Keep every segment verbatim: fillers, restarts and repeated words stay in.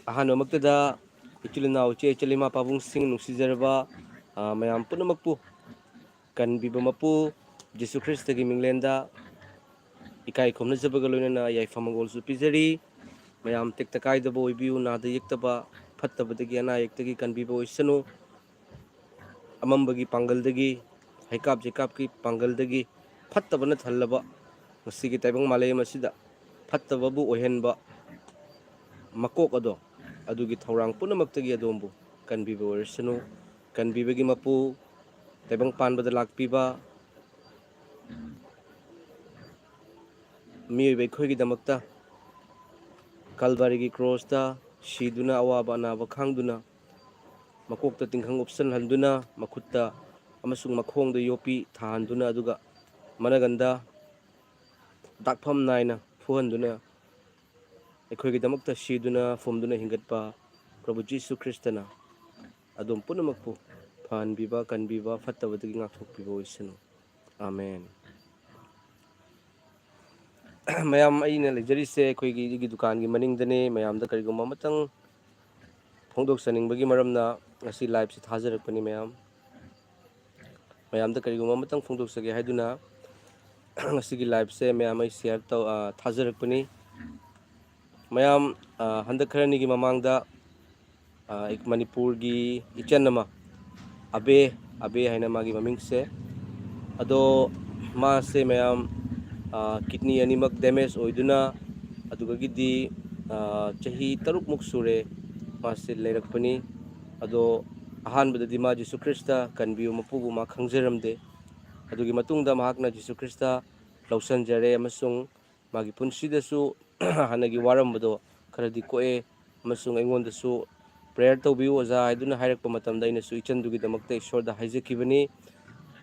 ꯑꯍꯥꯟꯕꯃꯛꯇꯗ ꯏꯆꯤꯜ ꯏꯅꯥꯎ, ꯏꯆꯦ ꯏꯆꯜ, ꯏꯃꯥ ꯄꯥꯕꯨꯡꯁꯤꯡ, ꯅꯨꯡꯁꯤꯖꯔꯕ, ꯑ, ꯃꯌꯥꯝ ꯄꯨꯝꯅꯃꯛꯄꯨ ꯀꯟꯕꯤꯕ ꯃꯄꯨ ꯖꯤꯁꯨ ꯈ꯭ꯔꯤꯁꯇꯒꯤ ꯃꯤꯡꯂꯦꯟꯗ ꯏꯀꯥꯏ ꯈꯨꯝꯅꯖꯕꯒ ꯂꯣꯏꯅꯅ ꯌꯥꯏꯐ ꯃꯪꯒꯣꯜꯁꯨ ꯄꯤꯖꯔꯤ꯫ ꯃꯌꯥꯝ ꯇꯦꯛꯇ ꯀꯥꯏꯗꯕ ꯑꯣꯏꯕꯤꯌꯨ, ꯅꯥꯗ ꯌꯦꯛꯇꯕ, ꯐꯠꯇꯕꯗꯒꯤ, ꯑꯅꯥ ꯑꯌꯦꯛꯇꯒꯤ ꯀꯟꯕꯤꯕ ꯑꯣꯏꯁꯅꯨ꯫ ꯑꯃꯝꯕꯒꯤ ꯄꯥꯡꯒꯜꯗꯒꯤ, ꯍꯩꯀꯥꯞ ꯆꯩꯀꯥꯞꯀꯤ ꯄꯥꯡꯒꯜꯗꯒꯤ, ꯐꯠꯇꯕꯅ ꯊꯜꯂꯕ ꯉꯁꯤꯒꯤ ꯇꯥꯏꯕꯪ ꯃꯥꯂꯦꯝ ꯑꯁꯤꯗ ꯐꯠꯇꯕꯕꯨ ꯑꯣꯏꯍꯟꯕ ꯃꯀꯣꯛ ꯑꯗꯣ, ꯑꯗꯨꯒꯤ ꯊꯧꯔꯥꯡ ꯄꯨꯝꯅꯃꯛꯇꯒꯤ ꯑꯗꯣꯝꯕꯨ ꯀꯟꯕꯤꯕ ꯑꯣꯏꯔꯁꯅꯨ꯫ ꯀꯟꯕꯤꯕꯒꯤ ꯃꯄꯨ, ꯇꯥꯏꯕꯪ ꯄꯥꯟꯕꯗ ꯂꯥꯛꯄꯤꯕ, ꯃꯤꯑꯣꯏꯕ ꯑꯩꯈꯣꯏꯒꯤꯗꯃꯛꯇ ꯀꯜꯚꯔꯤꯒꯤ ꯀ꯭ꯔꯣꯁꯇ ꯁꯤꯗꯨꯅ, ꯑꯋꯥꯕ ꯑꯅꯥꯕ ꯈꯥꯡꯗꯨꯅ, ꯃꯀꯣꯛꯇ ꯇꯤꯡꯈꯪ ꯎꯞꯁꯟꯍꯟꯗꯨꯅ, ꯃꯈꯨꯠꯇ ꯑꯃꯁꯨꯡ ꯃꯈꯣꯡꯗ ꯌꯣꯠꯄꯤ ꯊꯥꯍꯟꯗꯨꯅ, ꯑꯗꯨꯒ ꯃꯅꯒꯟꯗ ꯗꯥꯛꯐꯝ ꯅꯥꯏꯅ ꯐꯨꯍꯟꯗꯨꯅ, ꯑꯩꯈꯣꯏꯒꯤꯗꯃꯛꯇ ꯁꯤꯗꯨꯅ, ꯐꯨꯝꯗꯨꯅ ꯍꯤꯡꯒꯠꯄ ꯄ꯭ꯔꯚꯨ ꯖꯤꯁꯨ ꯈ꯭ꯔꯤꯁꯇꯅ ꯑꯗꯣꯝ ꯄꯨꯝꯅꯃꯛꯄꯨ ꯐꯍꯟꯕꯤꯕ, ꯀꯟꯕꯤꯕ, ꯐꯠꯇꯕꯗꯒꯤ ꯉꯥꯛꯊꯣꯛꯄꯤꯕ ꯑꯣꯏꯁꯅꯨ꯫ ꯑꯥꯃꯦꯟ꯫ ꯃꯌꯥꯝ, ꯑꯩꯅ ꯂꯩꯖꯔꯤꯁꯦ ꯑꯩꯈꯣꯏꯒꯤ, ꯑꯩꯒꯤ ꯗꯨꯀꯥꯟꯒꯤ ꯃꯅꯤꯡꯗꯅꯦ꯫ ꯃꯌꯥꯝꯗ ꯀꯔꯤꯒꯨꯝꯕ ꯑꯃꯇꯪ ꯐꯣꯡꯗꯣꯛꯆꯅꯤꯡꯕꯒꯤ ꯃꯔꯝꯅ ꯉꯁꯤ liveꯁꯤ ꯊꯥꯖꯔꯛꯄꯅꯤ ꯃꯌꯥꯝ꯫ ꯃꯌꯥꯝꯗ ꯀꯔꯤꯒꯨꯝꯕ ꯑꯃꯇꯪ ꯐꯣꯡꯗꯣꯛꯆꯒꯦ ꯍꯥꯏꯗꯨꯅ ꯉꯁꯤꯒꯤ liveꯁꯦ ꯃꯌꯥꯝ ꯑꯩ share ꯇꯧ-, ꯑ, ꯊꯥꯖꯔꯛꯄꯅꯤ꯫ ꯃꯌꯥꯝ, ꯑ, ꯍꯟꯗꯛ ꯈꯔ ꯑꯅꯤꯒꯤ ꯃꯃꯥꯡꯗ, ꯑ, ꯃꯅꯤꯄꯨꯔꯒꯤ ꯏꯆꯟ ꯑꯃ, ꯑꯕꯦ, ꯑꯕꯦ ꯍꯥꯏꯅ ꯃꯥꯒꯤ ꯃꯃꯤꯡꯁꯦ, ꯑꯗꯣ ꯃꯥꯁꯦ ꯃꯌꯥꯝ, ꯑ, kidney ꯑꯅꯤꯃꯛ damage ꯑꯣꯏꯗꯨꯅ, ꯑꯗꯨꯗꯒꯤꯗꯤ, ꯑ, ꯆꯍꯤ ꯇꯔꯨꯛꯃꯨꯛ ꯁꯨꯔꯦ ꯃꯥꯁꯦ ꯂꯩꯔꯛꯄꯅꯤ꯫ ꯑꯗꯣ ꯑꯍꯥꯟꯕꯗꯗꯤ ꯃꯥ ꯖꯤꯁꯨ ꯈ꯭ꯔꯤꯁꯇ ꯀꯟꯕꯤꯌꯨ ꯃꯄꯨꯕꯨ ꯃꯥ ꯈꯪꯖꯔꯝꯗꯦ꯫ ꯑꯗꯨꯒꯤ ꯃꯇꯨꯡꯗ ꯃꯍꯥꯛꯅ ꯖꯤꯁꯨ ꯈ꯭ꯔꯤꯁꯇ ꯂꯧꯁꯟꯖꯔꯦ ꯑꯃꯁꯨꯡ ꯃꯥꯒꯤ ꯄꯨꯟꯁꯤꯗꯁꯨ ꯍꯥꯟꯅꯒꯤ ꯋꯥꯔꯝꯕꯗꯣ ꯈꯔꯗꯤ ꯀꯣꯛꯑꯦ꯫ ꯑꯃꯁꯨꯡ ꯑꯩꯉꯣꯟꯗꯁꯨ prayer ꯇꯧꯕꯤꯌꯨ ꯑꯣꯖꯥ ꯍꯥꯏꯗꯨꯅ ꯍꯥꯏꯔꯛꯄ ꯃꯇꯝꯗ ꯑꯩꯅꯁꯨ ꯏꯆꯟꯗꯨꯒꯤꯗꯃꯛꯇ ꯏꯁꯣꯔꯗ ꯍꯥꯏꯖꯈꯤꯕꯅꯤ꯫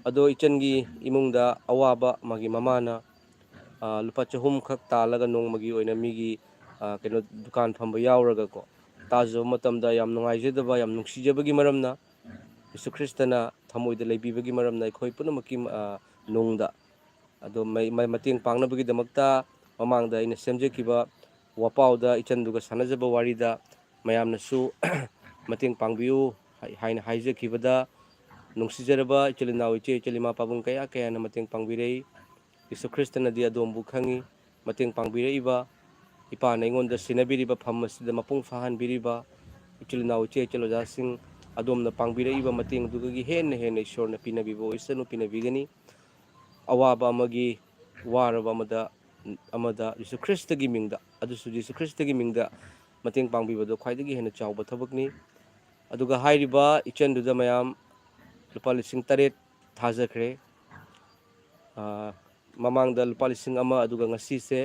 ꯑꯗꯣ ꯏꯆꯟꯒꯤ ꯏꯃꯨꯡꯗ ꯑꯋꯥꯕ ꯃꯥꯒꯤ ꯃꯃꯥꯅ, ꯑ, ꯂꯨꯄꯥ ꯆꯍꯨꯝ ꯈꯛ ꯇꯥꯜꯂꯒ ꯅꯣꯡꯃꯒꯤ ꯑꯣꯏꯅ ꯃꯤꯒꯤ, ꯑ, ꯀꯩꯅꯣ, ꯗꯨꯀꯥꯟ ꯐꯝꯕ ꯌꯥꯎꯔꯒꯀꯣ, ꯇꯥꯖꯕ ꯃꯇꯝꯗ ꯌꯥꯝ ꯅꯨꯡꯉꯥꯏꯖꯗꯕ, ꯌꯥꯝ ꯅꯨꯡꯁꯤꯖꯕꯒꯤ ꯃꯔꯝꯅ ꯖꯤꯁꯨ ꯈ꯭ꯔꯤꯁꯇꯅ ꯊꯃꯣꯏꯗ ꯂꯩꯕꯤꯕꯒꯤ ꯃꯔꯝꯅ ꯑꯩꯈꯣꯏ ꯄꯨꯝꯅꯃꯛꯀꯤ, ꯑ, ꯅꯨꯡꯗ ꯑꯗꯣ ꯃꯩ-, ꯃ-, ꯃꯇꯦꯡ ꯄꯥꯡꯅꯕꯒꯤꯗꯃꯛꯇ ꯃꯃꯥꯡꯗ ꯑꯩꯅ ꯁꯦꯝꯖꯈꯤꯕ ꯋꯥꯄꯥꯎꯗ ꯏꯆꯟꯗꯨꯒ ꯁꯥꯟꯅꯖꯕ ꯋꯥꯔꯤꯗ ꯃꯌꯥꯝꯅꯁꯨ ꯃꯇꯦꯡ ꯄꯥꯡꯕꯤꯌꯨ ꯍꯥꯏꯅ ꯍꯥꯏꯖꯈꯤꯕꯗ, ꯅꯨꯡꯁꯤꯖꯔꯕ ꯏꯆꯤꯜ ꯏꯅꯥꯎ, ꯏꯆꯦ ꯏꯆꯜ, ꯏꯃꯥ ꯄꯥꯕꯨꯡ ꯀꯌꯥ ꯀꯌꯥꯅ ꯃꯇꯦꯡ ꯄꯥꯡꯕꯤꯔꯛꯏ꯫ ꯌꯦꯁꯨ ꯈ꯭ꯔꯤꯁꯇꯅꯗꯤ ꯑꯗꯣꯝꯕꯨ ꯈꯪꯏ꯫ ꯃꯇꯦꯡ ꯄꯥꯡꯕꯤꯔꯛꯏꯕ, ꯏꯄꯥꯅ ꯑꯩꯉꯣꯟꯗ ꯁꯤꯟꯅꯕꯤꯔꯤꯕ ꯐꯝ ꯑꯁꯤꯗ ꯃꯄꯨꯡ ꯐꯥꯍꯟꯕꯤꯔꯤꯕ ꯏꯆꯤꯜ ꯏꯅꯥꯎ, ꯏꯆꯦ ꯏꯆꯜ, ꯑꯣꯖꯥꯁꯤꯡ, ꯑꯗꯣꯝꯅ ꯄꯥꯡꯕꯤꯔꯛꯏꯕ ꯃꯇꯦꯡ ꯑꯗꯨꯗꯒꯤ ꯍꯦꯟꯅ ꯍꯦꯟꯅ ꯏꯁꯣꯔꯅ ꯄꯤꯅꯕꯤꯕ ꯑꯣꯏꯁꯅꯨ, ꯄꯤꯅꯕꯤꯒꯅꯤ꯫ ꯑꯋꯥꯕ ꯑꯃꯒꯤ, ꯋꯥꯔꯕ ꯑꯃꯗ, ꯑꯃꯗ ꯌꯦꯁꯨ ꯈ꯭ꯔꯤꯁꯇꯒꯤ ꯃꯤꯡꯗ, ꯑꯗꯨꯁꯨ ꯌꯦꯁꯨ ꯈ꯭ꯔꯤꯁꯇꯒꯤ ꯃꯤꯡꯗ ꯃꯇꯦꯡ ꯄꯥꯡꯕꯤꯕꯗꯣ ꯈ꯭ꯋꯥꯏꯗꯒꯤ ꯍꯦꯟꯅ ꯆꯥꯎꯕ ꯊꯕꯛꯅꯤ꯫ ꯑꯗꯨꯒ ꯍꯥꯏꯔꯤꯕ ꯏꯆꯟꯗꯨꯗ ꯃꯌꯥꯝ ꯂꯨꯄꯥ ꯂꯤꯁꯤꯡ ꯇꯔꯦꯠ ꯊꯥꯖꯈ꯭ꯔꯦ꯫ ꯑꯥ, ꯃꯃꯥꯡꯗ ꯂꯨꯄꯥ ꯂꯤꯁꯤꯡ ꯑꯃ, ꯑꯗꯨꯒ ꯉꯁꯤꯁꯦ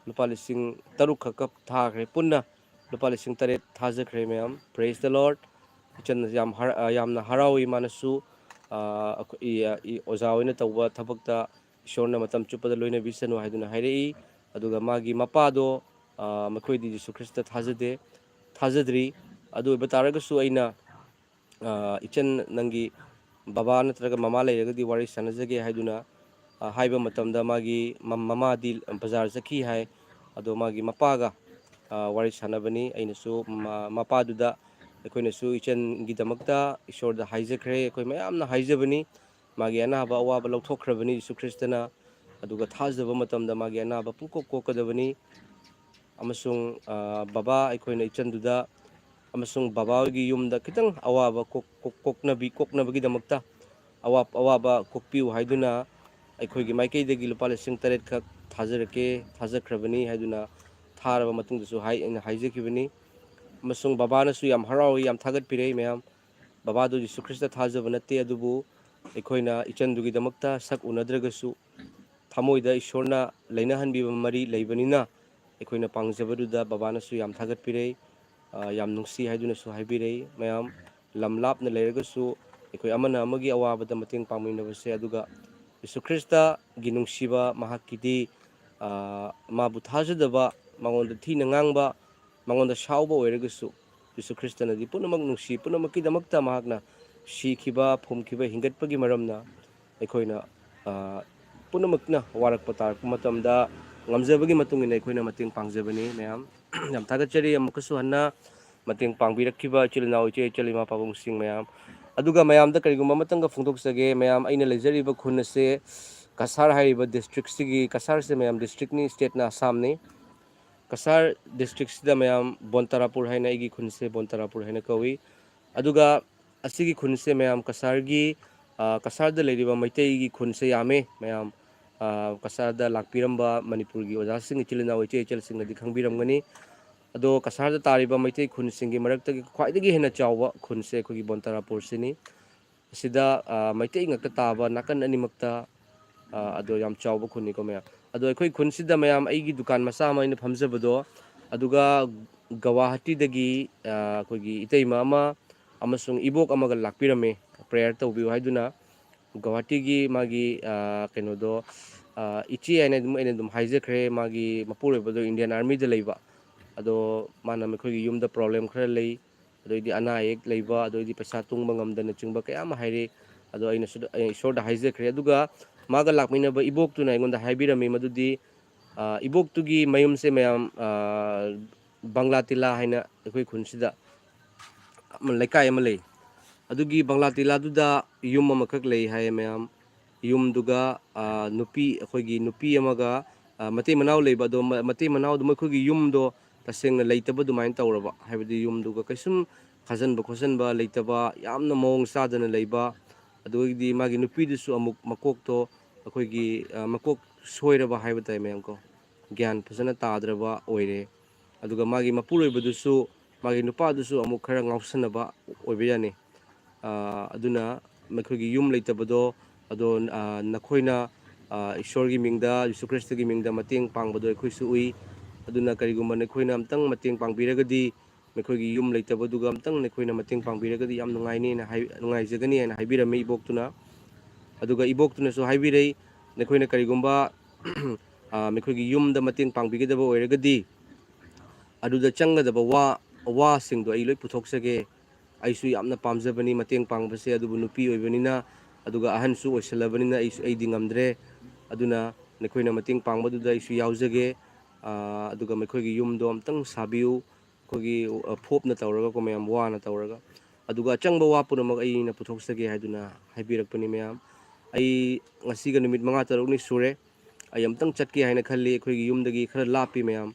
ꯂꯨꯄꯥ ꯂꯤꯁꯤꯡ ꯇꯔꯨꯛ ꯈꯛꯀ ꯊꯥꯈ꯭ꯔꯦ꯫ ꯄꯨꯟꯅ ꯂꯨꯄꯥ ꯂꯤꯁꯤꯡ ꯇꯔꯦꯠ ꯊꯥꯖꯈ꯭ꯔꯦ ꯃꯌꯥꯝ꯫ Praise the Lord꯫ ꯏꯆꯟ ꯌꯥꯝ ꯍꯔ-, ꯑꯥ, ꯌꯥꯝꯅ ꯍꯔꯥꯎꯏ꯫ ꯃꯥꯅꯁꯨ, ꯑꯥ, ꯑꯩꯈꯣꯏ, ꯏ-, ꯏ-, ꯑꯣꯖꯥ ꯑꯣꯏꯅ ꯇꯧꯕ ꯊꯕꯛꯇ ꯏꯁꯣꯔꯅ ꯃꯇꯝ ꯆꯨꯞꯄꯗ ꯂꯣꯏꯅꯕꯤꯁꯅꯨ ꯍꯥꯏꯗꯨꯅ ꯍꯥꯏꯔꯛꯏ꯫ ꯑꯗꯨꯒ ꯃꯥꯒꯤ ꯃꯄꯥꯗꯣ, ꯑꯥ, ꯃꯈꯣꯏꯗꯤ ꯌꯦꯁꯨ ꯈ꯭ꯔꯤꯁꯇ ꯊꯥꯖꯗꯦ, ꯊꯥꯖꯗ꯭ꯔꯤ꯫ ꯑꯗꯨ ꯑꯣꯏꯕ ꯇꯥꯔꯒꯁꯨ ꯑꯩꯅ, ꯑꯥ, "ꯏꯆꯟ, ꯅꯪꯒꯤ ꯕꯕꯥ ꯅꯠꯇ꯭ꯔꯒ ꯃꯃꯥ ꯂꯩꯔꯒꯗꯤ ꯋꯥꯔꯤ ꯁꯥꯟꯅꯖꯒꯦ" ꯍꯥꯏꯗꯨꯅ, ꯑꯥ, ꯍꯥꯏꯕ ꯃꯇꯝꯗ ꯃꯥꯒꯤ ꯃ-, ꯃꯃꯥꯗꯤ ꯕꯖꯥꯔ ꯆꯠꯈꯤ ꯍꯥꯏ꯫ ꯑꯗꯣ ꯃꯥꯒꯤ ꯃꯄꯥꯒ, ꯑꯥ, ꯋꯥꯔꯤ ꯁꯥꯟꯅꯕꯅꯤ꯫ ꯑꯩꯅꯁꯨ ꯃ-, ꯃꯄꯥꯗꯨꯗ ꯑꯩꯈꯣꯏꯅꯁꯨ ꯏꯆꯟꯒꯤꯗꯃꯛꯇ ꯏꯁꯣꯔꯗ ꯍꯥꯏꯖꯈ꯭ꯔꯦ꯫ ꯑꯩꯈꯣꯏ ꯃꯌꯥꯝꯅ ꯍꯥꯏꯖꯕꯅꯤ꯫ ꯃꯥꯒꯤ ꯑꯅꯥꯕ ꯑꯋꯥꯕ ꯂꯧꯊꯣꯛꯈ꯭ꯔꯕꯅꯤ ꯌꯦꯁꯨ ꯈ꯭ꯔꯤꯁꯇꯅ꯫ ꯑꯗꯨꯒ ꯊꯥꯖꯕ ꯃꯇꯝꯗ ꯃꯥꯒꯤ ꯑꯅꯥꯕ ꯄꯨꯡꯀꯣꯛ ꯀꯣꯛꯀꯗꯕꯅꯤ꯫ ꯑꯃꯁꯨꯡ, ꯑ, ꯕꯕꯥ, ꯑꯩꯈꯣꯏꯅ ꯏꯆꯟꯗꯨꯗ ꯑꯃꯁꯨꯡ ꯕꯕꯥ ꯍꯣꯏꯒꯤ ꯌꯨꯝꯗ ꯈꯤꯇꯪ ꯑꯋꯥꯕ ꯀꯣꯛ-, ꯀꯣꯛ-, ꯀꯣꯛꯅꯕꯤ-, ꯀꯣꯛꯅꯕꯒꯤꯗꯃꯛꯇ ꯑꯋꯥ-, ꯑꯋꯥꯕ ꯀꯣꯛꯄꯤꯌꯨ ꯍꯥꯏꯗꯨꯅ ꯑꯩꯈꯣꯏꯒꯤ ꯃꯥꯏꯀꯩꯗꯒꯤ ꯂꯨꯄꯥ ꯂꯤꯁꯤꯡ ꯇꯔꯦꯠ ꯈꯛ ꯊꯥꯖꯔꯛꯀꯦ, ꯊꯥꯖꯈ꯭ꯔꯕꯅꯤ ꯍꯥꯏꯗꯨꯅ ꯊꯥꯔꯕ ꯃꯇꯨꯡꯗꯁꯨ ꯍꯥꯏ, ꯑꯩꯅ ꯍꯥꯏꯖꯈꯤꯕꯅꯤ꯫ ꯑꯃꯁꯨꯡ ꯕꯕꯥꯅꯁꯨ ꯌꯥꯝ ꯍꯔꯥꯎꯏ, ꯌꯥꯝ ꯊꯥꯒꯠꯄꯤꯔꯦ ꯃꯌꯥꯝ꯫ ꯕꯕꯥꯗꯨ ꯌꯦꯁꯨ ꯈ꯭ꯔꯤꯁꯇ ꯊꯥꯖꯕ ꯅꯠꯇꯦ, ꯑꯗꯨꯕꯨ ꯑꯩꯈꯣꯏꯅ ꯏꯆꯟꯗꯨꯒꯤꯗꯃꯛꯇ ꯁꯛ ꯎꯅꯗ꯭ꯔꯒꯁꯨ ꯊꯃꯣꯏꯗ ꯏꯁꯣꯔꯅ ꯂꯩꯅꯍꯟꯕꯤꯕ ꯃꯔꯤ ꯂꯩꯕꯅꯤꯅ ꯑꯩꯈꯣꯏꯅ ꯄꯥꯡꯖꯕꯗꯨꯗ ꯕꯕꯥꯅꯁꯨ ꯌꯥꯝ ꯊꯥꯒꯠꯄꯤꯔꯦ꯫ ꯑ, ꯌꯥꯝ ꯅꯨꯡꯁꯤ ꯍꯥꯏꯗꯨꯅꯁꯨ ꯍꯥꯏꯕꯤꯔꯛꯏ꯫ ꯃꯌꯥꯝ ꯂꯝ ꯂꯥꯞꯅ ꯂꯩꯔꯒꯁꯨ ꯑꯩꯈꯣꯏ ꯑꯃꯅ ꯑꯃꯒꯤ ꯑꯋꯥꯕꯗ ꯃꯇꯦꯡ ꯄꯥꯡꯃꯤꯟꯅꯕꯁꯦ, ꯑꯗꯨꯒ ꯌꯦꯁꯨ ꯈ꯭ꯔꯤꯁꯇꯒꯤ ꯅꯨꯡꯁꯤꯕ, ꯃꯍꯥꯛꯀꯤꯗꯤ, ꯑ, ꯃꯥꯕꯨ ꯊꯥꯖꯗꯕ, ꯃꯉꯣꯟꯗ ꯊꯤꯅ ꯉꯥꯡꯕ, ꯃꯉꯣꯟꯗ ꯁꯥꯎꯕ ꯑꯣꯏꯔꯒꯁꯨ, ꯌꯦꯁꯨ ꯈ꯭ꯔꯤꯁꯇꯅꯗꯤ ꯄꯨꯝꯅꯃꯛ ꯅꯨꯡꯁꯤ, ꯄꯨꯝꯅꯃꯛꯀꯤꯗꯃꯛꯇ ꯃꯍꯥꯛꯅ ꯁꯤꯈꯤꯕ, ꯐꯨꯝꯈꯤꯕ, ꯍꯤꯡꯒꯠꯄꯒꯤ ꯃꯔꯝꯅ ꯑꯩꯈꯣꯏꯅ, ꯑ, ꯄꯨꯝꯅꯃꯛꯅ ꯋꯥꯔꯛꯄ ꯇꯥꯔꯛꯄ ꯃꯇꯝꯗ ꯉꯝꯖꯕꯒꯤ ꯃꯇꯨꯡ ꯏꯟꯅ ꯑꯩꯈꯣꯏꯅ ꯃꯇꯦꯡ ꯄꯥꯡꯖꯕꯅꯤ ꯃꯌꯥꯝ꯫ ꯌꯥꯝ ꯊꯥꯒꯠꯆꯔꯤ ꯑꯃꯨꯛꯀꯁꯨ ꯍꯟꯅ꯫ ꯃꯇꯦꯡ ꯄꯥꯡꯕꯤꯔꯛꯈꯤꯕ ꯏꯆꯤꯜ ꯏꯅꯥꯎ, ꯏꯆꯦ ꯏꯆꯜ, ꯏꯃꯥ ꯄꯥꯕꯨꯡꯁꯤꯡ ꯃꯌꯥꯝ꯫ ꯑꯗꯨꯒ ꯃꯌꯥꯝꯗ ꯀꯔꯤꯒꯨꯝꯕ ꯑꯃꯇꯪꯒ ꯐꯣꯡꯗꯣꯛꯆꯒꯦ, ꯃꯌꯥꯝ, ꯑꯩꯅ ꯂꯩꯖꯔꯤꯕ ꯈꯨꯟ ꯑꯁꯦ ꯀꯁꯥꯔ ꯍꯥꯏꯔꯤꯕ district ꯁꯤꯒꯤ, ꯀꯁꯥꯔꯁꯦ ꯃꯌꯥꯝ district ꯅꯤ, state ꯅ ꯑꯁꯥꯝꯅꯤ꯫ ꯀꯁꯥꯔ district ꯁꯤꯗ ꯃꯌꯥꯝ ꯕꯣꯟꯇꯥꯔꯥꯄꯨꯔ ꯍꯥꯏꯅ, ꯑꯩꯒꯤ ꯈꯨꯟꯁꯦ ꯕꯣꯟꯇꯥꯔꯥꯄꯨꯔ ꯍꯥꯏꯅ ꯀꯧꯏ꯫ ꯑꯗꯨꯒ ꯑꯁꯤꯒꯤ ꯈꯨꯟꯁꯦ ꯃꯌꯥꯝ ꯀꯁꯥꯔꯒꯤ, ꯑ, ꯀꯁꯥꯔꯗ ꯂꯩꯔꯤꯕ ꯃꯩꯇꯩꯒꯤ ꯈꯨꯟꯁꯦ ꯌꯥꯝꯃꯦ ꯃꯌꯥꯝ꯫ ꯑ, ꯀꯁꯥꯔꯗ ꯂꯥꯛꯄꯤꯔꯝꯕ ꯃꯅꯤꯄꯨꯔꯒꯤ ꯑꯣꯖꯥꯁꯤꯡ, ꯏꯆꯤꯜ ꯏꯅꯥꯎ, ꯏꯆꯦ ꯏꯆꯜꯁꯤꯡꯅꯗꯤ ꯈꯪꯕꯤꯔꯝꯒꯅꯤ꯫ ꯑꯗꯣ ꯀꯁꯥꯔꯗ ꯇꯥꯔꯤꯕ ꯃꯩꯇꯩ ꯈꯨꯟꯁꯤꯡꯒꯤ ꯃꯔꯛꯇꯒꯤ ꯈ꯭ꯋꯥꯏꯗꯒꯤ ꯍꯦꯟꯅ ꯆꯥꯎꯕ ꯈꯨꯟꯁꯦ ꯑꯩꯈꯣꯏꯒꯤ ꯕꯣꯟꯇꯥꯔꯥꯄꯨꯔꯁꯤꯅꯤ꯫ ꯑꯁꯤꯗ, ꯑ, ꯃꯩꯇꯩ ꯉꯥꯛꯇ ꯇꯥꯕ ꯅꯥꯀꯟ ꯑꯅꯤꯃꯛꯇ, ꯑ, ꯑꯗꯣ ꯌꯥꯝ ꯆꯥꯎꯕ ꯈꯨꯟꯅꯤꯀꯣ ꯃꯌꯥꯝ꯫ ꯑꯗꯣ ꯑꯩꯈꯣꯏ ꯈꯨꯟꯁꯤꯗ ꯃꯌꯥꯝ ꯑꯩꯒꯤ ꯗꯨꯀꯥꯟ ꯃꯆꯥ ꯑꯃ ꯑꯩꯅ ꯐꯝꯖꯕꯗꯣ, ꯑꯗꯨꯒ ꯒꯋꯥꯍꯥꯇꯤꯗꯒꯤ, ꯑ, ꯑꯩꯈꯣꯏꯒꯤ ꯏꯇꯩꯃ ꯑꯃ ꯑꯃꯁꯨꯡ ꯏꯕꯣꯛ ꯑꯃꯒ ꯂꯥꯛꯄꯤꯔꯝꯃꯦ, prayer ꯇꯧꯕꯤꯌꯨ ꯍꯥꯏꯗꯨꯅ꯫ ꯒꯧꯍꯥꯇꯤꯒꯤ ꯃꯥꯒꯤ, ꯑ, ꯀꯩꯅꯣꯗꯣ, ꯑ, ꯏꯆꯦ ꯍꯥꯏꯅ ꯑꯗꯨꯝ ꯑꯩꯅ ꯑꯗꯨꯝ ꯍꯥꯏꯖꯈ꯭ꯔꯦ꯫ ꯃꯥꯒꯤ ꯃꯄꯨꯔꯣꯏꯕꯗꯣ Indian Army ꯗ ꯂꯩꯕ꯫ ꯑꯗꯣ ꯃꯥꯅ ꯃꯈꯣꯏꯒꯤ ꯌꯨꯝꯗ problem ꯈꯔ ꯂꯩ, ꯑꯗꯩꯗꯤ ꯑꯅꯥ ꯑꯌꯦꯛ ꯂꯩꯕ, ꯑꯗꯩꯗꯤ ꯄꯩꯁꯥ ꯇꯨꯡꯕ ꯉꯝꯗꯅꯆꯤꯡꯕ ꯀꯌꯥ ꯑꯃ ꯍꯥꯏꯔꯤ꯫ ꯑꯗꯣ ꯑꯩꯅꯁꯨ, ꯑꯩ ꯏꯁꯣꯔꯗ ꯍꯥꯏꯖꯈ꯭ꯔꯦ꯫ ꯑꯗꯨꯒ ꯃꯥꯒ ꯂꯥꯛꯃꯤꯟꯅꯕ ꯏꯕꯣꯛꯇꯨꯅ ꯑꯩꯉꯣꯟꯗ ꯍꯥꯏꯕꯤꯔꯝꯃꯤ ꯃꯗꯨꯗꯤ, ꯑ, ꯏꯕꯣꯛꯇꯨꯒꯤ ꯃꯌꯨꯝꯁꯦ ꯃꯌꯥꯝ, ꯑ, ꯕꯪꯂꯥ ꯇꯤꯂꯥ ꯍꯥꯏꯅ ꯑꯩꯈꯣꯏ ꯈꯨꯟꯁꯤꯗ ꯑꯃ, ꯂꯩꯀꯥꯏ ꯑꯃ ꯂꯩ꯫ ꯑꯗꯨꯒꯤ ꯕꯪꯂꯥ ꯇꯤꯂꯥꯗꯨꯗ ꯌꯨꯝ ꯑꯃꯈꯛ ꯂꯩ ꯍꯥꯏꯌꯦ ꯃꯌꯥꯝ꯫ ꯌꯨꯝꯗꯨꯒ, ꯑ, ꯅꯨꯄꯤ, ꯑꯩꯈꯣꯏꯒꯤ ꯅꯨꯄꯤ ꯑꯃꯒ, ꯑ, ꯃꯇꯩ ꯃꯅꯥꯎ ꯂꯩꯕ꯫ ꯑꯗꯣ ꯃ-, ꯃꯇꯩ ꯃꯅꯥꯎꯗꯣ ꯃꯈꯣꯏꯒꯤ ꯌꯨꯝꯗꯣ ꯇꯁꯦꯡꯅ ꯂꯩꯇꯕ ꯑꯗꯨꯃꯥꯏꯅ ꯇꯧꯔꯕ꯫ ꯍꯥꯏꯕꯗꯤ ꯌꯨꯝꯗꯨꯒ ꯀꯩꯁꯨꯝ ꯈꯥꯖꯤꯟꯕ ꯈꯣꯠꯆꯤꯟꯕ ꯂꯩꯇꯕ, ꯌꯥꯝꯅ ꯃꯑꯣꯡ ꯆꯥꯗꯅ ꯂꯩꯕ꯫ ꯑꯗꯨꯗꯒꯤꯗꯤ ꯃꯥꯒꯤ ꯅꯨꯄꯤꯗꯨꯁꯨ ꯑꯃꯨꯛ ꯃꯀꯣꯛꯇꯣ ꯑꯩꯈꯣꯏꯒꯤ, ꯑ, ꯃꯀꯣꯛ ꯁꯣꯏꯔꯕ ꯍꯥꯏꯕ ꯇꯥꯏ ꯃꯌꯥꯝ ꯀꯣ꯫ ꯒ꯭ꯌꯥꯟ ꯐꯖꯅ ꯇꯥꯗ꯭ꯔꯕ ꯑꯣꯏꯔꯦ꯫ ꯑꯗꯨꯒ ꯃꯥꯒꯤ ꯃꯄꯨꯔꯣꯏꯕꯗꯨꯁꯨ, ꯃꯥꯒꯤ ꯅꯨꯄꯥꯗꯨꯁꯨ ꯑꯃꯨꯛ ꯈꯔ ꯉꯥꯎꯁꯟꯅꯕ ꯑꯣꯏꯕ ꯌꯥꯅꯤ꯫ ꯑ, ꯑꯗꯨꯅ ꯃꯈꯣꯏꯒꯤ ꯌꯨꯝ ꯂꯩꯇꯕꯗꯣ, ꯑꯗꯣ, ꯑ, ꯅꯈꯣꯏꯅ, ꯑ, ꯏꯁꯣꯔꯒꯤ ꯃꯤꯡꯗ, ꯖꯤꯁꯨ ꯈ꯭ꯔꯤꯁꯇꯒꯤ ꯃꯤꯡꯗ ꯃꯇꯦꯡ ꯄꯥꯡꯕꯗꯣ ꯑꯩꯈꯣꯏꯁꯨ ꯎꯏ꯫ ꯑꯗꯨꯅ ꯀꯔꯤꯒꯨꯝꯕ ꯅꯈꯣꯏꯅ ꯑꯝꯇꯪ ꯃꯇꯦꯡ ꯄꯥꯡꯕꯤꯔꯒꯗꯤ, ꯃꯈꯣꯏꯒꯤ ꯌꯨꯝ ꯂꯩꯇꯕꯗꯨꯒ ꯑꯝꯇꯪ ꯅꯈꯣꯏꯅ ꯃꯇꯦꯡ ꯄꯥꯡꯕꯤꯔꯒꯗꯤ ꯌꯥꯝ ꯅꯨꯡꯉꯥꯏꯅꯦꯅ ꯍꯥꯏ-, ꯅꯨꯡꯉꯥꯏꯖꯒꯅꯤ ꯍꯥꯏꯅ ꯍꯥꯏꯕꯤꯔꯝꯃꯤ ꯏꯕꯣꯛꯇꯨꯅ꯫ ꯑꯗꯨꯒ ꯏꯕꯣꯛꯇꯨꯅꯁꯨ ꯍꯥꯏꯕꯤꯔꯩ, ꯅꯈꯣꯏꯅ ꯀꯔꯤꯒꯨꯝꯕ, ꯑ, ꯃꯈꯣꯏꯒꯤ ꯌꯨꯝꯗ ꯃꯇꯦꯡ ꯄꯥꯡꯕꯤꯒꯗꯕ ꯑꯣꯏꯔꯒꯗꯤ, ꯑꯗꯨꯗ ꯆꯪꯒꯗꯕ ꯋꯥ, ꯋꯥꯁꯤꯡꯗꯣ ꯑꯩ ꯂꯣꯏ ꯄꯨꯊꯣꯛꯆꯒꯦ꯫ ꯑꯩꯁꯨ ꯌꯥꯝꯅ ꯄꯥꯝꯖꯕꯅꯤ ꯃꯇꯦꯡ ꯄꯥꯡꯕꯁꯦ, ꯑꯗꯨꯕꯨ ꯅꯨꯄꯤ ꯑꯣꯏꯕꯅꯤꯅ, ꯑꯗꯨꯒ ꯑꯍꯟꯁꯨ ꯑꯣꯏꯁꯜꯂꯕꯅꯤꯅ ꯑꯩꯁꯨ, ꯑꯩꯗꯤ ꯉꯝꯗ꯭ꯔꯦ꯫ ꯑꯗꯨꯅ ꯅꯈꯣꯏꯅ ꯃꯇꯦꯡ ꯄꯥꯡꯕꯗꯨꯗ ꯑꯩꯁꯨ ꯌꯥꯎꯖꯒꯦ꯫ ꯑ, ꯑꯗꯨꯒ ꯃꯈꯣꯏꯒꯤ ꯌꯨꯝꯗꯣ ꯑꯝꯇꯪ ꯁꯥꯕꯤꯌꯨ꯫ ꯑꯩꯈꯣꯏꯒꯤ ꯐꯣꯞꯅ ꯇꯧꯔꯒꯀꯣ ꯃꯌꯥꯝ, ꯋꯥꯅ ꯇꯧꯔꯒ꯫ ꯑꯗꯨꯒ ꯑꯆꯪꯕ ꯋꯥ ꯄꯨꯝꯅꯃꯛ ꯑꯩꯅ ꯄꯨꯊꯣꯛꯆꯒꯦ ꯍꯥꯏꯗꯨꯅ ꯍꯥꯏꯕꯤꯔꯛꯄꯅꯤ ꯃꯌꯥꯝ꯫ ꯑꯩ ꯉꯁꯤꯒ ꯅꯨꯃꯤꯠ ꯃꯉꯥ ꯇꯔꯨꯛꯅꯤ ꯁꯨꯔꯦ꯫ ꯑꯩ ꯑꯃꯨꯛꯇꯪ ꯆꯠꯀꯦ ꯍꯥꯏꯅ ꯈꯜꯂꯤ꯫ ꯑꯩꯈꯣꯏꯒꯤ ꯌꯨꯝꯗꯒꯤ ꯈꯔ ꯂꯥꯞꯄꯤ ꯃꯌꯥꯝ꯫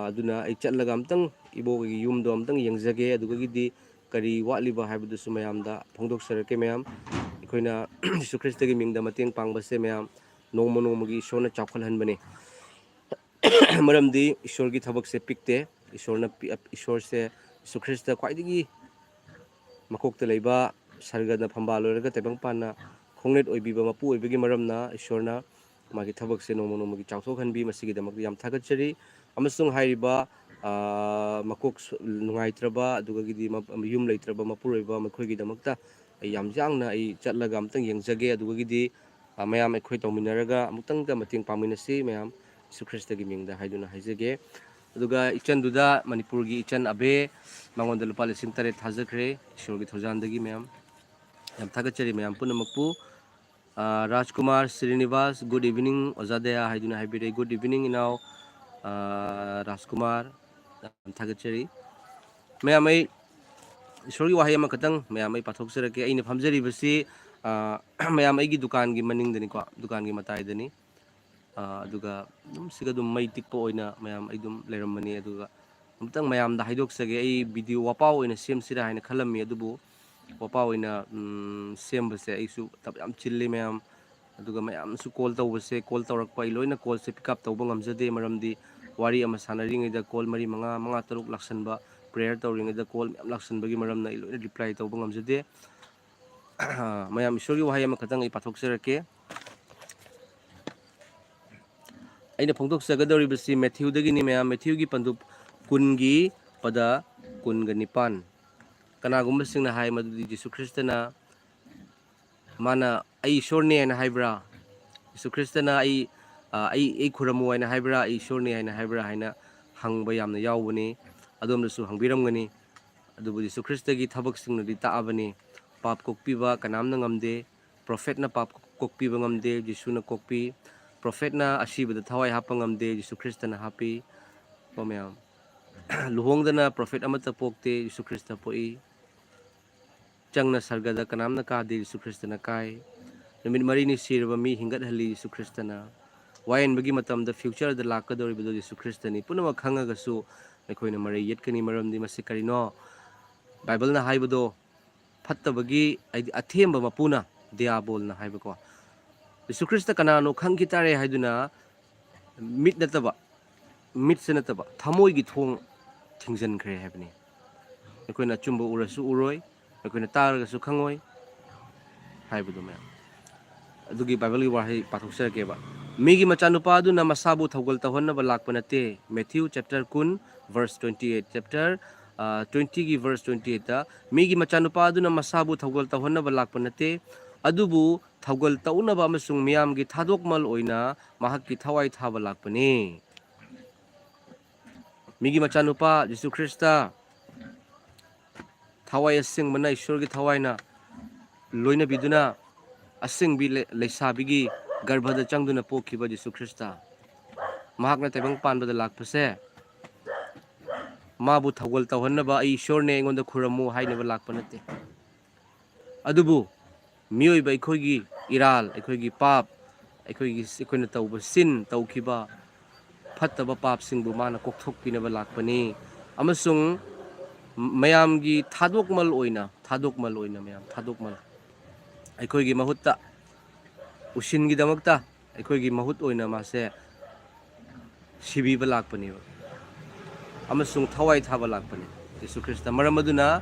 ꯑꯗꯨꯅ ꯑꯩ ꯆꯠꯂꯒ ꯑꯃꯨꯛꯇꯪ ꯏꯕꯣꯛꯀꯤ ꯌꯨꯝꯗꯣ ꯑꯃꯨꯛꯇꯪ ꯌꯦꯡꯖꯒꯦ꯫ ꯑꯗꯨꯗꯒꯤꯗꯤ ꯀꯔꯤ ꯋꯥꯠꯂꯤꯕ ꯍꯥꯏꯕꯗꯨꯁꯨ ꯃꯌꯥꯝꯗ ꯐꯣꯡꯗꯣꯛꯆꯔꯛꯀꯦ ꯃꯌꯥꯝ꯫ ꯑꯩꯈꯣꯏꯅ ꯖꯤꯁꯨ ꯈ꯭ꯔꯤꯁꯇꯒꯤ ꯃꯤꯡꯗ ꯃꯇꯦꯡ ꯄꯥꯡꯕꯁꯦ ꯃꯌꯥꯝ, ꯅꯣꯡꯃ ꯅꯣꯡꯃꯒꯤ ꯏꯁꯣꯔꯅ ꯆꯥꯎꯈꯠꯍꯟꯕꯅꯤ꯫ ꯃꯔꯝꯗꯤ ꯏꯁꯣꯔꯒꯤ ꯊꯕꯛꯁꯦ ꯄꯤꯛꯇꯦ꯫ ꯏꯁꯣꯔꯅ ꯄꯤ-, ꯏꯁꯣꯔꯁꯦ, ꯖꯤꯁꯨ ꯈ꯭ꯔꯤꯁꯇ ꯈ꯭ꯋꯥꯏꯗꯒꯤ ꯃꯀꯣꯛꯇ ꯂꯩꯕ, ꯁꯔꯒꯅ ꯐꯝꯕꯥꯜ ꯑꯣꯏꯔꯒ ꯇꯥꯏꯕꯪꯄꯥꯟꯅ ꯈꯣꯡꯅꯦꯠ ꯑꯣꯏꯕꯤꯕ ꯃꯄꯨ ꯑꯣꯏꯕꯒꯤ ꯃꯔꯝꯅ ꯏꯁꯣꯔꯅ ꯃꯥꯒꯤ ꯊꯕꯛꯁꯦ ꯅꯣꯡꯃ ꯅꯣꯡꯃꯒꯤ ꯆꯥꯎꯊꯣꯛꯍꯟꯕꯤ꯫ ꯃꯁꯤꯒꯤꯗꯃꯛꯇ ꯌꯥꯝ ꯊꯥꯒꯠꯆꯔꯤ꯫ ꯑꯃꯁꯨꯡ ꯍꯥꯏꯔꯤꯕ, ꯑ, ꯃꯀꯣꯛ ꯁꯨ-, ꯅꯨꯡꯉꯥꯏꯇ꯭ꯔꯕ, ꯑꯗꯨꯒꯗꯤ ꯃ-, ꯌꯨꯝ ꯂꯩꯇ꯭ꯔꯕ ꯃꯄꯨꯔꯣꯏꯕ ꯃꯈꯣꯏꯒꯤꯗꯃꯛꯇ ꯑꯩ ꯌꯥꯝ ꯌꯥꯡꯅ ꯑꯩ ꯆꯠꯂꯒ ꯑꯝꯇꯪ ꯌꯦꯡꯖꯒꯦ꯫ ꯑꯗꯨꯗꯒꯤꯗꯤ, ꯑ, ꯃꯌꯥꯝ ꯑꯩꯈꯣꯏ ꯇꯧꯃꯤꯟꯅꯔꯒ ꯑꯃꯨꯛꯇꯪꯗ ꯃꯇꯦꯡ ꯄꯥꯡꯃꯤꯟꯅꯁꯤ ꯃꯌꯥꯝ, ꯖꯤꯁꯨ ꯈ꯭ꯔꯤꯁꯇꯒꯤ ꯃꯤꯡꯗ ꯍꯥꯏꯗꯨꯅ ꯍꯥꯏꯖꯒꯦ꯫ ꯑꯗꯨꯒ ꯏꯆꯟꯗꯨꯗ, ꯃꯅꯤꯄꯨꯔꯒꯤ ꯏꯆꯟ ꯑꯕꯦ, ꯃꯉꯣꯟꯗ ꯂꯨꯄꯥ ꯂꯤꯁꯤꯡ ꯇꯔꯦꯠ ꯊꯥꯖꯈ꯭ꯔꯦ, ꯏꯁꯣꯔꯒꯤ ꯊꯧꯖꯥꯟꯗꯒꯤ ꯃꯌꯥꯝ꯫ ꯌꯥꯝ ꯊꯥꯒꯠꯆꯔꯤ ꯃꯌꯥꯝ ꯄꯨꯝꯅꯃꯛꯄꯨ꯫ ꯑ, ꯔꯥꯖꯀꯨꯃꯥꯔ ꯁ꯭ꯔꯤꯅꯤꯕꯥꯁ, good evening, ꯑꯣꯖꯥ ꯗꯌꯥ ꯍꯥꯏꯗꯨꯅ ꯍꯥꯏꯕꯤꯔꯛꯏ꯫ Good evening, ꯏꯅꯥꯎ, ꯑ, ꯔꯥꯖꯀꯨꯃꯥꯔ꯫ ꯌꯥꯝ ꯊꯥꯒꯠꯆꯔꯤ꯫ ꯃꯌꯥꯝ, ꯑꯩ ꯏꯁꯣꯔꯒꯤ ꯋꯥꯍꯩ ꯑꯃꯈꯛꯇꯪ ꯃꯌꯥꯝ ꯑꯩ ꯄꯥꯊꯣꯛꯆꯔꯛꯀꯦ꯫ ꯑꯩꯅ ꯐꯝꯖꯔꯤꯕꯁꯤ, ꯑ, ꯃꯌꯥꯝ, ꯑꯩꯒꯤ ꯗꯨꯀꯥꯟꯒꯤ ꯃꯅꯤꯡꯗꯅꯤꯀꯣ, ꯗꯨꯀꯥꯟꯒꯤ ꯃꯇꯥꯏꯗꯅꯤ꯫ ꯑ, ꯑꯗꯨꯒ ꯑꯗꯨꯝ ꯁꯤꯒ ꯑꯗꯨꯝ ꯃꯩ ꯇꯤꯛꯄ ꯑꯣꯏꯅ ꯃꯌꯥꯝ ꯑꯩ ꯑꯗꯨꯝ ꯂꯩꯔꯝꯕꯅꯤ꯫ ꯑꯗꯨꯒ ꯑꯃꯨꯛꯇꯪ ꯃꯌꯥꯝꯗ ꯍꯥꯏꯗꯣꯛꯆꯒꯦ, ꯑꯩ video ꯋꯥꯄꯥꯎ ꯑꯣꯏꯅ ꯁꯦꯝꯁꯤꯔꯥ ꯍꯥꯏꯅ ꯈꯜꯂꯝꯃꯤ, ꯑꯗꯨꯕꯨ ꯋꯥꯄꯥꯎ ꯑꯣꯏꯅ, ꯎꯝ, ꯁꯦꯝꯕꯁꯦ ꯑꯩꯁꯨ ꯊꯕꯛ ꯌꯥꯝ ꯆꯤꯜꯂꯤ ꯃꯌꯥꯝ꯫ ꯑꯗꯨꯒ ꯃꯌꯥꯝꯁꯨ call ꯇꯧꯕꯁꯦ, call ꯇꯧꯔꯛꯄ, ꯑꯩ ꯂꯣꯏꯅ callꯁꯦ pick up ꯇꯧꯕ ꯉꯝꯖꯗꯦ, ꯃꯔꯝꯗꯤ ꯋꯥꯔꯤ ꯑꯃ ꯁꯥꯟꯅꯔꯤꯉꯩꯗ call ꯃꯔꯤ ꯃꯉꯥ, ꯃꯉꯥ ꯇꯔꯨꯛ ꯂꯥꯛꯁꯟꯕ, prayer ꯇꯧꯔꯤꯉꯩꯗ call ꯃꯌꯥꯝ ꯂꯥꯛꯁꯟꯕꯒꯤ ꯃꯔꯝꯅ ꯑꯩ ꯂꯣꯏꯅ reply ꯇꯧꯕ ꯉꯝꯖꯗꯦ꯫ ꯃꯌꯥꯝ, ꯏꯁꯣꯔꯒꯤ ꯋꯥꯍꯩ ꯑꯃꯈꯛꯇꯪ ꯑꯩ ꯄꯥꯊꯣꯛꯆꯔꯛꯀꯦ꯫ ꯑꯩꯅ ꯐꯣꯡꯗꯣꯛꯆꯒꯗꯧꯔꯤꯕꯁꯤ ꯃꯦꯊ꯭ꯌꯨꯗꯒꯤꯅꯤ ꯃꯌꯥꯝ, ꯃꯦꯊ꯭ꯌꯨꯒꯤ ꯄꯟꯗꯨꯞ ꯀꯨꯟꯒꯤ ꯄꯗ ꯀꯨꯟꯒ ꯅꯤꯄꯥꯟ꯫ ꯀꯅꯥꯒꯨꯝꯕꯁꯤꯡꯅ ꯍꯥꯏ ꯃꯗꯨꯗꯤ ꯖꯤꯁꯨ ꯈ꯭ꯔꯤꯁꯇꯅ, ꯃꯥꯅ "ꯑꯩ ꯏꯁꯣꯔꯅꯤ" ꯍꯥꯏꯅ ꯍꯥꯏꯕ꯭ꯔꯥ? ꯖꯤꯁꯨ ꯈ꯭ꯔꯤꯁꯇꯅ "ꯑꯩ, ꯑ, ꯑꯩ, ꯑꯩ ꯈꯨꯔꯝꯃꯨ" ꯍꯥꯏꯅ ꯍꯥꯏꯕ꯭ꯔꯥ? "ꯑꯩ ꯏꯁꯣꯔꯅꯤ" ꯍꯥꯏꯅ ꯍꯥꯏꯕ꯭ꯔꯥ? ꯍꯥꯏꯅ ꯍꯪꯕ ꯌꯥꯝꯅ ꯌꯥꯎꯕꯅꯤ꯫ ꯑꯗꯣꯝꯅꯁꯨ ꯍꯪꯕꯤꯔꯝꯒꯅꯤ꯫ ꯑꯗꯨꯕꯨ ꯖꯤꯁꯨ ꯈ꯭ꯔꯤꯁꯇꯒꯤ ꯊꯕꯛꯁꯤꯡꯅꯗꯤ ꯇꯥꯛꯑꯕꯅꯤ꯫ ꯄꯥꯞ ꯀꯣꯛꯄꯤꯕ ꯀꯅꯥꯝꯅ ꯉꯝꯗꯦ꯫ ꯄ꯭ꯔꯣꯐꯦꯠꯅ ꯄꯥꯞ ꯀꯣꯛꯄꯤꯕ ꯉꯝꯗꯦ, ꯖꯤꯁꯨꯅ ꯀꯣꯛꯄꯤ꯫ ꯄ꯭ꯔꯣꯐꯦꯠꯅ ꯑꯁꯤꯕꯗ ꯊꯋꯥꯏ ꯍꯥꯞꯄ ꯉꯝꯗꯦ, ꯖꯤꯁꯨ ꯈ꯭ꯔꯤꯁꯇꯅ ꯍꯥꯞꯄꯤ꯫ ꯀꯣ ꯃꯌꯥꯝ, ꯂꯨꯍꯣꯡꯗꯅ ꯄ꯭ꯔꯣꯐꯦꯠ ꯑꯃꯠꯇ ꯄꯣꯛꯇꯦ, ꯖꯤꯁꯨ ꯈ꯭ꯔꯤꯁꯇ ꯄꯣꯛꯏ꯫ ꯆꯪꯅ ꯁꯔꯒꯗ ꯀꯅꯥꯝꯅ ꯀꯥꯗꯦ, ꯖꯤꯁꯨ ꯈ꯭ꯔꯤꯁꯇꯅ ꯀꯥꯏ꯫ ꯅꯨꯃꯤꯠ ꯃꯔꯤꯅꯤ ꯁꯤꯔꯕ ꯃꯤ ꯍꯤꯡꯒꯠꯍꯜꯂꯤ, ꯖꯤꯁꯨ ꯈ꯭ꯔꯤꯁꯇꯅ꯫ ꯋꯥꯌꯦꯟꯕꯒꯤ ꯃꯇꯝꯗ ꯐ꯭ꯌꯨꯆꯔꯗ ꯂꯥꯛꯀꯗꯧꯔꯤꯕꯗꯣ ꯖꯤꯁꯨ ꯈ꯭ꯔꯤꯁꯇꯅꯤ꯫ ꯄꯨꯝꯅꯃꯛ ꯈꯪꯉꯒꯁꯨ ꯑꯩꯈꯣꯏꯅ ꯃꯔꯩ ꯌꯦꯠꯀꯅꯤ꯫ ꯃꯔꯝꯗꯤ ꯃꯁꯤ ꯀꯔꯤꯅꯣ? ꯕꯥꯏꯕꯜꯅ ꯍꯥꯏꯕꯗꯣ ꯐꯠꯇꯕꯒꯤ, ꯍꯥꯏꯗꯤ ꯑꯊꯦꯝꯕ ꯃꯄꯨꯅ, ꯗꯤꯌꯥꯕꯣꯜꯅ ꯍꯥꯏꯕꯀꯣ꯫ ꯖꯤꯁꯨ ꯈ꯭ꯔꯤꯁꯇ ꯀꯅꯥꯅꯣ ꯈꯪꯈꯤ ꯇꯥꯔꯦ ꯍꯥꯏꯗꯨꯅ ꯃꯤꯠ ꯅꯠꯇꯕ, ꯃꯤꯠꯁꯦ ꯅꯠꯇꯕ, ꯊꯃꯣꯏꯒꯤ ꯊꯣꯡ ꯊꯤꯡꯖꯤꯟꯈ꯭ꯔꯦ ꯍꯥꯏꯕꯅꯤ꯫ ꯑꯩꯈꯣꯏꯅ ꯑꯆꯨꯝꯕ ꯎꯔꯁꯨ ꯎꯔꯣꯏ, ꯑꯩꯈꯣꯏꯅ ꯇꯥꯔꯒꯁꯨ ꯈꯪꯉꯣꯏ ꯍꯥꯏꯕꯗꯨ ꯃꯌꯥꯝ꯫ ꯑꯗꯨꯒꯤ ꯕꯥꯏꯕꯜꯒꯤ ꯋꯥꯍꯩ ꯄꯥꯊꯣꯛꯆꯔꯛꯀꯦꯕ꯫ "ꯃꯤꯒꯤ ꯃꯆꯥꯅꯨꯄꯥ ꯑꯗꯨꯅ ꯃꯁꯥꯕꯨ ꯊꯧꯒꯜ ꯇꯧꯍꯟꯅꯕ ꯂꯥꯛꯄ ꯅꯠꯇꯦ"꯫ ꯃꯦꯊ꯭ꯌꯨ ꯆꯦꯞꯇꯔ ꯀꯨꯟ, ꯚꯔꯁ ꯇ꯭ꯋꯦꯟꯇꯤ ꯑꯩꯠ, ꯆꯦꯞꯇꯔ, ꯑ, ꯇ꯭ꯋꯦꯟꯇꯤꯒꯤ ꯚꯔꯁ ꯇ꯭ꯋꯦꯟꯇꯤ ꯑꯩꯠꯇ, "ꯃꯤꯒꯤ ꯃꯆꯥꯅꯨꯄꯥ ꯑꯗꯨꯅ ꯃꯁꯥꯕꯨ ꯊꯧꯒꯜ ꯇꯧꯍꯟꯅꯕ ꯂꯥꯛꯄ ꯅꯠꯇꯦ, ꯑꯗꯨꯕꯨ ꯊꯧꯒꯜ ꯇꯧꯅꯕ ꯑꯃꯁꯨꯡ ꯃꯤꯌꯥꯝꯒꯤ ꯊꯥꯗꯣꯛꯃꯜ ꯑꯣꯏꯅ ꯃꯍꯥꯛꯀꯤ ꯊꯋꯥꯏ ꯊꯥꯕ ꯂꯥꯛꯄꯅꯤ"꯫ ꯃꯤꯒꯤ ꯃꯆꯥꯅꯨꯄꯥ ꯖꯤꯁꯨ ꯈ꯭ꯔꯤꯁꯇ, ꯊꯋꯥꯏ ꯑꯁꯦꯡꯕꯅ, ꯏꯁꯣꯔꯒꯤ ꯊꯋꯥꯏꯅ ꯂꯣꯏꯅꯕꯤꯗꯨꯅ, ꯑꯁꯦꯡꯕꯤ ꯂꯩ-, ꯂꯩꯁꯥꯕꯤꯒꯤ ꯒꯔꯚꯗ ꯆꯪꯗꯨꯅ ꯄꯣꯛꯈꯤꯕ ꯖꯤꯁꯨ ꯈ꯭ꯔꯤꯁꯇ, ꯃꯍꯥꯛꯅ ꯇꯥꯏꯕꯪ ꯄꯥꯟꯕꯗ ꯂꯥꯛꯄꯁꯦ ꯃꯥꯕꯨ ꯊꯧꯒꯜ ꯇꯧꯍꯟꯅꯕ, "ꯑꯩ ꯏꯁꯣꯔꯅꯦ, ꯑꯩꯉꯣꯟꯗ ꯈꯨꯔꯝꯃꯨ" ꯍꯥꯏꯅꯕ ꯂꯥꯛꯄ ꯅꯠꯇꯦ꯫ ꯑꯗꯨꯕꯨ ꯃꯤꯑꯣꯏꯕ ꯑꯩꯈꯣꯏꯒꯤ ꯏꯔꯥꯜ, ꯑꯩꯈꯣꯏꯒꯤ ꯄꯥꯞ, ꯑꯩꯈꯣꯏꯒꯤ, ꯑꯩꯈꯣꯏꯅ ꯇꯧꯕ ꯁꯤꯟ, ꯇꯧꯈꯤꯕ ꯐꯠꯇꯕ ꯄꯥꯞꯁꯤꯡꯕꯨ ꯃꯥꯅ ꯀꯣꯛꯊꯣꯛꯄꯤꯅꯕ ꯂꯥꯛꯄꯅꯤ꯫ ꯑꯃꯁꯨꯡ ꯃꯌꯥꯝꯒꯤ ꯊꯥꯗꯣꯛꯃꯜ ꯑꯣꯏꯅ, ꯊꯥꯗꯣꯛꯃꯜ ꯑꯣꯏꯅ, ꯃꯌꯥꯝ ꯊꯥꯗꯣꯛꯃꯜ, ꯑꯩꯈꯣꯏꯒꯤ ꯃꯍꯨꯠꯇ, ꯎꯁꯤꯟꯒꯤꯗꯃꯛꯇ ꯑꯩꯈꯣꯏꯒꯤ ꯃꯍꯨꯠ ꯑꯣꯏꯅ ꯃꯥꯁꯦ ꯁꯤꯕꯤꯕ ꯂꯥꯛꯄꯅꯦꯕ, ꯑꯃꯁꯨꯡ ꯊꯋꯥꯏ ꯊꯥꯕ ꯂꯥꯛꯄꯅꯦ ꯖꯤꯁꯨ ꯈ꯭ꯔꯤꯁꯇ꯫ ꯃꯔꯝ ꯑꯗꯨꯅ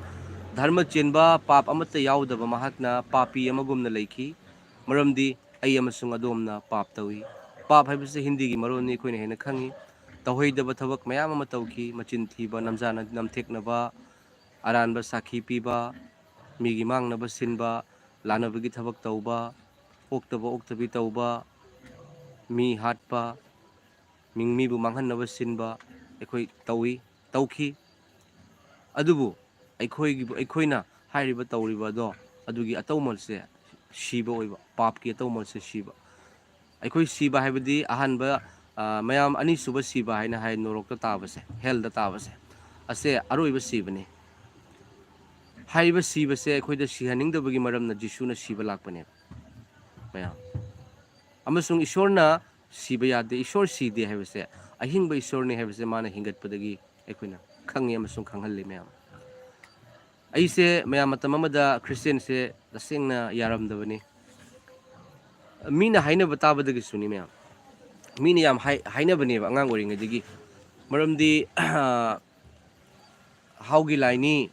ꯙꯔꯃ ꯆꯦꯟꯕ, ꯄꯥꯞ ꯑꯃꯠꯇ ꯌꯥꯎꯗꯕ ꯃꯍꯥꯛꯅ ꯄꯥꯄꯤ ꯑꯃꯒꯨꯝꯅ ꯂꯩꯈꯤ, ꯃꯔꯝꯗꯤ ꯑꯩ ꯑꯃꯁꯨꯡ ꯑꯗꯣꯝꯅ ꯄꯥꯞ ꯇꯧꯏ꯫ ꯄꯥꯞ ꯍꯥꯏꯕꯁꯤ ꯍꯤꯟꯗꯤꯒꯤ ꯃꯔꯣꯟꯅꯤ, ꯑꯩꯈꯣꯏꯅ ꯍꯦꯟꯅ ꯈꯪꯉꯤ꯫ ꯇꯧꯍꯩꯗꯕ ꯊꯕꯛ ꯃꯌꯥꯝ ꯑꯃ ꯇꯧꯈꯤ: ꯃꯆꯤꯟ ꯊꯤꯕ, ꯅꯝꯖꯥꯅ ꯅꯝꯊꯦꯛꯅꯕ, ꯑꯔꯥꯟꯕ ꯁꯥꯈꯤ ꯄꯤꯕ, ꯃꯤꯒꯤ ꯃꯥꯡꯅꯕ ꯁꯤꯟꯕ, ꯂꯥꯟꯅꯕꯒꯤ ꯊꯕꯛ ꯇꯧꯕ, ꯑꯣꯛꯇꯕ ꯑꯣꯛꯇꯕꯤ ꯇꯧꯕ, ꯃꯤ ꯍꯥꯠꯄ, ꯃꯤꯡ ꯃꯤꯕꯨ ꯃꯥꯡꯍꯟꯅꯕ ꯁꯤꯟꯕ ꯑꯩꯈꯣꯏ ꯇꯧꯏ, ꯇꯧꯈꯤ꯫ ꯑꯗꯨꯕꯨ ꯑꯩꯈꯣꯏꯒꯤ, ꯑꯩꯈꯣꯏꯅ ꯍꯥꯏꯔꯤꯕ ꯇꯧꯔꯤꯕ ꯑꯗꯣ, ꯑꯗꯨꯒꯤ ꯑꯇꯧꯃꯜꯁꯦ ꯁꯤꯕ ꯑꯣꯏꯕ, ꯄꯥꯞꯀꯤ ꯑꯇꯧꯃꯜꯁꯦ ꯁꯤꯕ꯫ ꯑꯩꯈꯣꯏ ꯁꯤꯕ ꯍꯥꯏꯕꯗꯤ ꯑꯍꯥꯟꯕ ꯑ, ꯃꯌꯥꯝ, ꯑꯅꯤꯁꯨꯕ ꯁꯤꯕ ꯍꯥꯏꯅ ꯍꯥꯏ, ꯅꯣꯔꯣꯛꯇ ꯇꯥꯕꯁꯦ, hellꯗ ꯇꯥꯕꯁꯦ, ꯑꯁꯦ ꯑꯔꯣꯏꯕ ꯁꯤꯕꯅꯤ꯫ ꯍꯥꯏꯔꯤꯕ ꯁꯤꯕꯁꯦ ꯑꯩꯈꯣꯏꯗ ꯁꯤꯍꯟꯅꯤꯡꯗꯕꯒꯤ ꯃꯔꯝꯅ ꯖꯤꯁꯨꯅ ꯁꯤꯕ ꯂꯥꯛꯄꯅꯦꯕ, ꯃꯌꯥꯝ꯫ ꯑꯃꯁꯨꯡ ꯏꯁꯣꯔꯅ ꯁꯤꯕ ꯌꯥꯗꯦ, ꯏꯁꯣꯔ ꯁꯤꯗꯦ ꯍꯥꯏꯕꯁꯦ, ꯑꯍꯤꯡꯕ ꯏꯁꯣꯔꯅꯤ ꯍꯥꯏꯕꯁꯦ ꯃꯥꯅ ꯍꯤꯡꯒꯠꯄꯗꯒꯤ ꯑꯩꯈꯣꯏꯅ ꯈꯪꯉꯤ ꯑꯃꯁꯨꯡ ꯈꯪꯍꯜꯂꯤ, ꯃꯌꯥꯝ꯫ ꯑꯩꯁꯦ, ꯃꯌꯥꯝ, ꯃꯇꯝ ꯑꯃꯗ ꯈ꯭ꯔꯤꯁꯇꯦꯟꯁꯦ ꯇꯁꯦꯡꯅ ꯌꯥꯔꯝꯗꯕꯅꯤ꯫ ꯃꯤꯅ ꯍꯥꯏꯅꯕ ꯇꯥꯕꯗꯒꯤꯁꯨꯅꯤ, ꯃꯌꯥꯝ꯫ ꯃꯤꯅ ꯌꯥꯝ ꯍꯥꯏ-, ꯍꯥꯏꯅꯕꯅꯦꯕ ꯑꯉꯥꯡ ꯑꯣꯏꯔꯤꯉꯩꯗꯒꯤ꯫ ꯃꯔꯝꯗꯤ, ꯍꯥꯎꯒꯤ ꯂꯥꯏꯅꯤ,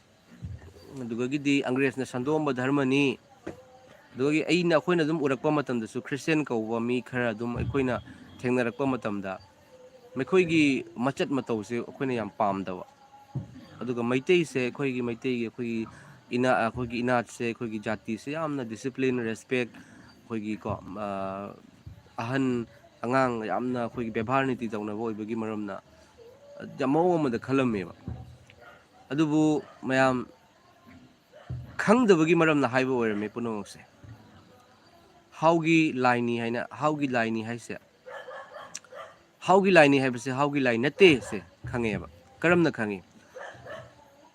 ꯑꯗꯨꯗꯒꯤꯗꯤ ꯑꯪꯒ꯭ꯔꯦꯖꯅ ꯁꯟꯗꯣꯛꯑꯝꯕ ꯙꯔꯃꯅꯤ, ꯑꯗꯨꯗꯒꯤ ꯑꯩꯅ, ꯑꯩꯈꯣꯏꯅ ꯑꯗꯨꯝ ꯎꯔꯛꯄ ꯃꯇꯝꯗꯁꯨ ꯈ꯭ꯔꯤꯁꯇꯦꯟ ꯀꯧꯕ ꯃꯤ ꯈꯔ ꯑꯗꯨꯝ ꯑꯩꯈꯣꯏꯅ ꯊꯦꯡꯅꯔꯛꯄ ꯃꯇꯝꯗ ꯃꯈꯣꯏꯒꯤ ꯃꯆꯠ ꯃꯇꯧꯁꯦ ꯑꯩꯈꯣꯏꯅ ꯌꯥꯝ ꯄꯥꯝꯗꯕ꯫ ꯑꯗꯨꯒ ꯃꯩꯇꯩꯁꯦ, ꯑꯩꯈꯣꯏꯒꯤ ꯃꯩꯇꯩꯒꯤ, ꯑꯩꯈꯣꯏꯒꯤ ꯏꯅꯥ-, ꯑꯩꯈꯣꯏꯒꯤ ꯏꯅꯥꯠꯁꯦ, ꯑꯩꯈꯣꯏꯒꯤ ꯖꯥꯇꯤꯁꯦ ꯌꯥꯝꯅ discipline, respect, ꯑꯩꯈꯣꯏꯒꯤ ꯀꯣ, ꯑ, ꯑꯍꯟ ꯑꯉꯥꯡ ꯌꯥꯝꯅ ꯑꯩꯈꯣꯏꯒꯤ ꯕꯦꯕꯥꯔ ꯅꯤꯇꯤ ꯇꯧꯅꯕ ꯑꯣꯏꯕꯒꯤ ꯃꯔꯝꯅ, ꯑ, ꯌꯥꯝ ꯃꯑꯣꯡ ꯑꯃꯗ ꯈꯜꯂꯝꯃꯦꯕ꯫ ꯑꯗꯨꯕꯨ ꯃꯌꯥꯝ ꯈꯪꯗꯕꯒꯤ ꯃꯔꯝꯅ ꯍꯥꯏꯕ ꯑꯣꯏꯔꯝꯃꯦ ꯄꯨꯝꯅꯃꯛꯁꯦ꯫ ꯍꯥꯎꯒꯤ ꯂꯥꯏꯅꯤ ꯍꯥꯏꯅ, ꯍꯥꯎꯒꯤ ꯂꯥꯏꯅꯤ ꯍꯥꯏꯁꯦ, ꯍꯥꯎꯒꯤ ꯂꯥꯏꯅꯤ ꯍꯥꯏꯕꯁꯦ ꯍꯥꯎꯒꯤ ꯂꯥꯏ ꯅꯠꯇꯦ ꯁꯦ ꯈꯪꯉꯦꯕ꯫ ꯀꯔꯝꯅ ꯈꯪꯉꯤ?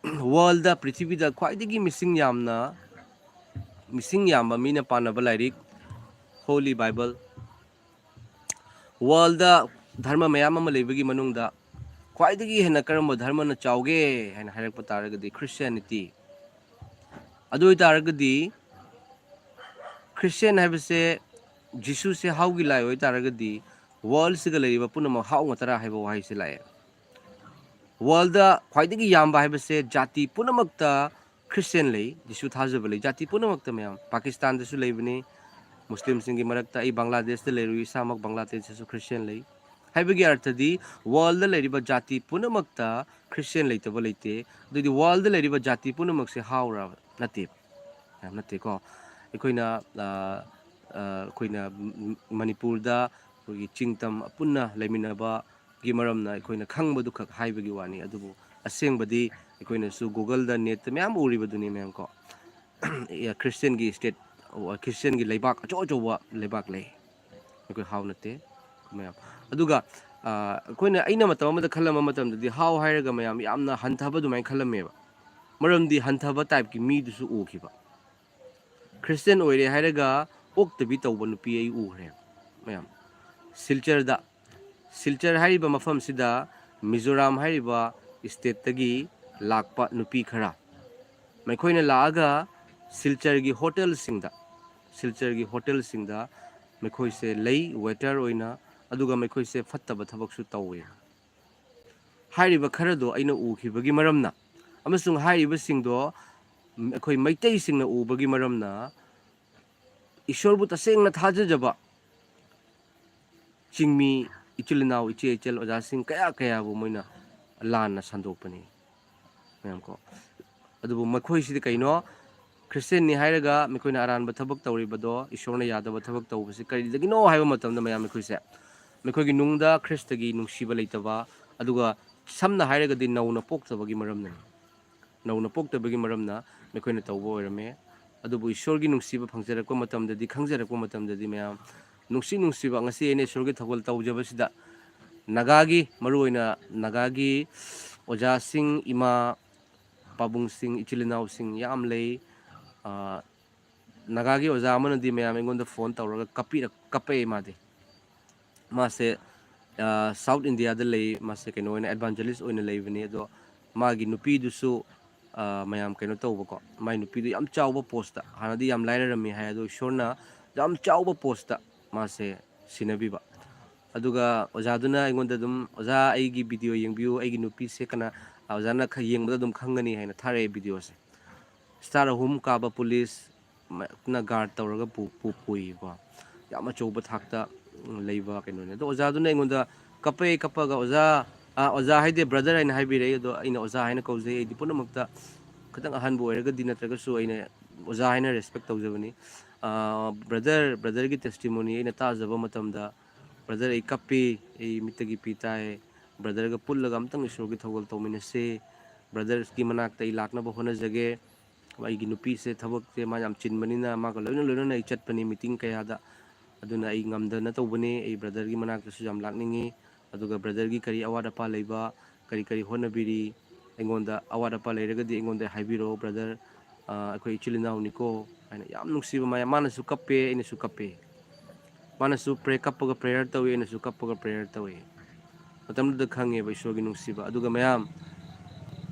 Worldꯗ, ꯄ꯭ꯔꯤꯊꯤꯕꯤꯗ ꯈ꯭ꯋꯥꯏꯗꯒꯤ ꯃꯤꯁꯤꯡ ꯌꯥꯝꯅ, ꯃꯤꯁꯤꯡ ꯌꯥꯝꯕ ꯃꯤꯅ ꯄꯥꯅꯕ ꯂꯥꯏꯔꯤꯛ, Holy Bible, worldꯗ ꯙꯔꯃ ꯃꯌꯥꯝ ꯑꯃ ꯂꯩꯕꯒꯤ ꯃꯅꯨꯡꯗ ꯈ꯭ꯋꯥꯏꯗꯒꯤ ꯍꯦꯟꯅ ꯀꯔꯝꯕ ꯙꯔꯃꯅ ꯆꯥꯎꯒꯦ ꯍꯥꯏꯅ ꯍꯥꯏꯔꯛꯄ ꯇꯥꯔꯒꯗꯤ Christianity꯫ ꯑꯗꯨ ꯑꯣꯏꯇꯥꯔꯒꯗꯤ Christian ꯍꯥꯏꯕꯁꯦ, ꯖꯤꯁꯨꯁꯦ ꯍꯥꯎꯒꯤ ꯂꯥꯏ ꯑꯣꯏꯇꯥꯔꯒꯗꯤ worldꯁꯤꯒ ꯂꯩꯔꯤꯕ ꯄꯨꯝꯅꯃꯛ ꯍꯥꯎ ꯉꯥꯛꯇꯔꯥ ꯍꯥꯏꯕ ꯋꯥꯍꯩꯁꯦ ꯂꯥꯛꯑꯦ꯫ Worldꯗ ꯈ꯭ꯋꯥꯏꯗꯒꯤ ꯌꯥꯝꯕ ꯍꯥꯏꯕꯁꯦ ꯖꯥꯇꯤ ꯄꯨꯝꯅꯃꯛꯇ Christian ꯂꯩ, ꯖꯤꯁꯨ ꯊꯥꯖꯕ ꯂꯩ, ꯖꯥꯇꯤ ꯄꯨꯝꯅꯃꯛꯇ ꯃꯌꯥꯝ꯫ ꯄꯥꯀꯤꯁꯇꯥꯟꯗꯁꯨ ꯂꯩꯕꯅꯤ, ꯃꯨꯁꯂꯤꯝꯁꯤꯡꯒꯤ ꯃꯔꯛꯇ꯫ ꯑꯩ ꯕꯪꯒ꯭ꯂꯥꯗꯦꯁꯇ ꯂꯩꯔꯨꯏ, ꯏꯁꯥꯃꯛ ꯕꯪꯒ꯭ꯂꯥꯗꯦꯁꯇꯁꯨ Christian ꯂꯩ꯫ ꯍꯥꯏꯕꯒꯤ ꯑꯔꯊꯗꯤ worldꯗ ꯂꯩꯔꯤꯕ ꯖꯥꯇꯤ ꯄꯨꯝꯅꯃꯛꯇ Christian ꯂꯩꯇꯕ ꯂꯩꯇꯦ꯫ ꯑꯗꯨꯗꯤ worldꯗ ꯂꯩꯔꯤꯕ ꯖꯥꯇꯤ ꯄꯨꯝꯅꯃꯛꯁꯦ ꯍꯥꯎꯔꯕ? ꯅꯠꯇꯦ, ꯌꯥꯝ ꯅꯠꯇꯦꯀꯣ꯫ ꯑꯩꯈꯣꯏꯅ, ꯑ, ꯑ, ꯑꯩꯈꯣꯏꯅ ꯃ-, ꯃꯅꯤꯄꯨꯔꯗ ꯑꯩꯈꯣꯏꯒꯤ ꯆꯤꯡ ꯇꯝ ꯄꯨꯟꯅ ꯂꯩꯃꯤꯟꯅꯕꯒꯤ ꯃꯔꯝꯅ ꯑꯩꯈꯣꯏꯅ ꯈꯪꯕꯗꯨꯈꯛ ꯍꯥꯏꯕꯒꯤ ꯋꯥꯅꯤ꯫ ꯑꯗꯨꯕꯨ ꯑꯁꯦꯡꯕꯗꯤ ꯑꯩꯈꯣꯏꯅꯁꯨ Googleꯗ, netꯇ ꯃꯌꯥꯝ ꯎꯔꯤꯕꯗꯨꯅꯤ ꯃꯌꯥꯝ ꯀꯣ꯫ Christianꯒꯤ state, Christianꯒꯤ ꯂꯩꯕꯥꯛ ꯑꯆꯧ ꯑꯆꯧꯕ ꯂꯩꯕꯥꯛ ꯂꯩ꯫ ꯑꯩꯈꯣꯏ ꯍꯥꯎ ꯅꯠꯇꯦ, ꯃꯌꯥꯝ꯫ ꯑꯗꯨꯒ ꯑꯩꯈꯣꯏꯅ, ꯑꯩꯅ ꯃꯇꯝ ꯑꯃꯗ ꯈꯜꯂꯝꯕ ꯃꯇꯝꯗꯗꯤ ꯍꯥꯎ ꯍꯥꯏꯔꯒ ꯃꯌꯥꯝ ꯌꯥꯝꯅ ꯍꯟꯊꯕ ꯑꯗꯨꯃꯥꯏꯅ ꯈꯜꯂꯝꯃꯦꯕ꯫ ꯃꯔꯝꯗꯤ ꯍꯟꯊꯕ typeꯀꯤ ꯃꯤꯗꯨꯁꯨ ꯎꯈꯤꯕ꯫ ꯈ꯭ꯔꯤꯁꯇꯤꯌꯥꯟ ꯑꯣꯏꯔꯦ ꯍꯥꯏꯔꯒ ꯑꯣꯛꯇꯕꯤ ꯇꯧꯕ ꯅꯨꯄꯤ ꯑꯩ ꯎꯈ꯭ꯔꯦ ꯃꯌꯥꯝ꯫ ꯁꯤꯜꯆꯔꯗ, ꯁꯤꯜꯆꯔ ꯍꯥꯏꯔꯤꯕ ꯃꯐꯝꯁꯤꯗ ꯃꯤꯖꯣꯔꯥꯝ ꯍꯥꯏꯔꯤꯕ stateꯇꯒꯤ ꯂꯥꯛꯄ ꯅꯨꯄꯤ ꯈꯔ, ꯃꯈꯣꯏꯅ ꯂꯥꯛꯑꯒ ꯁꯤꯜꯆꯔꯒꯤ ꯍꯣꯇꯦꯜꯁꯤꯡꯗ, ꯁꯤꯜꯆꯔꯒꯤ ꯍꯣꯇꯦꯜꯁꯤꯡꯗ ꯃꯈꯣꯏꯁꯦ ꯂꯩ waiter ꯑꯣꯏꯅ, ꯑꯗꯨꯒ ꯃꯈꯣꯏꯁꯦ ꯐꯠꯇꯕ ꯊꯕꯛꯁꯨ ꯇꯧꯋꯦ꯫ ꯍꯥꯏꯔꯤꯕ ꯈꯔꯗꯣ ꯑꯩꯅ ꯎꯈꯤꯕꯒꯤ ꯃꯔꯝꯅ, ꯑꯃꯁꯨꯡ ꯍꯥꯏꯔꯤꯕꯁꯤꯡꯗꯣ ꯑꯩꯈꯣꯏ ꯃꯩꯇꯩꯁꯤꯡꯅ ꯎꯕꯒꯤ ꯃꯔꯝꯅ, ꯏꯁꯣꯔꯕꯨ ꯇꯁꯦꯡꯅ ꯊꯥꯖꯖꯕ ꯆꯤꯡꯃꯤ ꯏꯆꯤꯜ ꯏꯅꯥꯎ, ꯏꯆꯦ ꯏꯆꯜ, ꯑꯣꯖꯥꯁꯤꯡ ꯀꯌꯥ ꯀꯌꯥꯕꯨ ꯃꯣꯏꯅ ꯂꯥꯟꯅ ꯁꯟꯗꯣꯛꯄꯅꯤ ꯃꯌꯥꯝ ꯀꯣ꯫ ꯑꯗꯨꯕꯨ ꯃꯈꯣꯏꯁꯤꯗꯤ ꯀꯩꯅꯣ? ꯈ꯭ꯔꯤꯁꯇꯤꯌꯥꯟꯅꯤ ꯍꯥꯏꯔꯒ ꯃꯈꯣꯏꯅ ꯑꯔꯥꯟꯕ ꯊꯕꯛ ꯇꯧꯔꯤꯕꯗꯣ, ꯏꯁꯣꯔꯅ ꯌꯥꯗꯕ ꯊꯕꯛ ꯇꯧꯕꯁꯤ ꯀꯔꯤꯗꯒꯤꯅꯣ ꯍꯥꯏꯕ ꯃꯇꯝꯗ, ꯃꯌꯥꯝ, ꯑꯩꯈꯣꯏꯁꯦ, ꯃꯈꯣꯏꯒꯤ ꯅꯨꯡꯗ ꯈ꯭ꯔꯤꯁꯇꯒꯤ ꯅꯨꯡꯁꯤꯕ ꯂꯩꯇꯕ, ꯑꯗꯨꯒ ꯁꯝꯅ ꯍꯥꯏꯔꯒꯗꯤ ꯅꯧꯅ ꯄꯣꯛꯇꯕꯒꯤ ꯃꯔꯝꯅꯅꯤ꯫ ꯅꯧꯅ ꯄꯣꯛꯇꯕꯒꯤ ꯃꯔꯝꯅ ꯃꯈꯣꯏꯅ ꯇꯧꯕ ꯑꯣꯏꯔꯝꯃꯦ꯫ ꯑꯗꯨꯕꯨ ꯏꯁꯣꯔꯒꯤ ꯅꯨꯡꯁꯤꯕ ꯐꯪꯖꯔꯛꯄ ꯃꯇꯝꯗꯗꯤ, ꯈꯪꯖꯔꯛꯄ ꯃꯇꯝꯗꯗꯤ, ꯃꯌꯥꯝ, ꯅꯨꯡꯁꯤ ꯅꯨꯡꯁꯤꯕ, ꯉꯁꯤ ꯑꯩꯅ ꯏꯁꯣꯔꯒꯤ ꯊꯧꯒꯜ ꯇꯧꯖꯕꯁꯤꯗ ꯅꯥꯒꯥꯒꯤ, ꯃꯔꯨꯑꯣꯏꯅ ꯅꯥꯒꯥꯒꯤ ꯑꯣꯖꯥꯁꯤꯡ, ꯏꯃꯥ ꯄꯥꯕꯨꯡꯁꯤꯡ, ꯏꯆꯤꯜ ꯏꯅꯥꯎꯁꯤꯡ ꯌꯥꯝ ꯂꯩ꯫ ꯅꯥꯒꯥꯒꯤ ꯑꯣꯖꯥ ꯑꯃꯅꯗꯤ ꯃꯌꯥꯝ ꯑꯩꯉꯣꯟꯗ phone ꯇꯧꯔꯒ ꯀꯞꯄꯤꯔꯛ-, ꯀꯞꯄꯛꯑꯦ ꯃꯥꯗꯤ꯫ ꯃꯥꯁꯦ South Indiaꯗ ꯂꯩ, ꯃꯥꯁꯦ ꯀꯩꯅꯣ ꯑꯣꯏꯅ, evangelist ꯑꯣꯏꯅ ꯂꯩꯕꯅꯤ꯫ ꯑꯗꯣ ꯃꯥꯒꯤ ꯅꯨꯄꯤꯗꯨꯁꯨ ꯃꯌꯥꯝ ꯀꯩꯅꯣ ꯇꯧꯕꯀꯣ, ꯃꯥꯏ ꯅꯨꯄꯤꯗꯨ ꯌꯥꯝ ꯆꯥꯎꯕ postꯇ, ꯍꯥꯟꯅꯗꯤ ꯌꯥꯝ ꯂꯥꯏꯔꯔꯝꯃꯤ ꯍꯥꯏ, ꯑꯗꯣ ꯏꯁꯣꯔꯅ ꯌꯥꯝ ꯆꯥꯎꯕ postꯇ ꯃꯥꯁꯦ ꯁꯤꯟꯅꯕꯤꯕ꯫ ꯑꯗꯨꯒ ꯑꯣꯖꯥꯗꯨꯅ ꯑꯩꯉꯣꯟꯗ ꯑꯗꯨꯝ, "ꯑꯣꯖꯥ, ꯑꯩꯒꯤ video ꯌꯦꯡꯕꯤꯌꯨ, ꯑꯩꯒꯤ ꯅꯨꯄꯤꯁꯦ ꯀꯅꯥ", ꯑꯣꯖꯥꯅ ꯈꯔ ꯌꯦꯡꯕꯗ ꯑꯗꯨꯝ ꯈꯪꯒꯅꯤ ꯍꯥꯏꯅ ꯊꯥꯔꯛꯑꯦ videoꯁꯦ꯫ Star ꯑꯍꯨꯝ ꯀꯥꯕ police ꯅ guard ꯇꯧꯔꯒ ꯄꯨ-, ꯄꯨ-, ꯄꯨꯏꯀꯣ꯫ ꯌꯥꯝ ꯑꯆꯧꯕ ꯊꯥꯛꯇ ꯂꯩꯕ ꯀꯩꯅꯣꯅꯦ꯫ ꯑꯗꯣ ꯑꯣꯖꯥꯗꯨꯅ ꯑꯩꯉꯣꯟꯗ ꯀꯞꯄꯦ, ꯀꯞꯄꯒ, "ꯑꯣꯖꯥ", ꯑ, ꯑꯣꯖꯥ ꯍꯥꯏꯗꯦ, brother ꯍꯥꯏꯅ ꯍꯥꯏꯕꯤꯔꯛꯏ꯫ ꯑꯗꯣ ꯑꯩꯅ ꯑꯣꯖꯥ ꯍꯥꯏꯅ ꯀꯧꯖꯩ꯫ ꯑꯩꯗꯤ ꯄꯨꯝꯅꯃꯛꯇ ꯈꯤꯇꯪ ꯑꯍꯟꯕꯨ ꯑꯣꯏꯔꯒꯗꯤ, ꯅꯠꯇ꯭ꯔꯒꯁꯨ ꯑꯩꯅ ꯑꯣꯖꯥ ꯍꯥꯏꯅ respect ꯇꯧꯖꯕꯅꯤ꯫ ꯑ, brother, brotherꯒꯤ testimony ꯑꯩꯅ ꯇꯥꯖꯕ ꯃꯇꯝꯗ, "Brother, ꯑꯩ ꯀꯞꯄꯤ, ꯑꯩ ꯃꯤꯠꯇꯒꯤ ꯄꯤ ꯇꯥꯏ꯫ Brotherꯒ ꯄꯨꯜꯂꯒ ꯑꯝꯇꯪ ꯏꯁꯣꯔꯒꯤ ꯊꯧꯒꯜ ꯇꯧꯃꯤꯟꯅꯁꯤ꯫ Brotherꯒꯤ ꯃꯅꯥꯛꯇ ꯑꯩ ꯂꯥꯛꯅꯕ ꯍꯣꯠꯅꯖꯒꯦ꯫ ꯑꯩꯒꯤ ꯅꯨꯄꯤꯁꯦ ꯊꯕꯛꯁꯦ ꯃꯥ ꯌꯥꯝ ꯆꯤꯟꯕꯅꯤꯅ ꯃꯥꯒ ꯂꯣꯏꯅ ꯂꯣꯏꯅꯅ ꯑꯩ ꯆꯠꯄꯅꯤ meeting ꯀꯌꯥꯗ꯫ ꯑꯗꯨꯅ ꯑꯩ ꯉꯝꯗꯅ ꯇꯧꯕꯅꯤ꯫ ꯑꯩ ꯕ꯭ꯔꯗꯔꯒꯤ ꯃꯅꯥꯛꯇꯁꯨ ꯌꯥꯝ ꯂꯥꯛꯅꯤꯡꯉꯤ꯫ ꯑꯗꯨꯒ ꯕ꯭ꯔꯗꯔꯒꯤ ꯀꯔꯤ ꯑꯋꯥꯠ ꯑꯄꯥ ꯂꯩꯕ, ꯀꯔꯤ ꯀꯔꯤ ꯍꯣꯠꯅꯕꯤꯔꯤ, ꯑꯩꯉꯣꯟꯗ ꯑꯋꯥꯠ ꯑꯄꯥ ꯂꯩꯔꯒꯗꯤ ꯑꯩꯉꯣꯟꯗ ꯍꯥꯏꯕꯤꯔꯛꯑꯣ ꯕ꯭ꯔꯗꯔ, ꯑꯩꯈꯣꯏ ꯏꯆꯤꯜ ꯏꯅꯥꯎꯅꯤꯀꯣ ꯍꯥꯏꯅ ꯌꯥꯝ ꯅꯨꯡꯁꯤꯕ ꯃꯌꯥꯝ꯫ ꯃꯥꯅꯁꯨ ꯀꯞꯄꯦ, ꯑꯩꯅꯁꯨ ꯀꯞꯄꯦ꯫ ꯃꯥꯅꯁꯨ ꯄ꯭ꯔꯦ ꯀꯞꯄꯒ ꯄ꯭ꯔꯦꯌꯔ ꯇꯧꯏ, ꯑꯩꯅꯁꯨ ꯀꯞꯄꯒ ꯄ꯭ꯔꯦꯌꯔ ꯇꯧꯏ꯫ ꯃꯇꯝꯗꯨꯗ ꯈꯪꯉꯦꯕ ꯏꯁꯣꯔꯒꯤ ꯅꯨꯡꯁꯤꯕ꯫ ꯑꯗꯨꯒ ꯃꯌꯥꯝ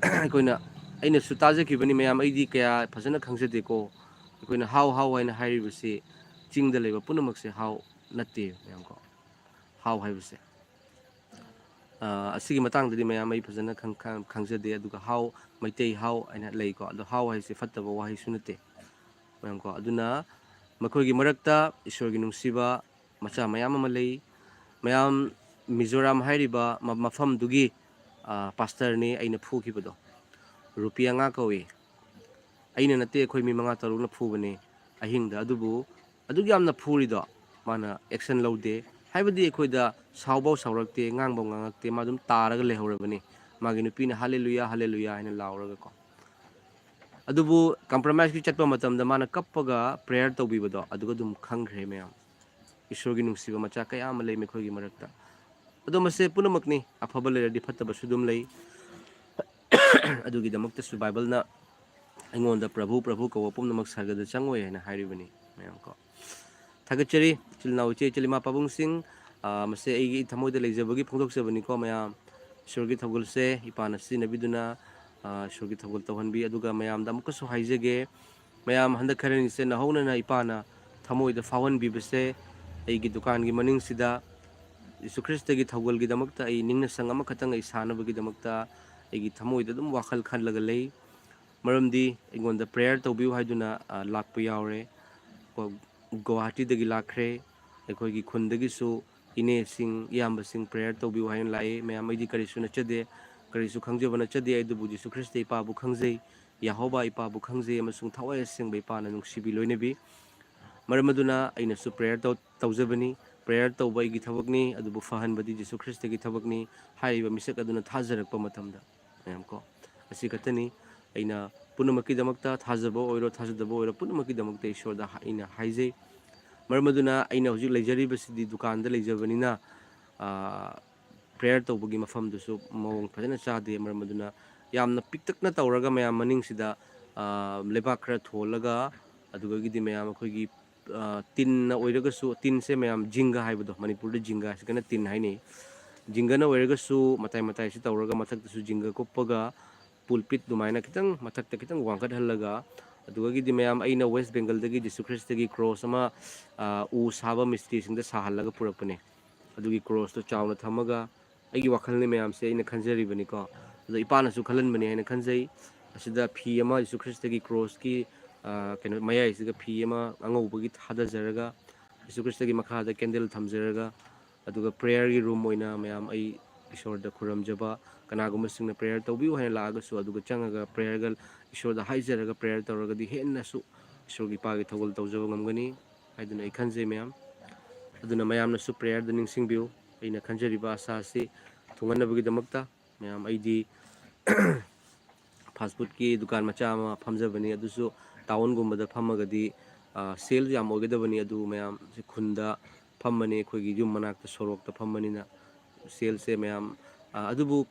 ꯑꯩꯈꯣꯏꯅ, ꯑꯩꯅꯁꯨ ꯇꯥꯖꯈꯤꯕꯅꯤ ꯃꯌꯥꯝ, ꯑꯩꯗꯤ ꯀꯌꯥ ꯐꯖꯅ ꯈꯪꯖꯗꯦꯀꯣ꯫ ꯑꯩꯈꯣꯏꯅ ꯍꯥꯎ ꯍꯥꯎ ꯍꯥꯏꯅ ꯍꯥꯏꯔꯤꯕꯁꯤ ꯆꯤꯡꯗ ꯂꯩꯕ ꯄꯨꯝꯅꯃꯛꯁꯦ ꯍꯥꯎ ꯅꯠꯇꯦ ꯃꯌꯥꯝ ꯀꯣ꯫ ꯍꯥꯎ ꯍꯥꯏꯕꯁꯦ ꯑꯁꯤꯒꯤ ꯃꯇꯥꯡꯗꯗꯤ ꯃꯌꯥꯝ ꯑꯩ ꯐꯖꯅ ꯈꯪꯖꯗꯦ꯫ ꯑꯗꯨꯒ ꯍꯥꯎ, ꯃꯩꯇꯩ ꯍꯥꯎ ꯍꯥꯏꯅ ꯂꯩꯀꯣ꯫ ꯑꯗꯣ ꯍꯥꯎ ꯍꯥꯏꯁꯦ ꯐꯠꯇꯕ ꯋꯥꯍꯩꯁꯨ ꯅꯠꯇꯦ ꯃꯌꯥꯝ ꯀꯣ꯫ ꯑꯗꯨꯅ ꯃꯈꯣꯏꯒꯤ ꯃꯔꯛꯇ ꯏꯁꯣꯔꯒꯤ ꯅꯨꯡꯁꯤꯕ ꯃꯆꯥ ꯃꯌꯥꯝ ꯑꯃ ꯂꯩ꯫ ꯃꯌꯥꯝ ꯃꯤꯖꯣꯔꯥꯝ ꯍꯥꯏꯔꯤꯕ ꯃꯐꯝꯗꯨꯒꯤ ꯄꯥꯁꯇꯔꯅꯤ ꯑꯩꯅ ꯐꯨꯈꯤꯕꯗꯣ꯫ ꯔꯨꯄꯤ ꯑꯉꯥ ꯀꯧꯏ꯫ ꯑꯩꯅ ꯅꯠꯇꯦ, ꯑꯩꯈꯣꯏ ꯃꯤ ꯃꯉꯥ ꯇꯔꯨꯛꯅ ꯐꯨꯕꯅꯤ ꯑꯍꯤꯡꯗ꯫ ꯑꯗꯨꯕꯨ ꯑꯗꯨꯛ ꯌꯥꯝꯅ ꯐꯨꯔꯤꯗꯣ ꯃꯥꯅ ꯑꯦꯛꯁꯟ ꯂꯧꯗꯦ꯫ ꯍꯥꯏꯕꯗꯤ ꯑꯩꯈꯣꯏꯗ ꯁꯥꯎꯕꯧ ꯁꯥꯎꯔꯛꯇꯦ, ꯉꯥꯡꯕꯧ ꯉꯥꯡꯉꯛꯇꯦ꯫ ꯃꯥ ꯑꯗꯨꯝ ꯇꯥꯔꯒ ꯂꯩꯍꯧꯔꯕꯅꯤ꯫ ꯃꯥꯒꯤ ꯅꯨꯄꯤꯅ "ꯍꯥꯂꯦꯂꯨꯌꯥ, ꯍꯥꯂꯦꯂꯨꯌꯥ" ꯍꯥꯏꯅ ꯂꯥꯎꯔꯒꯀꯣ꯫ ꯑꯗꯨꯕꯨ ꯀꯝꯄ꯭ꯔꯣꯃꯥꯏꯁꯀꯤ ꯆꯠꯄ ꯃꯇꯝꯗ ꯃꯥꯅ ꯀꯞꯄꯒ ꯄ꯭ꯔꯦꯌꯔ ꯇꯧꯕꯤꯕꯗꯣ ꯑꯗꯨꯒ ꯑꯗꯨꯝ ꯈꯪꯈ꯭ꯔꯦ ꯃꯌꯥꯝ꯫ ꯏꯁꯣꯔꯒꯤ ꯅꯨꯡꯁꯤꯕ ꯃꯆꯥ ꯀꯌꯥ ꯑꯃ ꯂꯩ ꯃꯈꯣꯏꯒꯤ ꯃꯔꯛꯇ꯫ ꯑꯗꯣ ꯃꯁꯦ ꯄꯨꯝꯅꯃꯛꯅꯤ, ꯑꯐꯕ ꯂꯩꯔꯗꯤ ꯐꯠꯇꯕꯁꯨ ꯑꯗꯨꯝ ꯂꯩ꯫ ꯑꯗꯨꯒꯤꯗꯃꯛꯇꯁꯨ ꯕꯥꯏꯕꯜꯅ ꯑꯩꯉꯣꯟꯗ "ꯄ꯭ꯔꯚꯨ, ꯄ꯭ꯔꯚꯨ ꯀꯧꯕ ꯄꯨꯝꯅꯃꯛ ꯁꯔꯒꯗ ꯆꯪꯉꯣꯏ" ꯍꯥꯏꯅ ꯍꯥꯏꯔꯤꯕꯅꯤ ꯃꯌꯥꯝ ꯀꯣ꯫ ꯊꯥꯒꯠꯆꯔꯤ ꯏꯆꯤꯜ ꯏꯅꯥꯎ, ꯏꯆꯦ ꯏꯆꯤꯜ, ꯏꯃꯥ ꯄꯥꯕꯨꯡꯁꯤꯡ꯫ ꯃꯁꯦ ꯑꯩꯒꯤ ꯊꯃꯣꯏꯗ ꯂꯩꯖꯕꯒꯤ ꯐꯣꯡꯗꯣꯛꯆꯕꯅꯤꯀꯣ ꯃꯌꯥꯝ꯫ ꯏꯁꯣꯔꯒꯤ ꯊꯧꯒꯜꯁꯦ ꯏꯄꯥꯅ ꯁꯤꯖꯤꯟꯅꯕꯤꯗꯨꯅ ꯏꯁꯣꯔꯒꯤ ꯊꯧꯒꯜ ꯇꯧꯍꯟꯕꯤ꯫ ꯑꯗꯨꯒ ꯃꯌꯥꯝꯗ ꯑꯃꯨꯛꯀꯁꯨ ꯍꯥꯏꯖꯒꯦ, ꯃꯌꯥꯝ ꯍꯟꯗꯛ ꯈꯔꯅꯤꯁꯦ ꯅꯧꯍꯧꯅꯅ ꯏꯄꯥꯅ ꯊꯃꯣꯏꯗ ꯐꯥꯎꯍꯟꯕꯤꯕꯁꯦ, ꯑꯩꯒꯤ ꯗꯨꯀꯥꯟꯒꯤ ꯃꯅꯤꯡꯁꯤꯗ ꯖꯤꯁꯨ ꯈ꯭ꯔꯤꯁꯇꯒꯤ ꯊꯧꯒꯜꯒꯤꯗꯃꯛꯇ ꯑꯩ ꯅꯤꯡꯅ ꯁꯪ ꯑꯃꯈꯛꯇꯪ ꯑꯩ ꯁꯥꯅꯕꯒꯤꯗꯃꯛꯇ ꯑꯩꯒꯤ ꯊꯃꯣꯏꯗ ꯑꯗꯨꯝ ꯋꯥꯈꯜ ꯈꯜꯂꯒ ꯂꯩ꯫ ꯃꯔꯝꯗꯤ ꯑꯩꯉꯣꯟꯗ ꯄ꯭ꯔꯦꯌꯔ ꯇꯧꯕꯤꯌꯨ ꯍꯥꯏꯗꯨꯅ ꯂꯥꯛꯄ ꯌꯥꯎꯔꯦ꯫ ꯒꯨꯋꯥꯍꯥꯇꯤꯗꯒꯤ ꯂꯥꯛꯈ꯭ꯔꯦ꯫ ꯑꯩꯈꯣꯏꯒꯤ ꯈꯨꯟꯗꯒꯤꯁꯨ ꯏꯅꯦꯁꯤꯡ, ꯏꯌꯥꯝꯕꯁꯤꯡ ꯄ꯭ꯔꯦꯌꯔ ꯇꯧꯕꯤꯌꯨ ꯍꯥꯏꯅ ꯂꯥꯛꯏ꯫ ꯃꯌꯥꯝ, ꯑꯩꯗꯤ ꯀꯔꯤꯁꯨ ꯅꯠꯆꯗꯦ, ꯀꯔꯤꯁꯨ ꯈꯪꯖꯕ ꯅꯠꯆꯗꯦ, ꯑꯗꯨꯕꯨ ꯖꯤꯁꯨ ꯈ꯭ꯔꯤꯁꯇ ꯏꯄꯥꯕꯨ ꯈꯪꯖꯩ, ꯌꯦꯍꯣꯕꯥ ꯏꯄꯥꯕꯨ ꯈꯪꯖꯩ ꯑꯃꯁꯨꯡ ꯊꯋꯥꯏ ꯑꯁꯦꯡꯕ ꯏꯄꯥꯅ ꯅꯨꯡꯁꯤꯕꯤ ꯂꯣꯏꯅꯕꯤ꯫ ꯃꯔꯝ ꯑꯗꯨꯅ ꯑꯩꯅꯁꯨ ꯄ꯭ꯔꯦꯌꯔ ꯇꯧ-, ꯇꯧꯖꯕꯅꯤ꯫ ꯄ꯭ꯔꯦꯌꯔ ꯇꯧꯕ ꯑꯩꯒꯤ ꯊꯕꯛꯅꯤ, ꯑꯗꯨꯕꯨ ꯐꯍꯟꯕꯗꯤ ꯖꯤꯁꯨ ꯈ꯭ꯔꯤꯁꯇꯒꯤ ꯊꯕꯛꯅꯤ꯫ ꯍꯥꯏꯔꯤꯕ ꯃꯤꯁꯛ ꯑꯗꯨꯅ ꯊꯥꯖꯔꯛꯄ ꯃꯇꯝꯗ, ꯃꯌꯥꯝ ꯀꯣ, ꯑꯁꯤ ꯈꯛꯇꯅꯤ꯫ ꯑꯩꯅ ꯄꯨꯝꯅꯃꯛꯀꯤꯗꯃꯛꯇ, ꯊꯥꯖꯕ ꯑꯣꯏꯔꯣ, ꯊꯥꯖꯗꯕ ꯑꯣꯏꯔꯣ, ꯄꯨꯝꯅꯃꯛꯀꯤꯗꯃꯛꯇ ꯏꯁꯣꯔꯗ ꯑꯩꯅ ꯍꯥꯏꯖꯩ꯫ ꯃꯔꯝ ꯑꯗꯨꯅ ꯑꯩꯅ ꯍꯧꯖꯤꯛ ꯂꯩꯖꯔꯤꯕꯁꯤꯗꯤ ꯗꯨꯀꯥꯟꯗ ꯂꯩꯖꯕꯅꯤꯅ, ꯄ꯭ꯔꯦꯌꯔ ꯇꯧꯕꯒꯤ ꯃꯐꯝꯗꯨꯁꯨ ꯃꯑꯣꯡ ꯐꯖꯅ ꯆꯥꯗꯦ꯫ ꯃꯔꯝ ꯑꯗꯨꯅ ꯌꯥꯝꯅ ꯄꯤꯛꯇꯛꯅ ꯇꯧꯔꯒ ꯃꯌꯥꯝ ꯃꯅꯤꯡꯁꯤꯗ ꯂꯩꯕꯥꯛ ꯈꯔ ꯊꯣꯜꯂꯒ, ꯑꯗꯨꯗꯒꯤꯗꯤ ꯃꯌꯥꯝ ꯑꯩꯈꯣꯏꯒꯤ ꯇꯤꯟꯅ ꯑꯣꯏꯔꯒꯁꯨ, ꯇꯤꯟꯁꯦ ꯃꯌꯥꯝ ꯖꯤꯡꯒ ꯍꯥꯏꯕꯗꯣ, ꯃꯅꯤꯄꯨꯔꯗ ꯖꯤꯡꯒ ꯍꯥꯏꯁꯤꯒꯅ ꯇꯤꯟ ꯍꯥꯏꯅꯩ꯫ ꯖꯤꯡꯒꯅ ꯑꯣꯏꯔꯒꯁꯨ ꯃꯇꯥꯏ ꯃꯇꯥꯏꯁꯤ ꯇꯧꯔꯒ ꯃꯊꯛꯇꯁꯨ ꯖꯤꯡꯒ ꯀꯨꯞꯄꯒ, ꯄꯨꯜꯄꯤꯠ ꯑꯗꯨꯃꯥꯏꯅ ꯈꯤꯇꯪ ꯃꯊꯛꯇ ꯈꯤꯇꯪ ꯋꯥꯡꯈꯠꯍꯜꯂꯒ, ꯑꯗꯨꯗꯒꯤꯗꯤ ꯃꯌꯥꯝ ꯑꯩꯅ ꯋꯦꯁ ꯕꯦꯡꯒꯜꯗꯒꯤ ꯖꯤꯁꯨ ꯈ꯭ꯔꯤꯁꯇꯒꯤ ꯀ꯭ꯔꯣꯁ ꯑꯃ ꯎ ꯁꯥꯕ ꯃꯤꯁꯇ꯭ꯔꯤꯁꯤꯡꯗ ꯁꯥꯍꯜꯂꯒ ꯄꯨꯔꯛꯄꯅꯦ꯫ ꯑꯗꯨꯒꯤ ꯀ꯭ꯔꯣꯁꯇꯣ ꯆꯥꯎꯅ ꯊꯝꯃꯒ, ꯑꯩꯒꯤ ꯋꯥꯈꯜꯅꯤ ꯃꯌꯥꯝꯁꯦ, ꯑꯩꯅ ꯈꯟꯖꯔꯤꯕꯅꯤꯀꯣ, ꯑꯗꯣ ꯏꯄꯥꯅꯁꯨ ꯈꯜꯍꯟꯕꯅꯤ ꯍꯥꯏꯅ ꯈꯟꯖꯩ꯫ ꯑꯁꯤꯗ ꯐꯤ ꯑꯃ, ꯖꯤꯁꯨ ꯈ꯭ꯔꯤꯁꯇꯒꯤ ꯀ꯭ꯔꯣꯁꯀꯤ ꯀꯩꯅꯣ ꯃꯌꯥꯏꯁꯤꯒ ꯐꯤ ꯑꯃ ꯑꯉꯧꯕꯒꯤ ꯊꯥꯗꯖꯔꯒ, ꯖꯤꯁꯨ ꯈ꯭ꯔꯤꯁꯇꯒꯤ ꯃꯈꯥꯗ ꯀꯦꯟꯗꯜ ꯊꯝꯖꯔꯒ, ꯑꯗꯨꯒ ꯄ꯭ꯔꯦꯌꯔꯒꯤ ꯔꯨꯝ ꯑꯣꯏꯅ ꯃꯌꯥꯝ ꯑꯩ ꯏꯁꯣꯔꯗ ꯈꯨꯔꯨꯝꯖꯕ, ꯀꯅꯥꯒꯨꯝꯕꯁꯤꯡꯅ ꯄ꯭ꯔꯦꯌꯔ ꯇꯧꯕꯤꯌꯨ ꯍꯥꯏꯅ ꯂꯥꯛꯑꯒꯁꯨ, ꯑꯗꯨꯒ ꯆꯪꯉꯒ ꯄ꯭ꯔꯦꯌꯔꯒ ꯏꯁꯣꯔꯗ ꯍꯥꯏꯖꯔꯒ ꯄ꯭ꯔꯦꯌꯔ ꯇꯧꯔꯒꯗꯤ ꯍꯦꯟꯅꯁꯨ ꯏꯁꯣꯔꯒꯤ ꯏꯄꯥꯒꯤ ꯊꯧꯒꯜ ꯇꯧꯖꯕ ꯉꯝꯒꯅꯤ ꯍꯥꯏꯗꯨꯅ ꯑꯩ ꯈꯟꯖꯩ ꯃꯌꯥꯝ꯫ ꯑꯗꯨꯅ ꯃꯌꯥꯝꯅꯁꯨ ꯄ꯭ꯔꯦꯌꯔꯗ ꯅꯤꯡꯁꯤꯡꯕꯤꯌꯨ꯫ ꯑꯩꯅ ꯈꯟꯖꯔꯤꯕ ꯑꯁꯥ ꯑꯁꯤ ꯊꯨꯡꯍꯟꯅꯕꯒꯤꯗꯃꯛꯇ ꯃꯌꯥꯝ, ꯑꯩꯗꯤ ꯐꯥꯁ ꯐꯨꯗꯀꯤ ꯗꯨꯀꯥꯟ ꯃꯆꯥ ꯑꯃ ꯐꯝꯖꯕꯅꯤ꯫ ꯑꯗꯨꯁꯨ ꯇꯥꯎꯟꯒꯨꯝꯕꯗ ꯐꯝꯃꯒꯗꯤ ꯁꯦꯜ ꯌꯥꯝ ꯑꯣꯏꯒꯗꯕꯅꯤ꯫ ꯑꯗꯨ ꯃꯌꯥꯝꯁꯦ ꯈꯨꯟꯗ ꯐꯝꯕꯅꯤ, ꯑꯩꯈꯣꯏꯒꯤ ꯌꯨꯝ ꯃꯅꯥꯛꯇ ꯁꯣꯔꯣꯛꯇ ꯐꯝꯕꯅꯤꯅ ꯁꯦꯜꯁꯦ ꯃꯌꯥꯝ, ꯑꯗꯨꯕꯨ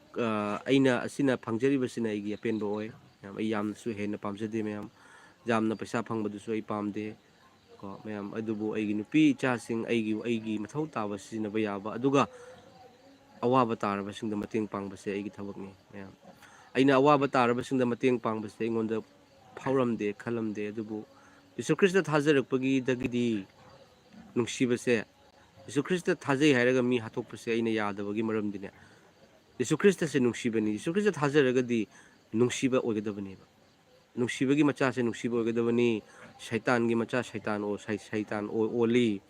ꯑꯩꯅ ꯑꯁꯤꯅ ꯐꯪꯖꯔꯤꯕꯁꯤꯅ ꯑꯩꯒꯤ ꯑꯄꯦꯟꯕ ꯑꯣꯏ꯫ ꯃꯌꯥꯝ, ꯑꯩ ꯌꯥꯝꯅꯁꯨ ꯍꯦꯟꯅ ꯄꯥꯝꯖꯗꯦ ꯃꯌꯥꯝ꯫ ꯌꯥꯝꯅ ꯄꯩꯁꯥ ꯐꯪꯕꯗꯨꯁꯨ ꯑꯩ ꯄꯥꯝꯗꯦ꯫ ꯀꯣ ꯃꯌꯥꯝ, ꯑꯗꯨꯕꯨ ꯑꯩꯒꯤ ꯅꯨꯄꯤ ꯏꯆꯥꯁꯤꯡ, ꯑꯩꯒꯤ, ꯑꯩꯒꯤ ꯃꯊꯧ ꯇꯥꯕ ꯁꯤꯖꯤꯟꯅꯕ ꯌꯥꯕ, ꯑꯗꯨꯒ ꯑꯋꯥꯕ ꯇꯥꯔꯕꯁꯤꯡꯗ ꯃꯇꯦꯡ ꯄꯥꯡꯕꯁꯦ ꯑꯩꯒꯤ ꯊꯕꯛꯅꯤ ꯃꯌꯥꯝ꯫ ꯑꯩꯅ ꯑꯋꯥꯕ ꯇꯥꯔꯕꯁꯤꯡꯗ ꯃꯇꯦꯡ ꯄꯥꯡꯕꯁꯦ ꯑꯩꯉꯣꯟꯗ ꯐꯥꯎꯔꯝꯗꯦ, ꯈꯜꯂꯝꯗꯦ꯫ ꯑꯗꯨꯕꯨ ꯖꯤꯁꯨ ꯈ꯭ꯔꯤꯁꯇ ꯊꯥꯖꯔꯛꯄꯒꯤꯗꯒꯤꯗꯤ ꯅꯨꯡꯁꯤꯕꯁꯦ, ꯖꯤꯁꯨ ꯈ꯭ꯔꯤꯁꯇ ꯊꯥꯖꯩ ꯍꯥꯏꯔꯒ ꯃꯤ ꯍꯥꯠꯇꯣꯛꯄꯁꯦ ꯑꯩꯅ ꯌꯥꯗꯕꯒꯤ ꯃꯔꯝꯗꯤꯅꯦ, ꯖꯤꯁꯨ ꯈ꯭ꯔꯤꯁꯇꯁꯦ ꯅꯨꯡꯁꯤꯕꯅꯤ꯫ ꯖꯤꯁꯨ ꯈ꯭ꯔꯤꯁꯇ ꯊꯥꯖꯔꯒꯗꯤ ꯅꯨꯡꯁꯤꯕ ꯑꯣꯏꯒꯗꯕꯅꯦꯕ꯫ ꯅꯨꯡꯁꯤꯕꯒꯤ ꯃꯆꯥꯁꯦ ꯅꯨꯡꯁꯤꯕ ꯑꯣꯏꯒꯗꯕꯅꯤ꯫ ꯁꯩꯇꯥꯟꯒꯤ ꯃꯆꯥ ꯁꯩꯇꯥꯟ ꯑꯣ-, ꯁꯩ-, ꯁꯩꯇꯥꯟ ꯑꯣ-, ꯑꯣꯜꯂꯤ꯫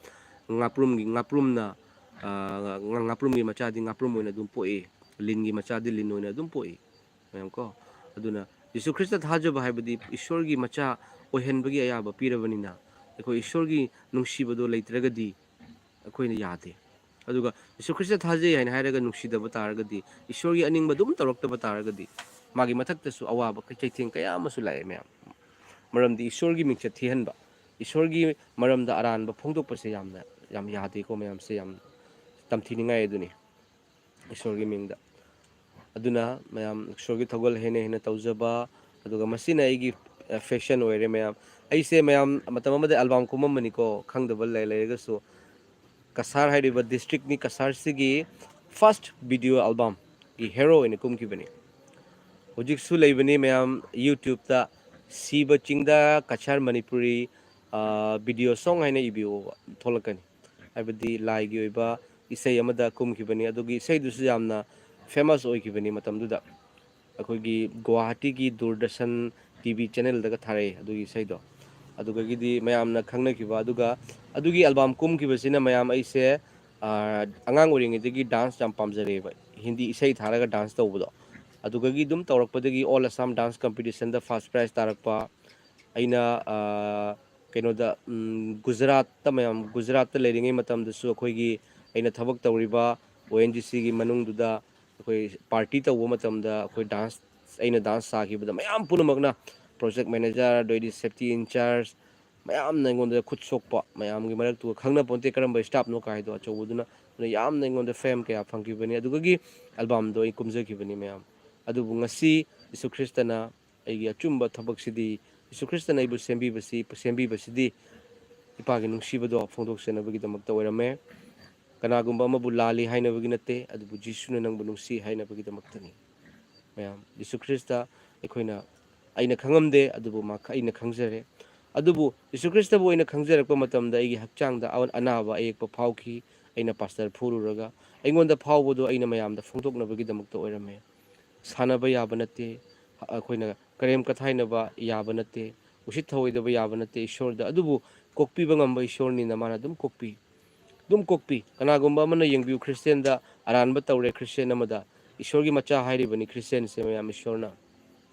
ꯉꯥꯄ꯭ꯔꯨꯝꯒꯤ, ꯉꯥꯄ꯭ꯔꯨꯝꯅ, ꯉꯥ-, ꯉꯥꯄ꯭ꯔꯨꯝꯒꯤ ꯃꯆꯥꯗꯤ ꯉꯥꯄ꯭ꯔꯨꯝ ꯑꯣꯏꯅ ꯑꯗꯨꯝ ꯄꯣꯛꯏ꯫ ꯂꯤꯟꯒꯤ ꯃꯆꯥꯗꯤ ꯂꯤꯟ ꯑꯣꯏꯅ ꯑꯗꯨꯝ ꯄꯣꯛꯏ꯫ ꯃꯌꯥꯝ ꯀꯣ꯫ ꯑꯗꯨꯅ ꯖꯤꯁꯨ ꯈ꯭ꯔꯤꯁꯇ ꯊꯥꯖꯕ ꯍꯥꯏꯕꯗꯤ ꯏꯁꯣꯔꯒꯤ ꯃꯆꯥ ꯑꯣꯏꯍꯟꯕꯒꯤ ꯑꯌꯥꯕ ꯄꯤꯔꯕꯅꯤꯅ, ꯑꯩꯈꯣꯏ ꯏꯁꯣꯔꯒꯤ ꯅꯨꯡꯁꯤꯕꯗꯣ ꯂꯩꯇ꯭ꯔꯒꯗꯤ ꯑꯩꯈꯣꯏꯅ ꯌꯥꯗꯦ꯫ ꯑꯗꯨꯒ ꯖꯤꯁꯨ ꯈ꯭ꯔꯤꯁꯇ ꯊꯥꯖꯩ ꯍꯥꯏꯅ ꯍꯥꯏꯔꯒ ꯅꯨꯡꯁꯤꯗꯕ ꯇꯥꯔꯒꯗꯤ, ꯏꯁꯣꯔꯒꯤ ꯑꯅꯤꯡꯕ ꯑꯗꯨꯝ ꯇꯧꯔꯛꯇꯕ ꯇꯥꯔꯒꯗꯤ, ꯃꯥꯒꯤ ꯃꯊꯛꯇꯁꯨ ꯑꯋꯥꯕ, ꯆꯩꯊꯦꯡ ꯀꯌꯥ ꯑꯃꯁꯨ ꯂꯥꯛꯑꯦ ꯃꯌꯥꯝ꯫ ꯃꯔꯝꯗꯤ ꯏꯁꯣꯔꯒꯤ ꯃꯤꯡꯆꯠ ꯊꯤꯍꯟꯕ, ꯏꯁꯣꯔꯒꯤ ꯃꯔꯝꯗ ꯑꯔꯥꯟꯕ ꯐꯣꯡꯗꯣꯛꯄꯁꯦ ꯌꯥꯝꯅ, ꯌꯥꯝ ꯌꯥꯗꯦꯀꯣ ꯃꯌꯥꯝꯁꯦ, ꯌꯥꯝ ꯇꯝꯊꯤꯅꯤꯡꯉꯥꯏ ꯑꯗꯨꯅꯤ ꯏꯁꯣꯔꯒꯤ ꯃꯤꯡꯗ꯫ ꯑꯗꯨꯅ ꯃꯌꯥꯝ ꯏꯁꯣꯔꯒꯤ ꯊꯧꯒꯜ ꯍꯦꯟꯅ ꯍꯦꯟꯅ ꯇꯧꯖꯕ, ꯑꯗꯨꯒ ꯃꯁꯤꯅ ꯑꯩꯒꯤ ꯐꯦꯁꯟ ꯑꯣꯏꯔꯦ ꯃꯌꯥꯝ꯫ ꯑꯩꯁꯦ ꯃꯌꯥꯝ ꯃꯇꯝ ꯑꯃꯗ ꯑꯦꯜꯕꯝ ꯀꯨꯝꯃꯝꯕꯅꯤꯀꯣ, ꯈꯪꯗꯕ ꯂꯩ-, ꯂꯩꯔꯒꯁꯨ꯫ ꯀꯁꯥꯔ ꯍꯥꯏꯔꯤꯕ ꯗꯤꯁꯇ꯭ꯔꯤꯛꯅꯤ, ꯀꯁꯥꯔꯁꯤꯒꯤ ꯐꯥꯔꯁ ꯚꯤꯗꯤꯑꯣ ꯑꯦꯜꯕꯝꯒꯤ ꯍꯦꯔꯣ ꯑꯣꯏꯅ ꯀꯨꯝꯈꯤꯕꯅꯤ꯫ ꯍꯧꯖꯤꯛꯁꯨ ꯂꯩꯕꯅꯤ ꯃꯌꯥꯝ, ꯌꯨꯇ꯭ꯌꯨꯕꯇ ꯁꯤꯕ ꯆꯤꯡꯗ ꯀꯁꯥꯔ ꯃꯅꯤꯄꯨꯔꯤ ꯚꯤꯗꯤꯑꯣ ꯁꯣꯡ ꯍꯥꯏꯅ ꯏꯕꯤꯌꯣꯕ, ꯊꯣꯛꯂꯛꯀꯅꯤ꯫ ꯍꯥꯏꯕꯗꯤ ꯂꯥꯏꯒꯤ ꯑꯣꯏꯕ ꯏꯁꯩ ꯑꯃꯗ ꯀꯨꯝꯈꯤꯕꯅꯤ꯫ ꯑꯗꯨꯒꯤ ꯏꯁꯩꯗꯨꯁꯨ ꯌꯥꯝꯅ ꯐꯦꯃꯁ ꯑꯣꯏꯈꯤꯕꯅꯤ ꯃꯇꯝꯗꯨꯗ꯫ ꯑꯩꯈꯣꯏꯒꯤ ꯒꯨꯋꯥꯍꯥꯇꯤꯒꯤ ꯗꯨꯔꯗꯔꯁꯟ ꯇꯤ ꯚꯤ ꯆꯦꯅꯦꯜꯗꯒ ꯊꯥꯔꯛꯑꯦ ꯑꯗꯨꯒꯤ ꯏꯁꯩꯗꯣ꯫ ꯑꯗꯨꯗꯒꯤꯗꯤ ꯃꯌꯥꯝꯅ ꯈꯪꯅꯈꯤꯕ꯫ ꯑꯗꯨꯒ ꯑꯗꯨꯒꯤ ꯑꯦꯜꯕꯝ ꯀꯨꯝꯈꯤꯕꯁꯤꯅ ꯃꯌꯥꯝ ꯑꯩꯁꯦ, ꯑꯥ, ꯑꯉꯥꯡ ꯑꯣꯏꯔꯤꯉꯩꯗꯒꯤ ꯗꯥꯟꯁ ꯌꯥꯝ ꯄꯥꯝꯖꯔꯛꯑꯦꯕ, ꯍꯤꯟꯗꯤ ꯏꯁꯩ ꯊꯥꯔꯒ ꯗꯥꯟꯁ ꯇꯧꯕꯗꯣ꯫ ꯑꯗꯨꯗꯒꯤ ꯑꯗꯨꯝ ꯇꯧꯔꯛꯄꯗꯒꯤ ꯑꯣꯜ ꯑꯁꯥꯝ ꯗꯥꯟꯁ ꯀꯝꯄꯤꯇꯤꯁꯟꯗ ꯐꯥꯔꯁ ꯄ꯭ꯔꯥꯏꯖ ꯇꯥꯔꯛꯄ, ꯑꯩꯅ, ꯑꯥ, ꯀꯩꯅꯣꯗ, ꯎꯝ, ꯒꯨꯖꯔꯥꯠꯇ ꯃꯌꯥꯝ, ꯒꯨꯖꯔꯥꯠꯇ ꯂꯩꯔꯤꯉꯩ ꯃꯇꯝꯗꯁꯨ ꯑꯩꯈꯣꯏꯒꯤ, ꯑꯩꯅ ꯊꯕꯛ ꯇꯧꯔꯤꯕ ꯑꯣ ꯑꯦꯟ ꯖꯤ ꯁꯤꯒꯤ ꯃꯅꯨꯡꯗꯨꯗ ꯑꯩꯈꯣꯏ ꯄꯥꯔꯇꯤ ꯇꯧꯕ ꯃꯇꯝꯗ ꯑꯩꯈꯣꯏ ꯗꯥꯟꯁ, ꯑꯩꯅ ꯗꯥꯟꯁ ꯁꯥꯈꯤꯕꯗ ꯃꯌꯥꯝ ꯄꯨꯝꯅꯃꯛꯅ, ꯄ꯭ꯔꯣꯖꯦꯛ ꯃꯦꯅꯦꯖꯔ, ꯑꯗꯩꯗꯤ ꯁꯦꯐꯇꯤ ꯏꯟꯆꯥꯔꯖ, ꯃꯌꯥꯝꯅ ꯑꯩꯉꯣꯟꯗ ꯈꯨꯠ ꯁꯣꯛꯄ, ꯃꯌꯥꯝꯒꯤ ꯃꯔꯛꯇꯨꯒ ꯈꯪꯅ ꯄꯣꯟꯇꯦ ꯀꯔꯝꯕ ꯁ꯭ꯇꯥꯐꯅꯣ ꯀꯥꯏꯗꯣ ꯑꯆꯧꯕꯗꯨꯅ, ꯑꯗꯨꯅ ꯌꯥꯝꯅ ꯑꯩꯉꯣꯟꯗ ꯐꯦꯝ ꯀꯌꯥ ꯐꯪꯈꯤꯕꯅꯤ꯫ ꯑꯗꯨꯗꯒꯤ ꯑꯦꯜꯕꯝꯗꯣ ꯑꯩ ꯀꯨꯝꯖꯈꯤꯕꯅꯤ ꯃꯌꯥꯝ꯫ ꯑꯗꯨꯕꯨ ꯉꯁꯤ ꯖꯤꯁꯨ ꯈ꯭ꯔꯤꯁꯇꯅ ꯑꯩꯒꯤ ꯑꯆꯨꯝꯕ ꯊꯕꯛꯁꯤꯗꯤ, ꯖꯤꯁꯨ ꯈ꯭ꯔꯤꯁꯇꯅ ꯑꯩꯕꯨ ꯁꯦꯝꯕꯤꯕꯁꯤ, ꯁꯦꯝꯕꯤꯕꯁꯤꯗꯤ ꯏꯄꯥꯒꯤ ꯅꯨꯡꯁꯤꯕꯗꯣ ꯐꯣꯡꯗꯣꯛꯆꯅꯕꯒꯤꯗꯃꯛꯇ ꯑꯣꯏꯔꯝꯃꯦ꯫ ꯀꯅꯥꯒꯨꯝꯕ ꯑꯃꯕꯨ ꯂꯥꯜꯂꯤ ꯍꯥꯏꯅꯕꯒꯤ ꯅꯠꯇꯦ, ꯑꯗꯨꯕꯨ ꯖꯤꯁꯨꯅ ꯅꯪꯕꯨ ꯅꯨꯡꯁꯤ ꯍꯥꯏꯅꯕꯒꯤꯗꯃꯛꯇꯅꯤ꯫ ꯃꯌꯥꯝ, ꯖꯤꯁꯨ ꯈ꯭ꯔꯤꯁꯇ ꯑꯩꯈꯣꯏꯅ, ꯑꯩꯅ ꯈꯪꯉꯝꯗꯦ, ꯑꯗꯨꯕꯨ ꯃꯥ, ꯑꯩꯅ ꯈꯪꯖꯔꯦ꯫ ꯑꯗꯨꯕꯨ ꯖꯤꯁꯨ ꯈ꯭ꯔꯤꯁꯇꯕꯨ ꯑꯩꯅ ꯈꯪꯖꯔꯛꯄ ꯃꯇꯝꯗ ꯑꯩꯒꯤ ꯍꯛꯆꯥꯡꯗ ꯑ-, ꯑꯅꯥꯕ ꯑꯌꯦꯛꯄ ꯐꯥꯎꯈꯤ꯫ ꯑꯩꯅ ꯄꯥꯁꯇꯔ ꯐꯨꯔꯨꯔꯒ ꯑꯩꯉꯣꯟꯗ ꯐꯥꯎꯕꯗꯣ ꯑꯩꯅ ꯃꯌꯥꯝꯗ ꯐꯣꯡꯗꯣꯛꯅꯕꯒꯤꯗꯃꯛꯇ ꯑꯣꯏꯔꯝꯃꯦ꯫ ꯁꯥꯟꯅꯕ ꯌꯥꯕ ꯅꯠꯇꯦ, ꯑꯩꯈꯣꯏꯅ ꯀꯔꯦꯝ ꯀꯊꯥꯏꯅꯕ ꯌꯥꯕ ꯅꯠꯇꯦ, ꯎꯁꯤꯠ ꯊꯑꯣꯏꯗꯕ ꯌꯥꯕ ꯅꯠꯇꯦ ꯏꯁꯣꯔꯗ꯫ ꯑꯗꯨꯕꯨ ꯀꯣꯛꯄꯤꯕ ꯉꯝꯕ ꯏꯁꯣꯔꯅꯤꯅ ꯃꯥꯅ ꯑꯗꯨꯝ ꯀꯣꯛꯄꯤ꯫ ꯑꯗꯨꯝ ꯀꯣꯛꯄꯤ꯫ ꯀꯅꯥꯒꯨꯝꯕ ꯑꯃꯅ ꯌꯦꯡꯕꯤꯌꯨ, ꯈ꯭ꯔꯤꯁꯇꯦꯟꯗ ꯑꯔꯥꯟꯕ ꯇꯧꯔꯦ, ꯈ꯭ꯔꯤꯁꯇꯦꯟ ꯑꯃꯗ, ꯏꯁꯣꯔꯒꯤ ꯃꯆꯥ ꯍꯥꯏꯔꯤꯕꯅꯤ ꯈ꯭ꯔꯤꯁꯇꯦꯟꯁꯦ ꯃꯌꯥꯝ ꯏꯁꯣꯔꯅ꯫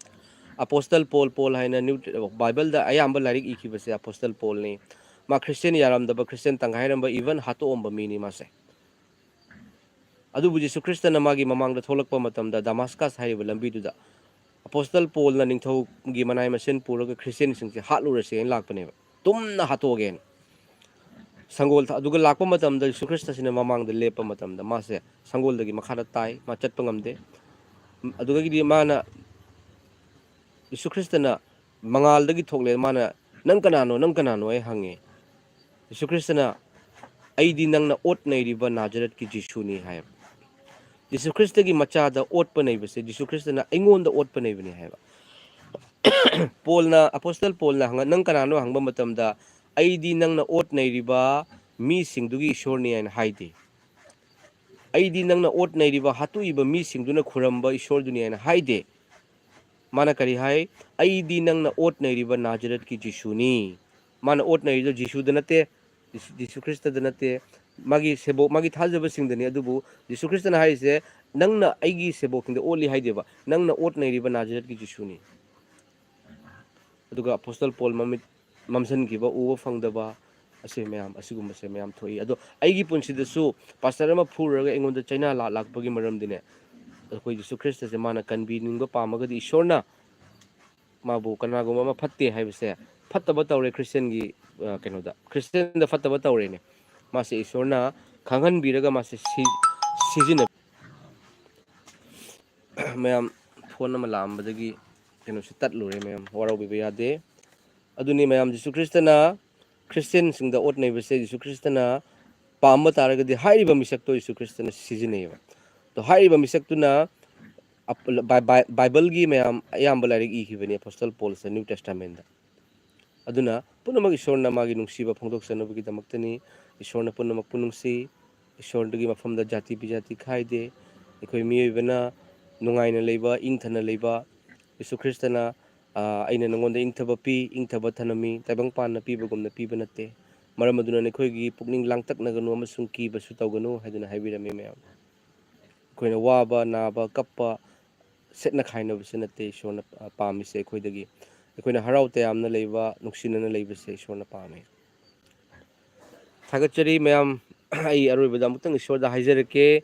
ꯑꯄꯣꯁꯇꯜ ꯄꯣꯜ, ꯄꯣꯜ ꯍꯥꯏꯅ ꯅ꯭ꯌꯨ, ꯕꯥꯏꯕꯜꯗ ꯑꯌꯥꯝꯕ ꯂꯥꯏꯔꯤꯛ ꯏꯈꯤꯕꯁꯦ ꯑꯄꯣꯁꯇꯜ ꯄꯣꯜꯅꯤ꯫ ꯃꯥ ꯈ꯭ꯔꯤꯁꯇꯦꯟ ꯌꯥꯔꯝꯗꯕ, ꯈ꯭ꯔꯤꯁꯇꯦꯟ ꯇꯪꯈꯥꯏꯔꯝꯕ, even ꯍꯥꯠꯇꯣꯛꯑꯝꯕ ꯃꯤꯅꯤ ꯃꯥꯁꯦ꯫ ꯑꯗꯨꯕꯨ ꯖꯤꯁꯨ ꯈ꯭ꯔꯤꯁꯇꯅ ꯃꯥꯒꯤ ꯃꯃꯥꯡꯗ ꯊꯣꯛꯂꯛꯄ ꯃꯇꯝꯗ ꯗꯃꯥꯁꯀꯁ ꯍꯥꯏꯔꯤꯕ ꯂꯝꯕꯤꯗꯨꯗ ꯑꯄꯣꯁꯇꯜ ꯄꯣꯜꯅ ꯅꯤꯡꯊꯧꯒꯤ ꯃꯅꯥꯏ ꯃꯁꯤꯟ ꯄꯨꯔꯒ ꯈ꯭ꯔꯤꯁꯇꯦꯟꯁꯤꯡꯁꯦ ꯍꯥꯠꯂꯨꯔꯁꯦꯅ ꯂꯥꯛꯄꯅꯦꯕ꯫ ꯇꯨꯝꯅ ꯍꯥꯠꯇꯣꯛꯑꯒꯦꯅ꯫ ꯁꯪꯒꯣꯜ ꯊ-, ꯑꯗꯨꯒ ꯂꯥꯛꯄ ꯃꯇꯝꯗ ꯖꯤꯁꯨ ꯈ꯭ꯔꯤꯁꯇꯁꯤꯅ ꯃꯃꯥꯡꯗ ꯂꯦꯞꯄ ꯃꯇꯝꯗ ꯃꯥꯁꯦ ꯁꯪꯒꯣꯜꯗꯒꯤ ꯃꯈꯥꯗ ꯇꯥꯏ, ꯃꯥ ꯆꯠꯄ ꯉꯝꯗꯦ꯫ ꯑꯗꯨꯗꯒꯤꯗꯤ ꯃꯥꯅ, ꯖꯤꯁꯨ ꯈ꯭ꯔꯤꯁꯇꯅ ꯃꯉꯥꯜꯗꯒꯤ ꯊꯣꯛꯂꯦ, ꯃꯥꯅ, "ꯅꯪ ꯀꯅꯥꯅꯣ? ꯅꯪ ꯀꯅꯥꯅꯣ?" ꯑꯩ ꯍꯪꯉꯦ꯫ ꯖꯤꯁꯨ ꯈ꯭ꯔꯤꯁꯇꯅ, "ꯑꯩꯗꯤ ꯅꯪꯅ ꯑꯣꯠ ꯅꯩꯔꯤꯕ ꯅꯥꯖꯔꯠꯀꯤ ꯖꯤꯁꯨꯅꯤ" ꯍꯥꯏꯌꯦꯕ꯫ ꯖꯤꯁꯨ ꯈ꯭ꯔꯤꯁꯇꯒꯤ ꯃꯆꯥꯗ ꯑꯣꯠꯄ ꯅꯩꯕꯁꯦ ꯖꯤꯁꯨ ꯈ꯭ꯔꯤꯁꯇꯅ ꯑꯩꯉꯣꯟꯗ ꯑꯣꯠꯄ ꯅꯩꯕꯅꯤ ꯍꯥꯏꯕ꯫ ꯄꯣꯜꯅ, ꯑꯄꯣꯁꯇꯜ ꯄꯣꯜꯅ ꯍꯪꯉ-, "ꯅꯪ ꯀꯅꯥꯅꯣ?" ꯍꯪꯕ ꯃꯇꯝꯗ, "ꯑꯩꯗꯤ ꯅꯪꯅ ꯑꯣꯠ ꯅꯩꯔꯤꯕ ꯃꯤꯁꯤꯡꯗꯨꯒꯤ ꯏꯁꯣꯔꯅꯤ" ꯍꯥꯏꯅ ꯍꯥꯏꯗꯦ꯫ "ꯑꯩꯗꯤ ꯅꯪꯅ ꯑꯣꯠ ꯅꯩꯔꯤꯕ, ꯍꯥꯠꯇꯣꯛꯏꯕ ꯃꯤꯁꯤꯡꯗꯨꯅ ꯈꯨꯔꯝꯕ ꯏꯁꯣꯔꯗꯨꯅꯤ" ꯍꯥꯏꯅ ꯍꯥꯏꯗꯦ꯫ ꯃꯥꯅ ꯀꯔꯤ ꯍꯥꯏ? "ꯑꯩꯗꯤ ꯅꯪꯅ ꯑꯣꯠ ꯅꯩꯔꯤꯕ ꯅꯥꯖꯔꯠꯀꯤ ꯖꯤꯁꯨꯅꯤ"꯫ ꯃꯥꯅ ꯑꯣꯠ ꯅꯩꯔꯤꯗꯣ ꯖꯤꯁꯨꯗ ꯅꯠꯇꯦ, ꯖꯤꯁꯨ, ꯖꯤꯁꯨ ꯈ꯭ꯔꯤꯁꯇꯗ ꯅꯠꯇꯦ, ꯃꯥꯒꯤ ꯁꯦꯕꯣꯛ, ꯃꯥꯒꯤ ꯊꯥꯖꯕꯁꯤꯡꯗꯅꯤ꯫ ꯑꯗꯨꯕꯨ ꯖꯤꯁꯨ ꯈ꯭ꯔꯤꯁꯇꯅ ꯍꯥꯏꯔꯤꯁꯦ, "ꯅꯪꯅ ꯑꯩꯒꯤ ꯁꯦꯕꯣꯛꯁꯤꯡꯗ ꯑꯣꯠꯂꯤ" ꯍꯥꯏꯗꯦꯕ, "ꯅꯪꯅ ꯑꯣꯠ ꯅꯩꯔꯤꯕ ꯅꯥꯖꯔꯠꯀꯤ ꯖꯤꯁꯨꯅꯤ"꯫ ꯑꯗꯨꯒ ꯑꯄꯣꯁꯇꯜ ꯄꯣꯜ ꯃꯃꯤꯠ ꯃꯝꯁꯤꯟꯈꯤꯕ, ꯎꯕ ꯐꯪꯗꯕ, ꯑꯁꯤ ꯃꯌꯥꯝ, ꯑꯁꯤꯒꯨꯝꯕꯁꯦ ꯃꯌꯥꯝ ꯊꯣꯛꯏ꯫ ꯑꯗꯣ ꯑꯩꯒꯤ ꯄꯨꯟꯁꯤꯗꯁꯨ ꯄꯥꯁꯇꯔ ꯑꯃ ꯐꯨꯔꯨꯔꯒ ꯑꯩꯉꯣꯟꯗ ꯆꯩꯅꯥ ꯂꯥꯛ ꯂꯥꯛꯄꯒꯤ ꯃꯔꯝꯗꯤꯅꯦ, ꯑꯩꯈꯣꯏ ꯖꯤꯁꯨ ꯈ꯭ꯔꯤꯁꯇꯁꯦ ꯃꯥꯅ ꯀꯟꯕꯤꯅꯤꯡꯕ ꯄꯥꯝꯃꯒꯗꯤ ꯏꯁꯣꯔꯅ ꯃꯥꯕꯨ ꯀꯅꯥꯒꯨꯝꯕ ꯑꯃ ꯐꯠꯇꯦ ꯍꯥꯏꯕꯁꯦ, ꯐꯠꯇꯕ ꯇꯧꯔꯦ ꯈ꯭ꯔꯤꯁꯇꯤꯌꯟꯒꯤ, ꯑ, ꯀꯩꯅꯣꯗ, ꯈ꯭ꯔꯤꯁꯇꯤꯌꯟꯗ ꯐꯠꯇꯕ ꯇꯧꯔꯦꯅꯦ, ꯃꯥꯁꯦ ꯏꯁꯣꯔꯅ ꯈꯪꯍꯟꯕꯤꯔꯒ ꯃꯥꯁꯦ ꯁꯤ-, ꯁꯤꯖꯤꯟꯅ-, ꯃꯌꯥꯝ, ꯐꯣꯟ ꯑꯃ ꯂꯥꯛꯑꯝꯕꯗꯒꯤ ꯀꯩꯅꯣꯁꯦ ꯇꯠꯂꯨꯔꯦ ꯃꯌꯥꯝ, ꯋꯥꯔꯧꯕꯤꯕ ꯌꯥꯗꯦ꯫ ꯑꯗꯨꯅꯤ ꯃꯌꯥꯝ, ꯖꯤꯁꯨ ꯈ꯭ꯔꯤꯁꯇꯅ ꯈ꯭ꯔꯤꯁꯇꯤꯌꯟꯁꯤꯡꯗ ꯑꯣꯠ ꯅꯩꯕꯁꯦ ꯖꯤꯁꯨ ꯈ꯭ꯔꯤꯁꯇꯅ ꯄꯥꯝꯕ ꯇꯥꯔꯒꯗꯤ ꯍꯥꯏꯔꯤꯕ ꯃꯤꯁꯛꯇꯣ ꯖꯤꯁꯨ ꯈ꯭ꯔꯤꯁꯇꯅ ꯁꯤꯖꯤꯟꯅꯩꯌꯦꯕ꯫ ꯑꯗꯣ ꯍꯥꯏꯔꯤꯕ ꯃꯤꯁꯛꯇꯨꯅ ꯑꯞ-, ꯕꯥꯏ-, ꯕꯥꯏ-, ꯕꯥꯏꯕꯜꯒꯤ ꯃꯌꯥꯝ ꯑꯌꯥꯝꯕ ꯂꯥꯏꯔꯤꯛ ꯏꯈꯤꯕꯅꯤ ꯑꯄꯣꯁꯇꯜ ꯄꯣꯜꯁꯅ ꯅ꯭ꯌꯨ ꯇꯦꯁꯇꯥꯃꯦꯟꯗ꯫ ꯑꯗꯨꯅ ꯄꯨꯝꯅꯃꯛ ꯏꯁꯣꯔꯅ ꯃꯥꯒꯤ ꯅꯨꯡꯁꯤꯕ ꯐꯣꯡꯗꯣꯛꯆꯅꯕꯒꯤꯗꯃꯛꯇꯅꯤ꯫ ꯏꯁꯣꯔꯅ ꯄꯨꯝꯅꯃꯛꯄꯨ ꯅꯨꯡꯁꯤ꯫ ꯏꯁꯣꯔꯗꯨꯒꯤ ꯃꯐꯝꯗ ꯖꯥꯇꯤ ꯕꯤꯖꯥꯇꯤ ꯈꯥꯏꯗꯦ꯫ ꯑꯩꯈꯣꯏ ꯃꯤꯑꯣꯏꯕꯅ ꯅꯨꯡꯉꯥꯏꯅ ꯂꯩꯕ, ꯏꯪꯊꯅ ꯂꯩꯕ, ꯖꯤꯁꯨ ꯈ꯭ꯔꯤꯁꯇꯅ, ꯑ, "ꯑꯩꯅ ꯅꯉꯣꯟꯗ ꯏꯪꯊꯕ ꯄꯤ, ꯏꯪꯊꯕ ꯊꯅꯝꯃꯤ, ꯇꯥꯏꯕꯪ ꯄꯥꯟꯅ ꯄꯤꯕꯒꯨꯝꯅ ꯄꯤꯕ ꯅꯠꯇꯦ꯫ ꯃꯔꯝ ꯑꯗꯨꯅ ꯅꯈꯣꯏꯒꯤ ꯄꯨꯛꯅꯤꯡ ꯂꯥꯡꯇꯛꯅꯒꯅꯨ ꯑꯃꯁꯨꯡ ꯀꯤꯕꯁꯨ ꯇꯧꯒꯅꯨ" ꯍꯥꯏꯗꯨꯅ ꯍꯥꯏꯕꯤꯔꯝꯃꯤ ꯃꯌꯥꯝ꯫ ꯑꯩꯈꯣꯏꯅ ꯋꯥꯕ, ꯅꯥꯕ, ꯀꯞꯄ, ꯁꯦꯠꯅ ꯈꯥꯏꯅꯕꯁꯦ ꯅꯠꯇꯦ ꯏꯁꯣꯔꯅ, ꯑ, ꯄꯥꯝꯃꯤꯁꯦ ꯑꯩꯈꯣꯏꯗꯒꯤ꯫ ꯑꯩꯈꯣꯏꯅ ꯍꯔꯥꯎ ꯇꯌꯥꯝꯅ ꯂꯩꯕ, ꯅꯨꯡꯁꯤꯅꯅ ꯂꯩꯕꯁꯦ ꯏꯁꯣꯔꯅ ꯄꯥꯝꯃꯤ꯫ ꯊꯥꯒꯠꯆꯔꯤ ꯃꯌꯥꯝ꯫ ꯑꯩ ꯑꯔꯣꯏꯕꯗ ꯑꯃꯨꯛꯇꯪ ꯏꯁꯣꯔꯗ ꯍꯥꯏꯖꯔꯛꯀꯦ꯫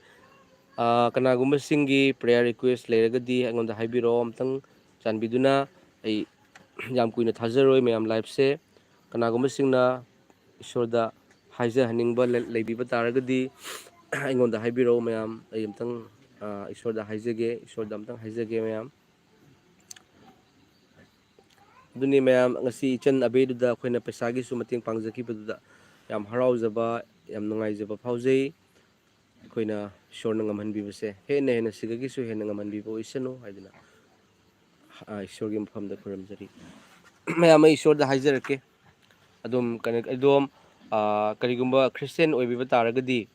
ꯑ, ꯀꯅꯥꯒꯨꯝꯕꯁꯤꯡꯒꯤ prayer request ꯂꯩꯔꯒꯗꯤ ꯑꯩꯉꯣꯟꯗ ꯍꯥꯏꯕꯤꯔꯛꯑꯣ ꯑꯃꯨꯛꯇꯪ ꯆꯥꯟꯕꯤꯗꯨꯅ꯫ ꯑꯩ ꯌꯥꯝ ꯀꯨꯏꯅ ꯊꯥꯖꯔꯣꯏ ꯃꯌꯥꯝ liveꯁꯦ꯫ ꯀꯅꯥꯒꯨꯝꯕꯁꯤꯡꯅ ꯏꯁꯣꯔꯗ ꯍꯥꯏꯖꯍꯟꯅꯤꯡꯕ ꯂꯩ-, ꯂꯩꯕꯤꯕ ꯇꯥꯔꯒꯗꯤ ꯑꯩꯉꯣꯟꯗ ꯍꯥꯏꯕꯤꯔꯛꯎ ꯃꯌꯥꯝ꯫ ꯑꯩ ꯑꯝꯇꯪ, ꯑ, ꯏꯁꯣꯔꯗ ꯍꯥꯏꯖꯒꯦ, ꯏꯁꯣꯔꯗ ꯑꯝꯇꯪ ꯍꯥꯏꯖꯒꯦ ꯃꯌꯥꯝ꯫ ꯑꯗꯨꯅꯤ ꯃꯌꯥꯝ, ꯉꯁꯤ ꯏꯆꯟ ꯑꯕꯦꯗꯨꯗ ꯑꯩꯈꯣꯏꯅ ꯄꯩꯁꯥꯒꯤꯁꯨ ꯃꯇꯦꯡ ꯄꯥꯡꯖꯈꯤꯕꯗꯨꯗ ꯌꯥꯝ ꯍꯔꯥꯎꯖꯕ, ꯌꯥꯝ ꯅꯨꯡꯉꯥꯏꯖꯕ ꯐꯥꯎꯖꯩ꯫ ꯑꯩꯈꯣꯏꯅ ꯏꯁꯣꯔꯅ ꯉꯝꯍꯟꯕꯤꯕꯁꯦ ꯍꯦꯟꯅ ꯍꯦꯟꯅ ꯁꯤꯗꯒꯤꯁꯨ ꯍꯦꯟꯅ ꯉꯝꯍꯟꯕꯤꯕ ꯑꯣꯏꯁꯅꯨ ꯍꯥꯏꯗꯨꯅ, ꯑ, ꯏꯁꯣꯔꯒꯤ ꯃꯐꯝꯗ ꯈꯨꯔꯨꯝꯖꯔꯤ꯫ ꯃꯌꯥꯝ, ꯑꯩ ꯏꯁꯣꯔꯗ ꯍꯥꯏꯖꯔꯛꯀꯦ꯫ ꯑꯗꯣꯝ ꯀꯩꯅꯣ, ꯑꯗꯣꯝ, ꯑ, ꯀꯔꯤꯒꯨꯝꯕ ꯈ꯭ꯔꯤꯁꯇꯤꯌꯥꯟ ꯑꯣꯏꯕꯤꯕ ꯇꯥꯔꯒꯗꯤ,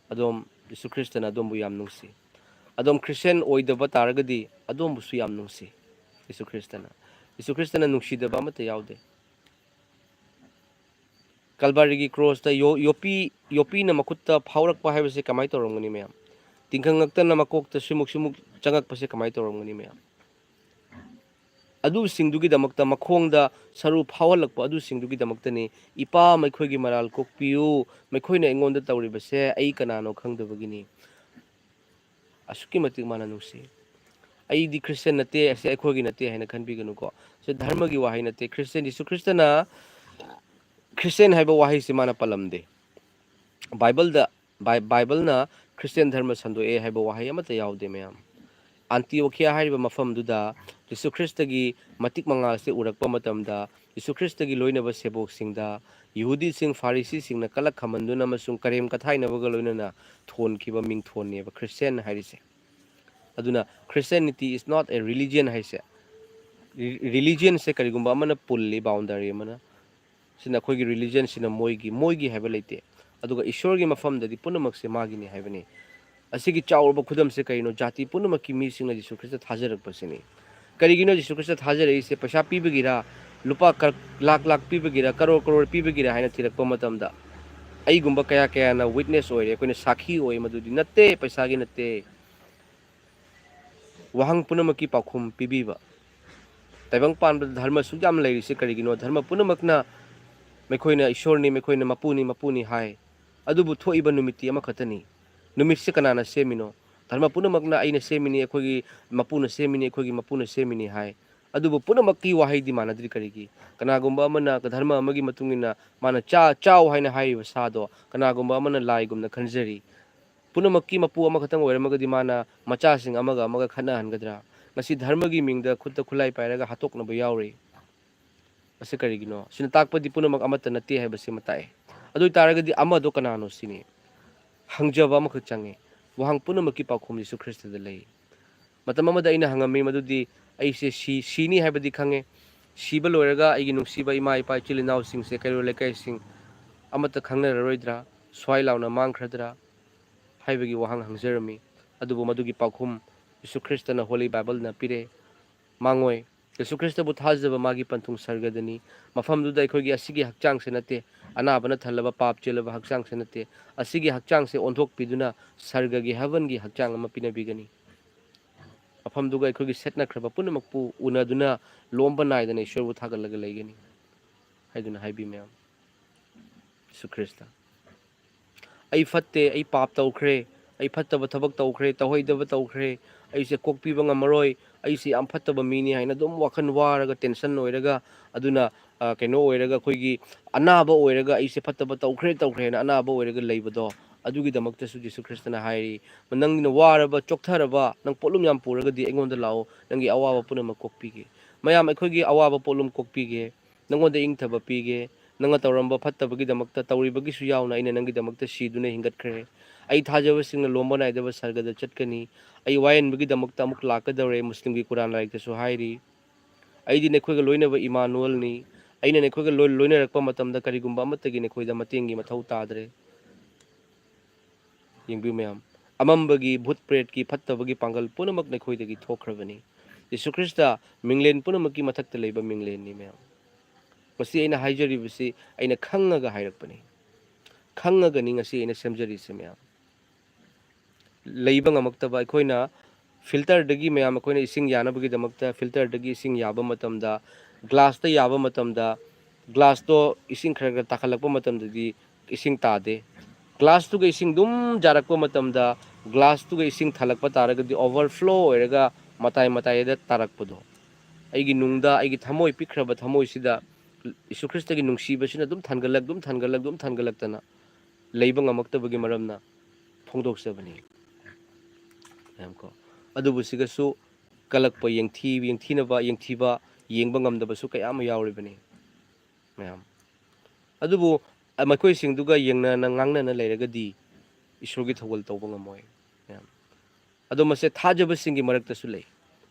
ꯑꯗꯣꯝ ꯌꯤꯁꯨ ꯈ꯭ꯔꯤꯁꯇꯅ ꯑꯗꯣꯝꯕꯨ ꯌꯥꯝ ꯅꯨꯡꯁꯤ꯫ ꯑꯗꯣꯝ ꯈ꯭ꯔꯤꯁꯇꯤꯌꯥꯟ ꯑꯣꯏꯗꯕ ꯇꯥꯔꯒꯗꯤ, ꯑꯗꯣꯝꯕꯨꯁꯨ ꯌꯥꯝ ꯅꯨꯡꯁꯤ ꯌꯤꯁꯨ ꯈ꯭ꯔꯤꯁꯇꯅ꯫ ꯌꯤꯁꯨ ꯈ꯭ꯔꯤꯁꯇꯅ ꯅꯨꯡꯁꯤꯗꯕ ꯑꯃꯠꯇ ꯌꯥꯎꯗꯦ꯫ ꯀꯜꯕꯥꯔꯤꯒꯤ ꯀ꯭ꯔꯣꯁꯇ ꯌꯣ-, ꯌꯣꯄꯤ, ꯌꯣꯄꯤꯅ ꯃꯈꯨꯠꯇ ꯐꯥꯎꯔꯛꯄ ꯍꯥꯏꯕꯁꯦ ꯀꯃꯥꯏꯅ ꯇꯧꯔꯝꯒꯅꯤ ꯃꯌꯥꯝ? ꯇꯤꯡꯈꯪ ꯉꯛꯇꯅ ꯃꯀꯣꯛꯇ ꯁꯤꯃꯨꯛ ꯁꯤꯃꯨꯛ ꯆꯪꯉꯛꯄꯁꯦ ꯀꯃꯥꯏꯅ ꯇꯧꯔꯝꯒꯅꯤ ꯃꯌꯥꯝ? ꯑꯗꯨꯁꯤꯡꯗꯨꯒꯤꯗꯃꯛꯇ, ꯃꯈꯣꯡꯗ ꯁꯔꯨ ꯐꯥꯎꯍꯜꯂꯛꯄ ꯑꯗꯨꯁꯤꯡꯗꯨꯒꯤꯗꯃꯛꯇꯅꯤ, "ꯏꯄꯥ, ꯃꯈꯣꯏꯒꯤ ꯃꯔꯥꯜ ꯀꯣꯛꯄꯤꯌꯨ, ꯃꯈꯣꯏꯅ ꯑꯩꯉꯣꯟꯗ ꯇꯧꯔꯤꯕꯁꯦ ꯑꯩ ꯀꯅꯥꯅꯣ ꯈꯪꯗꯕꯒꯤꯅꯤ"꯫ ꯑꯁꯨꯛꯀꯤ ꯃꯇꯤꯛ ꯃꯥꯅ ꯅꯨꯡꯁꯤ꯫ ꯑꯩꯗꯤ ꯈ꯭ꯔꯤꯁꯇꯤꯌꯥꯟ ꯅꯠꯇꯦ, ꯑꯁꯤ ꯑꯩꯈꯣꯏꯒꯤ ꯅꯠꯇꯦ ꯍꯥꯏꯅ ꯈꯟꯕꯤꯒꯅꯨꯀꯣ꯫ ꯁꯤ ꯙꯔꯃꯒꯤ ꯋꯥꯍꯩ ꯅꯠꯇꯦ꯫ ꯈ꯭ꯔꯤꯁꯇꯤꯌꯥꯟ, ꯌꯤꯁꯨ ꯈ꯭ꯔꯤꯁꯇꯅ ꯈ꯭ꯔꯤꯁꯇꯤꯌꯥꯟ ꯍꯥꯏꯕ ꯋꯥꯍꯩꯁꯤ ꯃꯥꯅ ꯄꯜꯂꯝꯗꯦ꯫ ꯕꯥꯏꯕꯜꯗ, ꯕꯥꯏ-, ꯕꯥꯏꯕꯜꯅ ꯈ꯭ꯔꯤꯁꯇꯤꯌꯥꯟ ꯙꯔꯃ ꯁꯟꯗꯣꯛꯑꯦ ꯍꯥꯏꯕ ꯋꯥꯍꯩ ꯑꯃꯠꯇ ꯌꯥꯎꯗꯦ ꯃꯌꯥꯝ꯫ ꯑꯟꯇꯤꯑꯣꯈꯤꯌꯥ ꯍꯥꯏꯔꯤꯕ ꯃꯐꯝꯗꯨꯗ ꯌꯤꯁꯨ ꯈ꯭ꯔꯤꯁꯇꯒꯤ ꯃꯇꯤꯛ ꯃꯉꯥꯜꯁꯦ ꯎꯔꯛꯄ ꯃꯇꯝꯗ, ꯌꯤꯁꯨ ꯈ꯭ꯔꯤꯁꯇꯒꯤ ꯂꯣꯏꯅꯕ ꯁꯦꯕꯣꯛꯁꯤꯡꯗ, ꯌꯤꯍꯨꯗꯤꯁꯤꯡ, ꯐꯥꯔꯤꯁꯤꯁꯤꯡꯅ ꯀꯂꯛ ꯈꯝꯍꯟꯗꯨꯅ ꯑꯃꯁꯨꯡ ꯀꯔꯦꯝ ꯀꯊꯥꯏꯅꯕꯒ ꯂꯣꯏꯅꯅ ꯊꯣꯟꯈꯤꯕ ꯃꯤꯡꯊꯣꯟꯅꯦꯕ ꯈ꯭ꯔꯤꯁꯇꯤꯌꯥꯟ ꯍꯥꯏꯔꯤꯁꯦ꯫ ꯑꯗꯨꯅ Christianity is not a religion ꯍꯥꯏꯁꯦ꯫ ꯔꯤ-, ꯔꯤꯂꯤꯖꯟꯁꯦ ꯀꯔꯤꯒꯨꯝꯕ ꯑꯃꯅ ꯄꯨꯜꯂꯤ, ꯕꯥꯎꯟꯗꯔꯤ ꯑꯃꯅ꯫ ꯁꯤꯅ ꯑꯩꯈꯣꯏꯒꯤ ꯔꯤꯂꯤꯖꯟꯁꯤꯅ ꯃꯣꯏꯒꯤ, ꯃꯣꯏꯒꯤ ꯍꯥꯏꯕ ꯂꯩꯇꯦ꯫ ꯑꯗꯨꯒ ꯏꯁꯣꯔꯒꯤ ꯃꯐꯝꯗꯗꯤ ꯄꯨꯝꯅꯃꯛꯁꯦ ꯃꯥꯒꯤꯅꯤ ꯍꯥꯏꯕꯅꯤ꯫ ꯑꯁꯤꯒꯤ ꯆꯥꯎꯔꯕ ꯈꯨꯗꯝꯁꯦ ꯀꯔꯤꯅꯣ? ꯖꯥꯇꯤ ꯄꯨꯝꯅꯃꯛꯀꯤ ꯃꯤꯁꯤꯡꯅ ꯖꯤꯁꯨ ꯈ꯭ꯔꯤꯁꯇ ꯊꯥꯖꯔꯛꯄꯁꯤꯅꯤ꯫ ꯀꯔꯤꯒꯤꯅꯣ ꯖꯤꯁꯨ ꯈ꯭ꯔꯤꯁꯇ ꯊꯥꯖꯔꯛꯏꯁꯦ? ꯄꯩꯁꯥ ꯄꯤꯕꯒꯤꯔ? ꯂꯨꯄꯥ ꯀ-, ꯂꯥꯛ ꯂꯥꯛ ꯄꯤꯕꯒꯤꯔ, ꯀꯔꯣꯔ ꯀꯔꯣꯔ ꯄꯤꯕꯒꯤꯔ ꯍꯥꯏꯅ ꯊꯤꯔꯛꯄ ꯃꯇꯝꯗ, ꯑꯩꯒꯨꯝꯕ ꯀꯌꯥ ꯀꯌꯥꯅ ꯋꯤꯠꯅꯦꯁ ꯑꯣꯏꯔꯦ, ꯑꯩꯈꯣꯏꯅ ꯁꯥꯈꯤ ꯑꯣꯏ, ꯃꯗꯨꯗꯤ ꯅꯠꯇꯦ, ꯄꯩꯁꯥꯒꯤ ꯅꯠꯇꯦ꯫ ꯋꯥꯍꯪ ꯄꯨꯝꯅꯃꯛꯀꯤ ꯄꯥꯎꯈꯨꯝ ꯄꯤꯕꯤꯕ꯫ ꯇꯥꯏꯕꯪ ꯄꯥꯟꯕꯗ ꯙꯔꯃ ꯑꯁꯨꯛ ꯌꯥꯝ ꯂꯩꯔꯤꯁꯤ ꯀꯔꯤꯒꯤꯅꯣ? ꯙꯔꯃ ꯄꯨꯝꯅꯃꯛꯅ ꯃꯈꯣꯏꯅ ꯏꯁꯣꯔꯅꯤ, ꯃꯈꯣꯏꯅ ꯃꯄꯨꯅꯤ, ꯃꯄꯨꯅꯤ ꯍꯥꯏ꯫ ꯑꯗꯨꯕꯨ ꯊꯣꯛꯏꯕ ꯅꯨꯃꯤꯠꯇꯤ ꯑꯃꯈꯛꯇꯅꯤ꯫ ꯅꯨꯃꯤꯠꯁꯤ ꯀꯅꯥꯅ ꯁꯦꯝꯃꯤꯅꯣ? ꯙꯔꯃ ꯄꯨꯝꯅꯃꯛꯅ "ꯑꯩꯅ ꯁꯦꯝꯃꯤꯅꯤ, ꯑꯩꯈꯣꯏꯒꯤ ꯃꯄꯨꯅ ꯁꯦꯝꯃꯤꯅꯤ, ꯑꯩꯈꯣꯏꯒꯤ ꯃꯄꯨꯅ ꯁꯦꯝꯃꯤꯅꯤ" ꯍꯥꯏ꯫ ꯑꯗꯨꯕꯨ ꯄꯨꯝꯅꯃꯛꯀꯤ ꯋꯥꯍꯩꯗꯤ ꯃꯥꯟꯅꯗ꯭ꯔꯤ꯫ ꯀꯔꯤꯒꯤ? ꯀꯅꯥꯒꯨꯝꯕ ꯑꯃꯅ ꯙꯔꯃ ꯑꯃꯒꯤ ꯃꯇꯨꯡ ꯏꯟꯅ ꯃꯥꯅ "ꯆꯥ-, ꯆꯥꯎ" ꯍꯥꯏꯅ ꯍꯥꯏꯔꯤꯕ ꯁꯥꯗꯣ ꯀꯅꯥꯒꯨꯝꯕ ꯑꯃꯅ ꯂꯥꯏꯒꯨꯝꯅ ꯈꯟꯖꯔꯤ꯫ ꯄꯨꯝꯅꯃꯛꯀꯤ ꯃꯄꯨ ꯑꯃꯈꯛꯇꯪ ꯑꯣꯏꯔꯝꯃꯒꯗꯤ ꯃꯥꯅ ꯃꯆꯥꯁꯤꯡ ꯑꯃꯒ ꯑꯃꯒ ꯈꯠꯅꯍꯟꯒꯗ꯭ꯔꯥ? ꯉꯁꯤ ꯙꯔꯃꯒꯤ ꯃꯤꯡꯗ ꯈꯨꯠꯇ ꯈꯨꯠꯂꯥꯏ ꯄꯥꯏꯔꯒ ꯍꯥꯠꯇꯣꯛꯅꯕ ꯌꯥꯎꯔꯤ꯫ ꯃꯁꯤ ꯀꯔꯤꯒꯤꯅꯣ? ꯁꯤꯅ ꯇꯥꯛꯄꯗꯤ ꯄꯨꯝꯅꯃꯛ ꯑꯃꯠꯇ ꯅꯠꯇꯦ ꯍꯥꯏꯕꯁꯤꯃ ꯇꯥꯛꯑꯦ꯫ ꯑꯗꯨ ꯑꯣꯏ ꯇꯥꯔꯒꯗꯤ ꯑꯃꯗꯣ ꯀꯅꯥꯅꯣ ꯁꯤꯅꯤ꯫ ꯍꯪꯖꯕ ꯑꯃꯈꯛ ꯆꯪꯉꯤ꯫ ꯋꯥꯍꯪ ꯄꯨꯝꯅꯃꯛꯀꯤ ꯄꯥꯎꯈꯨꯝ ꯌꯤꯁꯨ ꯈ꯭ꯔꯤꯁꯇꯗ ꯂꯩ꯫ ꯃꯇꯝ ꯑꯃꯗ ꯑꯩꯅ ꯍꯪꯉꯝꯃꯤ ꯃꯗꯨꯗꯤ, "ꯑꯩꯁꯦ ꯁꯤ-, ꯁꯤꯅꯤ ꯍꯥꯏꯕꯗꯤ ꯈꯪꯉꯦ꯫ ꯁꯤꯕ ꯂꯣꯏꯔꯒ ꯑꯩꯒꯤ ꯅꯨꯡꯁꯤꯕ ꯏꯃꯥ ꯏꯄꯥ ꯏꯆꯤꯜ ꯏꯅꯥꯎꯁꯤꯡꯁꯦ ꯀꯩꯔꯣꯜ ꯂꯩꯀꯥꯏꯁꯤꯡ ꯑꯃꯠꯇ ꯈꯪꯅꯔꯔꯣꯏꯗ꯭ꯔꯥ? ꯁ꯭ꯋꯥꯏ ꯂꯥꯎꯅ ꯃꯥꯡꯈ꯭ꯔꯗ꯭ꯔꯥ?" ꯍꯥꯏꯕꯒꯤ ꯋꯥꯍꯪ ꯍꯪꯖꯔꯝꯃꯤ꯫ ꯑꯗꯨꯕꯨ ꯃꯗꯨꯒꯤ ꯄꯥꯎꯈꯨꯝ ꯌꯤꯁꯨ ꯈ꯭ꯔꯤꯁꯇꯅ ꯍꯣꯂꯤ ꯕꯥꯏꯕꯜꯅ ꯄꯤꯔꯦ꯫ ꯃꯥꯡꯉꯣꯏ꯫ ꯌꯤꯁꯨ ꯈ꯭ꯔꯤꯁꯇꯕꯨ ꯊꯥꯖꯕ ꯃꯥꯒꯤ ꯄꯟꯊꯨꯡ ꯁꯔꯒꯗꯅꯤ꯫ ꯃꯐꯝꯗꯨꯗ ꯑꯩꯈꯣꯏꯒꯤ ꯑꯁꯤꯒꯤ ꯍꯛꯆꯥꯡꯁꯦ ꯅꯠꯇꯦ, ꯑꯅꯥꯕꯅ ꯊꯜꯂꯕ ꯄꯥꯞ ꯆꯦꯜꯂꯕ ꯍꯛꯆꯥꯡꯁꯦ ꯅꯠꯇꯦ, ꯑꯁꯤꯒꯤ ꯍꯛꯆꯥꯡꯁꯦ ꯑꯣꯟꯊꯣꯛꯄꯤꯗꯨꯅ ꯁꯔꯒꯒꯤ, ꯍꯦꯕꯟꯒꯤ ꯍꯛꯆꯥꯡ ꯑꯃ ꯄꯤꯅꯕꯤꯒꯅꯤ꯫ ꯃꯐꯝꯗꯨꯒ ꯑꯩꯈꯣꯏꯒꯤ ꯁꯦꯠꯅꯈ꯭ꯔꯕ ꯄꯨꯝꯅꯃꯛꯄꯨ ꯎꯅꯗꯨꯅ ꯂꯣꯝꯕ ꯅꯥꯏꯗꯅ ꯏꯁꯣꯔꯕꯨ ꯊꯥꯒꯠꯂꯒ ꯂꯩꯒꯅꯤ ꯍꯥꯏꯗꯨꯅ ꯍꯥꯏꯕꯤ ꯃꯌꯥꯝ꯫ ꯌꯤꯁꯨ ꯈ꯭ꯔꯤꯁꯇ꯫ "ꯑꯩ ꯐꯠꯇꯦ, ꯑꯩ ꯄꯥꯞ ꯇꯧꯈ꯭ꯔꯦ, ꯑꯩ ꯐꯠꯇꯕ ꯊꯕꯛ ꯇꯧꯈ꯭ꯔꯦ, ꯇꯧꯍꯩꯗꯕ ꯇꯧꯈ꯭ꯔꯦ, ꯑꯩꯁꯦ ꯀꯣꯛꯄꯤꯕ ꯉꯝꯃꯔꯣꯏ, ꯑꯩꯁꯦ ꯌꯥꯝ ꯐꯠꯇꯕ ꯃꯤꯅꯤ" ꯍꯥꯏꯅ ꯑꯗꯨꯝ ꯋꯥꯈꯜ ꯋꯥꯔꯒ, ꯇꯦꯟꯁꯟ ꯑꯣꯏꯔꯒ, ꯑꯗꯨꯅ, ꯑ, ꯀꯩꯅꯣ ꯑꯣꯏꯔꯒ, ꯑꯩꯈꯣꯏꯒꯤ ꯑꯅꯥꯕ ꯑꯣꯏꯔꯒ, "ꯑꯩꯁꯦ ꯐꯠꯇꯕ ꯇꯧꯈ꯭ꯔꯦ, ꯇꯧꯈ꯭ꯔꯦ" ꯍꯥꯏꯅ ꯑꯅꯥꯕ ꯑꯣꯏꯔꯒ ꯂꯩꯕꯗꯣ, ꯑꯗꯨꯒꯤꯗꯃꯛꯇꯁꯨ ꯖꯤꯁꯨ ꯈ꯭ꯔꯤꯁꯇꯅ ꯍꯥꯏꯔꯤ, "ꯅꯪꯅ ꯋꯥꯔꯕ, ꯆꯣꯛꯊꯔꯕ, ꯅꯪ ꯄꯣꯠꯂꯨꯝ ꯌꯥꯝ ꯄꯨꯔꯒꯗꯤ ꯑꯩꯉꯣꯟꯗ ꯂꯥꯛꯑꯣ, ꯅꯪꯒꯤ ꯑꯋꯥꯕ ꯄꯨꯝꯅꯃꯛ ꯀꯣꯛꯄꯤꯒꯦ"꯫ ꯃꯌꯥꯝ, ꯑꯩꯈꯣꯏꯒꯤ ꯑꯋꯥꯕ ꯄꯣꯠꯂꯨꯝ ꯀꯣꯛꯄꯤꯒꯦ, ꯅꯪꯉꯣꯟꯗ ꯏꯪꯊꯕ ꯄꯤꯒꯦ, ꯅꯪꯅ ꯇꯧꯔꯝꯕ ꯐꯠꯇꯕꯒꯤꯗꯃꯛꯇ, ꯇꯧꯔꯤꯕꯒꯤꯁꯨ ꯌꯥꯎꯅ ꯑꯩꯅ ꯅꯪꯒꯤꯗꯃꯛꯇ ꯁꯤꯗꯨꯅ ꯍꯤꯡꯒꯠꯈ꯭ꯔꯦ꯫ ꯑꯩ ꯊꯥꯖꯕꯁꯤꯡꯅ ꯂꯣꯝꯕ ꯅꯥꯏꯗꯕ ꯁꯔꯒꯗ ꯆꯠꯀꯅꯤ꯫ ꯑꯩ ꯋꯥꯌꯦꯟꯕꯒꯤꯗꯃꯛꯇ ꯑꯃꯨꯛ ꯂꯥꯛꯀꯗꯧꯔꯦ, ꯃꯨꯁꯂꯤꯝꯒꯤ ꯀꯨꯔꯥꯟ ꯂꯥꯏꯔꯤꯛꯇꯁꯨ ꯍꯥꯏꯔꯤ꯫ "ꯑꯩꯗꯤ ꯅꯈꯣꯏꯒ ꯂꯣꯏꯅꯕ ꯏꯃꯥꯅꯨꯑꯦꯜꯅꯤ꯫ ꯑꯩꯅ ꯅꯈꯣꯏꯒ ꯂꯣꯏ-, ꯂꯣꯏꯅꯔꯛꯄ ꯃꯇꯝꯗ ꯀꯔꯤꯒꯨꯝꯕ ꯑꯃꯠꯇꯒꯤ ꯅꯈꯣꯏꯗ ꯃꯇꯦꯡꯒꯤ ꯃꯊꯧ ꯇꯥꯗ꯭ꯔꯦ"꯫ ꯌꯦꯡꯕꯤꯌꯨ ꯃꯌꯥꯝ, ꯑꯃꯝꯕꯒꯤ, ꯚꯨꯠ ꯄ꯭ꯔꯦꯠꯀꯤ, ꯐꯠꯇꯕꯒꯤ ꯄꯥꯡꯒꯜ ꯄꯨꯝꯅꯃꯛ ꯅꯈꯣꯏꯗꯒꯤ ꯊꯣꯛꯈ꯭ꯔꯕꯅꯤ꯫ ꯌꯤꯁꯨ ꯈ꯭ꯔꯤꯁꯇ ꯃꯤꯡꯂꯦꯟ ꯄꯨꯝꯅꯃꯛꯀꯤ ꯃꯊꯛꯇ ꯂꯩꯕ ꯃꯤꯡꯂꯦꯟꯅꯤ ꯃꯌꯥꯝ꯫ ꯃꯁꯤ ꯑꯩꯅ ꯍꯥꯏꯖꯔꯤꯕꯁꯤ ꯑꯩꯅ ꯈꯪꯉꯒ ꯍꯥꯏꯔꯛꯄꯅꯤ꯫ ꯈꯪꯉꯒꯅꯤ ꯉꯁꯤ ꯑꯩꯅ ꯁꯦꯝꯖꯔꯤꯁꯦ ꯃꯌꯥꯝ꯫ ꯂꯩꯕ ꯉꯝꯃꯛꯇꯕ ꯑꯩꯈꯣꯏꯅ ꯐꯤꯜꯇꯔꯗꯒꯤ ꯃꯌꯥꯝ ꯑꯩꯈꯣꯏꯅ ꯏꯁꯤꯡ ꯌꯥꯅꯕꯒꯤꯗꯃꯛꯇ ꯐꯤꯜꯇꯔꯗꯒꯤ ꯏꯁꯤꯡ ꯌꯥꯕ ꯃꯇꯝꯗ, ꯒ꯭ꯂꯥꯁꯇ ꯌꯥꯕ ꯃꯇꯝꯗ, ꯒ꯭ꯂꯥꯁꯇꯣ ꯏꯁꯤꯡ ꯈꯔ ꯈꯔ ꯇꯥꯈꯠꯂꯛꯄ ꯃꯇꯝꯗꯗꯤ ꯏꯁꯤꯡ ꯇꯥꯗꯦ꯫ ꯒ꯭ꯂꯥꯁꯇꯨꯒ ꯏꯁꯤꯡ ꯑꯗꯨꯝ ꯌꯥꯔꯛꯄ ꯃꯇꯝꯗ, ꯒ꯭ꯂꯥꯁꯇꯨꯒ ꯏꯁꯤꯡ ꯊꯜꯂꯛꯄ ꯇꯥꯔꯒꯗꯤ overflow ꯑꯣꯏꯔꯒ ꯃꯇꯥꯏ ꯃꯇꯥꯏꯗ ꯇꯥꯔꯛꯄꯗꯣ, ꯑꯩꯒꯤ ꯅꯨꯡꯗ, ꯑꯩꯒꯤ ꯊꯃꯣꯏ, ꯄꯤꯛꯈ꯭ꯔꯕ ꯊꯃꯣꯏꯁꯤꯗ ꯌꯤꯁꯨ ꯈ꯭ꯔꯤꯁꯇꯒꯤ ꯅꯨꯡꯁꯤꯕꯁꯤꯅ ꯑꯗꯨꯝ ꯊꯥꯡꯒꯠꯂꯛ-, ꯑꯗꯨꯝ ꯊꯥꯡꯒꯠꯂꯛ-, ꯑꯗꯨꯝ ꯊꯥꯡꯒꯠꯂꯛꯇꯅ ꯂꯩꯕ ꯉꯝꯃꯛꯇꯕꯒꯤ ꯃꯔꯝꯅ ꯐꯣꯡꯗꯣꯛꯆꯕꯅꯤ꯫ ꯃꯌꯥꯝ ꯀꯣ, ꯑꯗꯨꯕꯨ ꯁꯤꯒꯁꯨ ꯀꯜꯂꯛꯄ, ꯌꯦꯡꯊꯤ-, ꯌꯦꯡꯊꯤꯅꯕ, ꯌꯦꯡꯊꯤꯕ, ꯌꯦꯡꯕ ꯉꯝꯗꯕꯁꯨ ꯀꯌꯥ ꯑꯃ ꯌꯥꯎꯔꯤꯕꯅꯤ, ꯃꯌꯥꯝ꯫ ꯑꯗꯨꯕꯨ, ꯑ, ꯃꯈꯣꯏꯁꯤꯡꯗꯨꯒ ꯌꯦꯡꯅꯅ ꯉꯥꯡꯅꯅ ꯂꯩꯔꯒꯗꯤ ꯏꯁꯣꯔꯒꯤ ꯊꯧꯒꯜ ꯇꯧꯕ ꯉꯝꯃꯣꯏ, ꯃꯌꯥꯝ꯫ ꯑꯗꯣ ꯃꯁꯦ ꯊꯥꯖꯕꯁꯤꯡꯒꯤ ꯃꯔꯛꯇꯁꯨ ꯂꯩ,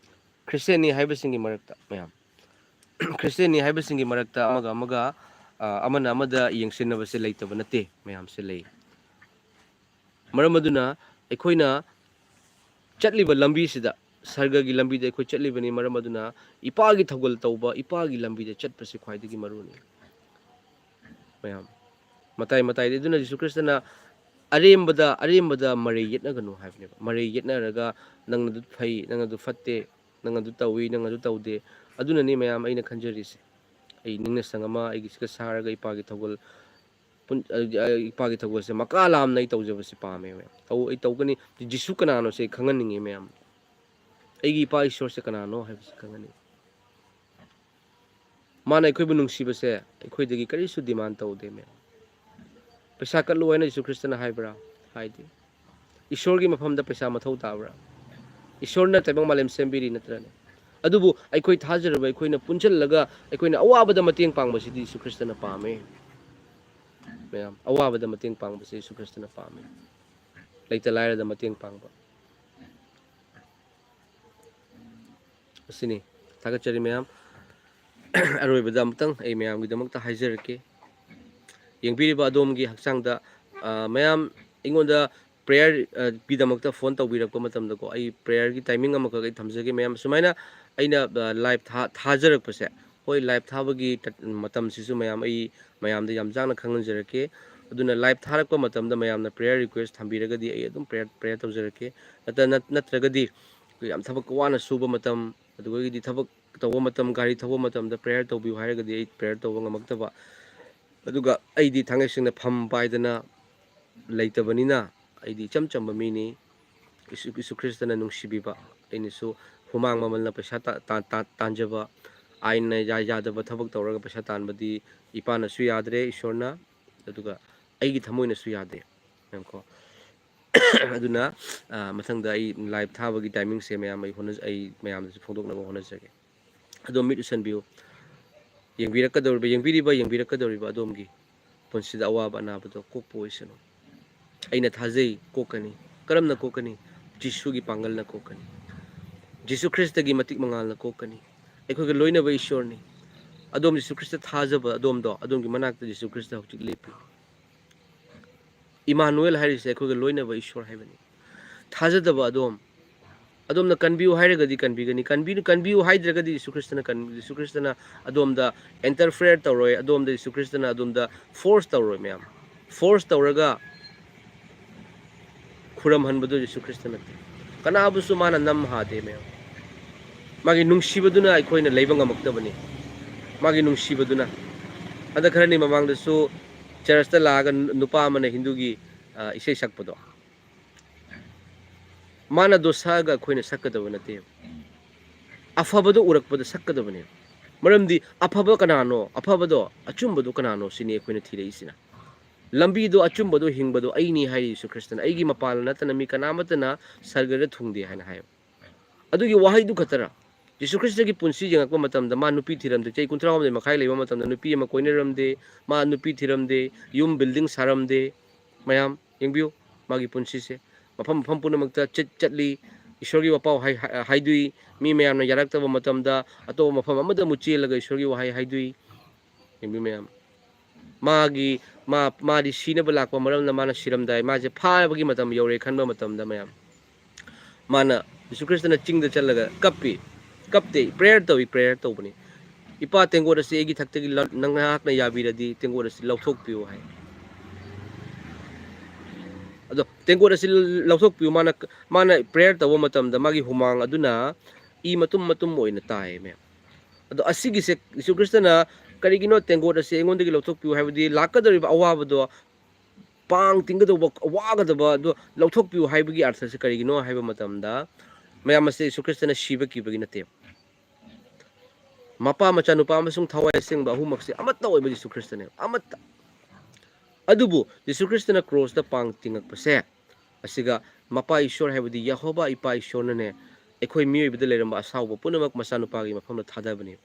ꯈ꯭ꯔꯤꯁꯇꯤꯌꯥꯟꯅꯤ ꯍꯥꯏꯕꯁꯤꯡꯒꯤ ꯃꯔꯛꯇ, ꯃꯌꯥꯝ꯫ ꯈ꯭ꯔꯤꯁꯇꯤꯌꯥꯟꯅꯤ ꯍꯥꯏꯕꯁꯤꯡꯒꯤ ꯃꯔꯛꯇ ꯑꯃꯒ ꯑꯃꯒ, ꯑ, ꯑꯃꯅ ꯑꯃꯗ ꯌꯦꯡꯁꯤꯟꯅꯕꯁꯦ ꯂꯩꯇꯕ ꯅꯠꯇꯦ, ꯃꯌꯥꯝꯁꯦ ꯂꯩ꯫ ꯃꯔꯝ ꯑꯗꯨꯅ ꯑꯩꯈꯣꯏꯅ ꯆꯠꯂꯤꯕ ꯂꯝꯕꯤꯁꯤꯗ, ꯁꯔꯒꯒꯤ ꯂꯝꯕꯤꯗ ꯑꯩꯈꯣꯏ ꯆꯠꯂꯤꯕꯅꯤ, ꯃꯔꯝ ꯑꯗꯨꯅ ꯏꯄꯥꯒꯤ ꯊꯧꯒꯜ ꯇꯧꯕ, ꯏꯄꯥꯒꯤ ꯂꯝꯕꯤꯗ ꯆꯠꯄꯁꯤ ꯈ꯭ꯋꯥꯏꯗꯒꯤ ꯃꯔꯨꯅꯤ, ꯃꯌꯥꯝ꯫ ꯃꯇꯥꯏ ꯃꯇꯥꯏꯗ ꯑꯗꯨꯅ ꯖꯤꯁꯨ ꯈ꯭ꯔꯤꯁꯇꯅ ꯑꯔꯦꯝꯕꯗ, ꯑꯔꯦꯝꯕꯗ ꯃꯔꯩ ꯌꯦꯠꯅꯒꯅꯨ ꯍꯥꯏꯕꯅꯦꯕ꯫ ꯃꯔꯩ ꯌꯦꯠꯅꯔꯒ ꯅꯪꯅ ꯑꯗꯨ ꯐꯩ, ꯅꯪ ꯑꯗꯨ ꯐꯠꯇꯦ, ꯅꯪ ꯑꯗꯨ ꯇꯧꯏ, ꯅꯪ ꯑꯗꯨ ꯇꯧꯗꯦ꯫ ꯑꯗꯨꯅꯅꯤ ꯃꯌꯥꯝ ꯑꯩꯅ ꯈꯟꯖꯔꯤꯁꯦ꯫ ꯑꯩ ꯅꯤꯡꯅ ꯁꯪ ꯑꯃ ꯑꯩꯒꯤꯁꯤꯒ ꯁꯥꯔꯒ ꯏꯄꯥꯒꯤ ꯊꯧꯒꯜ ꯄꯨꯟ-, ꯑ, ꯑ, ꯏꯄꯥꯒꯤ ꯊꯧꯒꯜꯁꯦ ꯃꯀꯥ ꯂꯥꯝꯅ ꯑꯩ ꯇꯧꯖꯕꯁꯦ ꯄꯥꯝꯃꯦ ꯃꯌꯥꯝ꯫ ꯇꯧ-, ꯑꯩ ꯇꯧꯒꯅꯤ꯫ ꯖꯤꯁꯨ ꯀꯅꯥꯅꯣꯁꯦ ꯑꯩ ꯈꯪꯍꯟꯅꯤꯡꯉꯤ ꯃꯌꯥꯝ꯫ ꯑꯩꯒꯤ ꯏꯄꯥ ꯏꯁꯣꯔꯁꯦ ꯀꯅꯥꯅꯣ ꯍꯥꯏꯕꯁꯦ ꯈꯪꯍꯟꯅꯤꯡꯉꯤ꯫ ꯃꯥꯅ ꯑꯩꯈꯣꯏꯕꯨ ꯅꯨꯡꯁꯤꯕꯁꯦ ꯑꯩꯈꯣꯏꯗꯒꯤ ꯀꯔꯤꯁꯨ demand ꯇꯧꯗꯦ ꯃꯌꯥꯝ꯫ ꯄꯩꯁꯥ ꯀꯠꯂꯨ ꯍꯥꯏꯅ ꯖꯤꯁꯨ ꯈ꯭ꯔꯤꯁꯇꯅ ꯍꯥꯏꯕ꯭ꯔꯥ? ꯍꯥꯏꯗꯦ꯫ ꯏꯁꯣꯔꯒꯤ ꯃꯐꯝꯗ ꯄꯩꯁꯥ ꯃꯊꯧ ꯇꯥꯕ꯭ꯔꯥ? ꯏꯁꯣꯔꯅ ꯇꯥꯏꯕꯪ ꯃꯥꯂꯦꯝ ꯁꯦꯝꯕꯤꯔꯤ ꯅꯠꯇ꯭ꯔꯅꯦ? ꯑꯗꯨꯕꯨ ꯑꯩꯈꯣꯏ ꯊꯥꯖꯔꯕ ꯑꯩꯈꯣꯏꯅ ꯄꯨꯟꯁꯤꯜꯂꯒ ꯑꯩꯈꯣꯏꯅ ꯑꯋꯥꯕꯗ ꯃꯇꯦꯡ ꯄꯥꯡꯕꯁꯤꯗꯤ ꯖꯤꯁꯨ ꯈ꯭ꯔꯤꯁꯇꯅ ꯄꯥꯝꯃꯦ꯫ ꯃꯌꯥꯝ, ꯑꯋꯥꯕꯗ ꯃꯇꯦꯡ ꯄꯥꯡꯕꯁꯦ ꯖꯤꯁꯨ ꯈ꯭ꯔꯤꯁꯇꯅ ꯄꯥꯝꯃꯦ꯫ ꯂꯩꯇ ꯂꯥꯏꯔꯗ ꯃꯇꯦꯡ ꯄꯥꯡꯕ꯫ ꯑꯁꯤꯅꯤ꯫ ꯊꯥꯒꯠꯆꯔꯤ ꯃꯌꯥꯝ꯫ ꯑꯔꯣꯏꯕꯗ ꯑꯃꯨꯛꯇꯪ ꯑꯩ ꯃꯌꯥꯝꯒꯤꯗꯃꯛꯇ ꯍꯥꯏꯖꯔꯛꯀꯦ꯫ ꯌꯦꯡꯕꯤꯔꯤꯕ ꯑꯗꯣꯝꯒꯤ ꯍꯛꯆꯥꯡꯗ, ꯑ, ꯃꯌꯥꯝ ꯑꯩꯉꯣꯟꯗ prayer, ꯑ, ꯒꯤꯗꯃꯛꯇ phone ꯇꯧꯕꯤꯔꯛꯄ ꯃꯇꯝꯗꯀꯣ, ꯑꯩ prayer ꯒꯤ timing ꯑꯃꯈꯛ ꯑꯩ ꯊꯝꯖꯒꯦ ꯃꯌꯥꯝ꯫ ꯁꯨꯃꯥꯏꯅ ꯑꯩꯅ, ꯑ, live ꯊꯥ-, ꯊꯥꯖꯔꯛꯄꯁꯦ, ꯍꯣꯏ, live ꯊꯥꯕꯒꯤ ꯇ-, ꯃꯇꯝꯁꯤꯁꯨ ꯃꯌꯥꯝ ꯑꯩ ꯃꯌꯥꯝꯗ ꯌꯥꯝ ꯆꯥꯅ ꯈꯪꯍꯟꯖꯔꯛꯀꯦ꯫ ꯑꯗꯨꯅ live ꯊꯥꯔꯛꯄ ꯃꯇꯝꯗ ꯃꯌꯥꯝꯅ prayer request ꯊꯝꯕꯤꯔꯒꯗꯤ ꯑꯩ ꯑꯗꯨꯝ prayer, prayer ꯇꯧꯖꯔꯛꯀꯦ꯫ ꯅꯠꯇ-, ꯅꯠ-, ꯅꯠꯇ꯭ꯔꯒꯗꯤ ꯑꯩꯈꯣꯏ ꯌꯥꯝ ꯊꯕꯛ ꯋꯥꯅ ꯁꯨꯕ ꯃꯇꯝ, ꯑꯗꯨꯗꯒꯤꯗꯤ ꯊꯕꯛ ꯇꯧꯕ ꯃꯇꯝ, ꯒꯥꯔꯤ ꯊꯧꯕ ꯃꯇꯝꯗ prayer ꯇꯧꯕꯤꯌꯨ ꯍꯥꯏꯔꯒꯗꯤ ꯑꯩ prayer ꯇꯧꯕ ꯉꯝꯃꯛꯇꯕ꯫ ꯑꯗꯨꯒ ꯑꯩꯗꯤ ꯊꯥꯡꯒꯩ ꯁꯦꯡꯅ ꯐꯝ ꯄꯥꯏꯗꯅ ꯂꯩꯇꯕꯅꯤꯅ ꯑꯩꯗꯤ ꯏꯆꯝ ꯆꯝꯕ ꯃꯤꯅꯤ꯫ ꯌꯤꯁꯨ, ꯌꯤꯁꯨ ꯈ꯭ꯔꯤꯁꯇꯅ ꯅꯨꯡꯁꯤꯕꯤꯕ, ꯑꯩꯅꯁꯨ ꯍꯨꯃꯥꯡ ꯃꯃꯜꯅ ꯄꯩꯁꯥ ꯇꯥ- ꯇꯥ- ꯇꯥ- ꯇꯥꯟꯖꯕ, ꯑꯥꯏꯟꯅ ꯌꯥ- ꯌꯥꯗꯕ ꯊꯕꯛ ꯇꯧꯔꯒ ꯄꯩꯁꯥ ꯇꯥꯟꯕꯗꯤ ꯏꯄꯥꯅꯁꯨ ꯌꯥꯗ꯭ꯔꯦ, ꯏꯁꯣꯔꯅ, ꯑꯗꯨꯒ ꯑꯩꯒꯤ ꯊꯃꯣꯏꯅꯁꯨ ꯌꯥꯗꯦ꯫ ꯌꯦꯡꯉꯨꯀꯣ꯫ ꯑꯗꯨꯅ, ꯑ, ꯃꯊꯪꯗ ꯑꯩ ꯂꯥꯏꯚ ꯊꯥꯕꯒꯤ ꯇꯥꯏꯃꯤꯡꯁꯦ ꯃꯌꯥꯝ ꯑꯩ ꯍꯣꯠꯅꯖ- ꯑꯩ ꯃꯌꯥꯝꯗꯁꯨ ꯐꯣꯡꯗꯣꯛꯅꯕ ꯍꯣꯠꯅꯖꯒꯦ꯫ ꯑꯗꯣ ꯃꯤꯠ ꯎꯁꯟꯕꯤꯌꯨ꯫ ꯌꯦꯡꯕꯤꯔꯛꯀꯗꯧꯔꯤꯕ, ꯌꯦꯡꯕꯤꯔꯤꯕ, ꯌꯦꯡꯕꯤꯔꯛꯀꯗꯧꯔꯤꯕ ꯑꯗꯣꯝꯒꯤ ꯄꯨꯟꯁꯤꯗ ꯑꯋꯥꯕ ꯑꯅꯥꯕꯗꯣ ꯀꯣꯛꯄ ꯑꯣꯏꯁꯅꯨ꯫ ꯑꯩꯅ ꯊꯥꯖꯩ, ꯀꯣꯛꯀꯅꯤ꯫ ꯀꯔꯝꯅ ꯀꯣꯛꯀꯅꯤ? ꯖꯤꯁꯨꯒꯤ ꯄꯥꯡꯒꯜꯅ ꯀꯣꯛꯀꯅꯤ꯫ ꯖꯤꯁꯨ ꯈ꯭ꯔꯤꯁꯇꯒꯤ ꯃꯇꯤꯛ ꯃꯉꯥꯜꯅ ꯀꯣꯛꯀꯅꯤ꯫ ꯑꯩꯈꯣꯏꯒ ꯂꯣꯏꯅꯕ ꯏꯁꯣꯔꯅꯤ꯫ ꯑꯗꯣꯝ ꯖꯤꯁꯨ ꯈ꯭ꯔꯤꯁꯇ ꯊꯥꯖꯕ ꯑꯗꯣꯝꯗꯣ, ꯑꯗꯣꯝꯒꯤ ꯃꯅꯥꯛꯇ ꯖꯤꯁꯨ ꯈ꯭ꯔꯤꯁꯇ ꯍꯧꯖꯤꯛ ꯂꯦꯞꯄꯤ꯫ ꯏꯃꯥꯅꯨꯑꯦꯜ ꯍꯥꯏꯔꯤꯁꯦ ꯑꯩꯈꯣꯏꯒ ꯂꯣꯏꯅꯕ ꯏꯁꯣꯔ ꯍꯥꯏꯕꯅꯤ꯫ ꯊꯥꯖꯗꯕ ꯑꯗꯣꯝ, ꯑꯗꯣꯝꯅ ꯀꯟꯕꯤꯌꯨ ꯍꯥꯏꯔꯒꯗꯤ ꯀꯟꯕꯤꯒꯅꯤ, ꯀꯟꯕꯤ-, ꯀꯟꯕꯤꯌꯨ ꯍꯥꯏꯗ꯭ꯔꯒꯗꯤ ꯖꯤꯁꯨ ꯈ꯭ꯔꯤꯁꯇꯅ ꯀꯟ-, ꯖꯤꯁꯨ ꯈ꯭ꯔꯤꯁꯇꯅ ꯑꯗꯣꯝꯗ ꯏꯟꯇꯔꯐꯤꯌꯔ ꯇꯧꯔꯣꯏ, ꯑꯗꯣꯝꯗ ꯖꯤꯁꯨ ꯈ꯭ꯔꯤꯁꯇꯅ ꯑꯗꯣꯝꯗ ꯐꯣꯔꯁ ꯇꯧꯔꯣꯏ꯫ ꯃꯌꯥꯝ ꯐꯣꯔꯁ ꯇꯧꯔꯒ ꯈꯨꯔꯝꯍꯟꯕꯗꯨ ꯖꯤꯁꯨ ꯈ꯭ꯔꯤꯁꯇ ꯅꯠꯇꯦ꯫ ꯀꯅꯥꯕꯨꯁꯨ ꯃꯥꯅ ꯅꯝ ꯍꯥꯗꯦ꯫ ꯃꯌꯥꯝ ꯃꯥꯒꯤ ꯅꯨꯡꯁꯤꯕꯗꯨꯅ ꯑꯩꯈꯣꯏꯅ ꯂꯩꯕ ꯉꯝꯃꯛꯇꯕꯅꯤ꯫ ꯃꯥꯒꯤ ꯅꯨꯡꯁꯤꯕꯗꯨꯅ꯫ ꯍꯟꯗꯛ ꯈꯔꯅꯤ ꯃꯃꯥꯡꯗꯁꯨ ꯆꯔꯆꯇ ꯂꯥꯛꯑꯒ ꯅꯨꯄꯥ ꯑꯃꯅ ꯍꯤꯟꯗꯨꯒꯤ, ꯑ, ꯏꯁꯩ ꯁꯛꯄꯗꯣ, ꯃꯥꯅ ꯑꯗꯣ ꯁꯛꯑꯒ ꯑꯩꯈꯣꯏꯅ ꯁꯛꯀꯗꯕ ꯅꯠꯇꯦꯕ꯫ ꯑꯐꯕꯗꯣ ꯎꯔꯛꯄꯗ ꯁꯛꯀꯗꯕꯅꯦꯕ꯫ ꯃꯔꯝꯗꯤ ꯑꯐꯕ ꯀꯅꯥꯅꯣ? ꯑꯐꯕꯗꯣ, ꯑꯆꯨꯝꯕꯗꯣ ꯀꯅꯥꯅꯣ? ꯁꯤꯅꯤ ꯑꯩꯈꯣꯏꯅ ꯊꯤꯔꯛꯏꯁꯤꯅ꯫ ꯂꯝꯕꯤꯗꯣ, ꯑꯆꯨꯝꯕꯗꯣ, ꯍꯤꯡꯕꯗꯣ ꯑꯩꯅꯤ ꯍꯥꯏꯔꯤ ꯖꯤꯁꯨ ꯈ꯭ꯔꯤꯁꯇꯅ꯫ "ꯑꯩꯒꯤ ꯃꯄꯥꯜ ꯅꯠꯇꯅ ꯃꯤ ꯀꯅꯥꯃꯠꯇꯅ ꯁꯔꯒꯗ ꯊꯨꯡꯗꯦ" ꯍꯥꯏꯅ ꯍꯥꯏꯌꯦꯕ꯫ ꯑꯗꯨꯒꯤ ꯋꯥꯍꯩꯗꯨ ꯈꯛꯇꯔ? ꯖꯤꯁꯨ ꯈ꯭ꯔꯤꯁꯇꯒꯤ ꯄꯨꯟꯁꯤ ꯌꯦꯡꯉꯛꯄ ꯃꯇꯝꯗ ꯃꯥ ꯅꯨꯄꯤ ꯊꯤꯔꯝꯗꯦ꯫ ꯆꯍꯤ ꯀꯨꯟꯊ꯭ꯔꯥ ꯍꯨꯝꯗꯣꯏ ꯃꯈꯥꯏ ꯂꯩꯕ ꯃꯇꯝꯗ ꯅꯨꯄꯤ ꯑꯃ ꯀꯣꯏꯅꯔꯝꯗꯦ, ꯃꯥ ꯅꯨꯄꯤ ꯊꯤꯔꯝꯗꯦ, ꯌꯨꯝ ꯕꯤꯜꯗꯤꯡ ꯁꯥꯔꯝꯗꯦ꯫ ꯃꯌꯥꯝ ꯌꯦꯡꯕꯤꯌꯨ, ꯃꯥꯒꯤ ꯄꯨꯟꯁꯤꯁꯦ꯫ ꯃꯐꯝ ꯃꯐꯝ ꯄꯨꯝꯅꯃꯛꯇ ꯆꯠ-, ꯆꯠꯂꯤ, ꯏꯁꯣꯔꯒꯤ ꯋꯥꯄꯥꯎ ꯍꯥꯏ-, ꯍꯥꯏ-, ꯍꯥꯏꯗꯣꯛꯏ꯫ ꯃꯤ ꯃꯌꯥꯝꯅ ꯌꯥꯔꯛꯇꯕ ꯃꯇꯝꯗ ꯑꯇꯣꯞꯄ ꯃꯐꯝ ꯑꯃꯗ ꯑꯃꯨꯛ ꯆꯦꯜꯂꯒ ꯏꯁꯣꯔꯒꯤ ꯋꯥꯍꯩ ꯍꯥꯏꯗꯣꯛꯏ꯫ ꯌꯦꯡꯕꯤꯌꯨ ꯃꯌꯥꯝ꯫ ꯃꯥꯒꯤ, ꯃꯥ, ꯃꯥꯗꯤ ꯁꯤꯅꯕ ꯂꯥꯛꯄ ꯃꯔꯝꯅ ꯃꯥꯅ ꯁꯤꯔꯝꯗꯥꯏ, ꯃꯥꯁꯦ ꯐꯥꯕꯒꯤ ꯃꯇꯝ ꯌꯧꯔꯦ ꯈꯟꯕ ꯃꯇꯝꯗ ꯃꯌꯥꯝ, ꯃꯥꯅ, ꯖꯤꯁꯨ ꯈ꯭ꯔꯤꯁꯇꯅ ꯆꯤꯡꯗ ꯆꯠꯂꯒ ꯀꯞꯄꯤ, ꯀꯞꯇꯦ, ꯄ꯭ꯔꯦꯌꯔ ꯇꯧꯏ, ꯄ꯭ꯔꯦꯌꯔ ꯇꯧꯕꯅꯤ꯫ "ꯏꯄꯥ, ꯇꯦꯡꯀꯣꯠ ꯑꯁꯤ ꯑꯩꯒꯤ ꯊꯛꯇꯒꯤ ꯂ-, ꯅꯪ ꯅꯍꯥꯛꯅ ꯌꯥꯕꯤꯔꯗꯤ ꯇꯦꯡꯀꯣꯠ ꯑꯁꯤ ꯂꯧꯊꯣꯛꯄꯤꯌꯨ" ꯍꯥꯏ꯫ ꯑꯗꯣ ꯇꯦꯡꯀꯣꯠ ꯑꯁꯤ ꯂꯧꯊꯣꯛꯄꯤꯌꯨ, ꯃꯥꯅ, ꯃꯥꯅ ꯄ꯭ꯔꯦꯌꯔ ꯇꯧꯕ ꯃꯇꯝꯗ ꯃꯥꯒꯤ ꯍꯨꯃꯥꯡ ꯑꯗꯨꯅ ꯏ ꯃꯇꯨꯝ ꯃꯇꯨꯝ ꯑꯣꯏꯅ ꯇꯥꯏ, ꯃꯌꯥꯝ꯫ ꯑꯗꯣ ꯑꯁꯤꯒꯤꯁꯦ ꯖꯤꯁꯨ ꯈ꯭ꯔꯤꯁꯇꯅ ꯀꯔꯤꯒꯤꯅꯣ ꯇꯦꯡꯀꯣꯠ ꯑꯁꯤ ꯑꯩꯉꯣꯟꯗꯒꯤ ꯂꯧꯊꯣꯛꯄꯤꯌꯨ ꯍꯥꯏꯕꯗꯤ ꯂꯥꯛꯀꯗꯧꯔꯤꯕ ꯑꯋꯥꯕꯗꯣ, ꯄꯥꯡ ꯇꯤꯡꯒꯗꯧꯕ, ꯋꯥꯒꯗꯕ ꯑꯗꯣ ꯂꯧꯊꯣꯛꯄꯤꯌꯨ ꯍꯥꯏꯕꯒꯤ ꯑꯔꯊꯁꯦ ꯀꯔꯤꯒꯤꯅꯣ ꯍꯥꯏꯕ ꯃꯇꯝꯗ, ꯃꯌꯥꯝ ꯑꯁꯤ ꯌꯤꯁꯨ ꯈ꯭ꯔꯤꯁꯇꯅ ꯁꯤꯕ ꯀꯤꯕꯒꯤ ꯅꯠꯇꯦ꯫ ꯃꯄꯥ, ꯃꯆꯥꯅꯨꯄꯥ ꯑꯃꯁꯨꯡ ꯊꯋꯥꯏ ꯑꯁꯦꯡꯕ ꯑꯍꯨꯝꯃꯛꯁꯦ ꯑꯃꯠꯇ ꯑꯣꯏꯕ ꯌꯤꯁꯨ ꯈ꯭ꯔꯤꯁꯇꯅꯦꯕ, ꯑꯃꯠꯇ꯫ ꯑꯗꯨꯕꯨ ꯌꯤꯁꯨ ꯈ꯭ꯔꯤꯁꯇꯅ ꯀ꯭ꯔꯣꯁꯇ ꯄꯥꯡ ꯇꯤꯡꯉꯛꯄꯁꯦ, ꯑꯁꯤꯒ ꯃꯄꯥ ꯏꯁꯣꯔ ꯍꯥꯏꯕꯗꯤ ꯌꯦꯍꯣꯕꯥ ꯏꯄꯥ ꯏꯁꯣꯔꯅꯅꯦ, ꯑꯩꯈꯣꯏ ꯃꯤꯑꯣꯏꯕꯗ ꯂꯩꯔꯝꯕ ꯑꯁꯥꯎꯕ ꯄꯨꯝꯅꯃꯛ ꯃꯆꯥꯅꯨꯄꯥꯒꯤ ꯃꯐꯝꯗ ꯊꯥꯗꯕꯅꯦꯕ꯫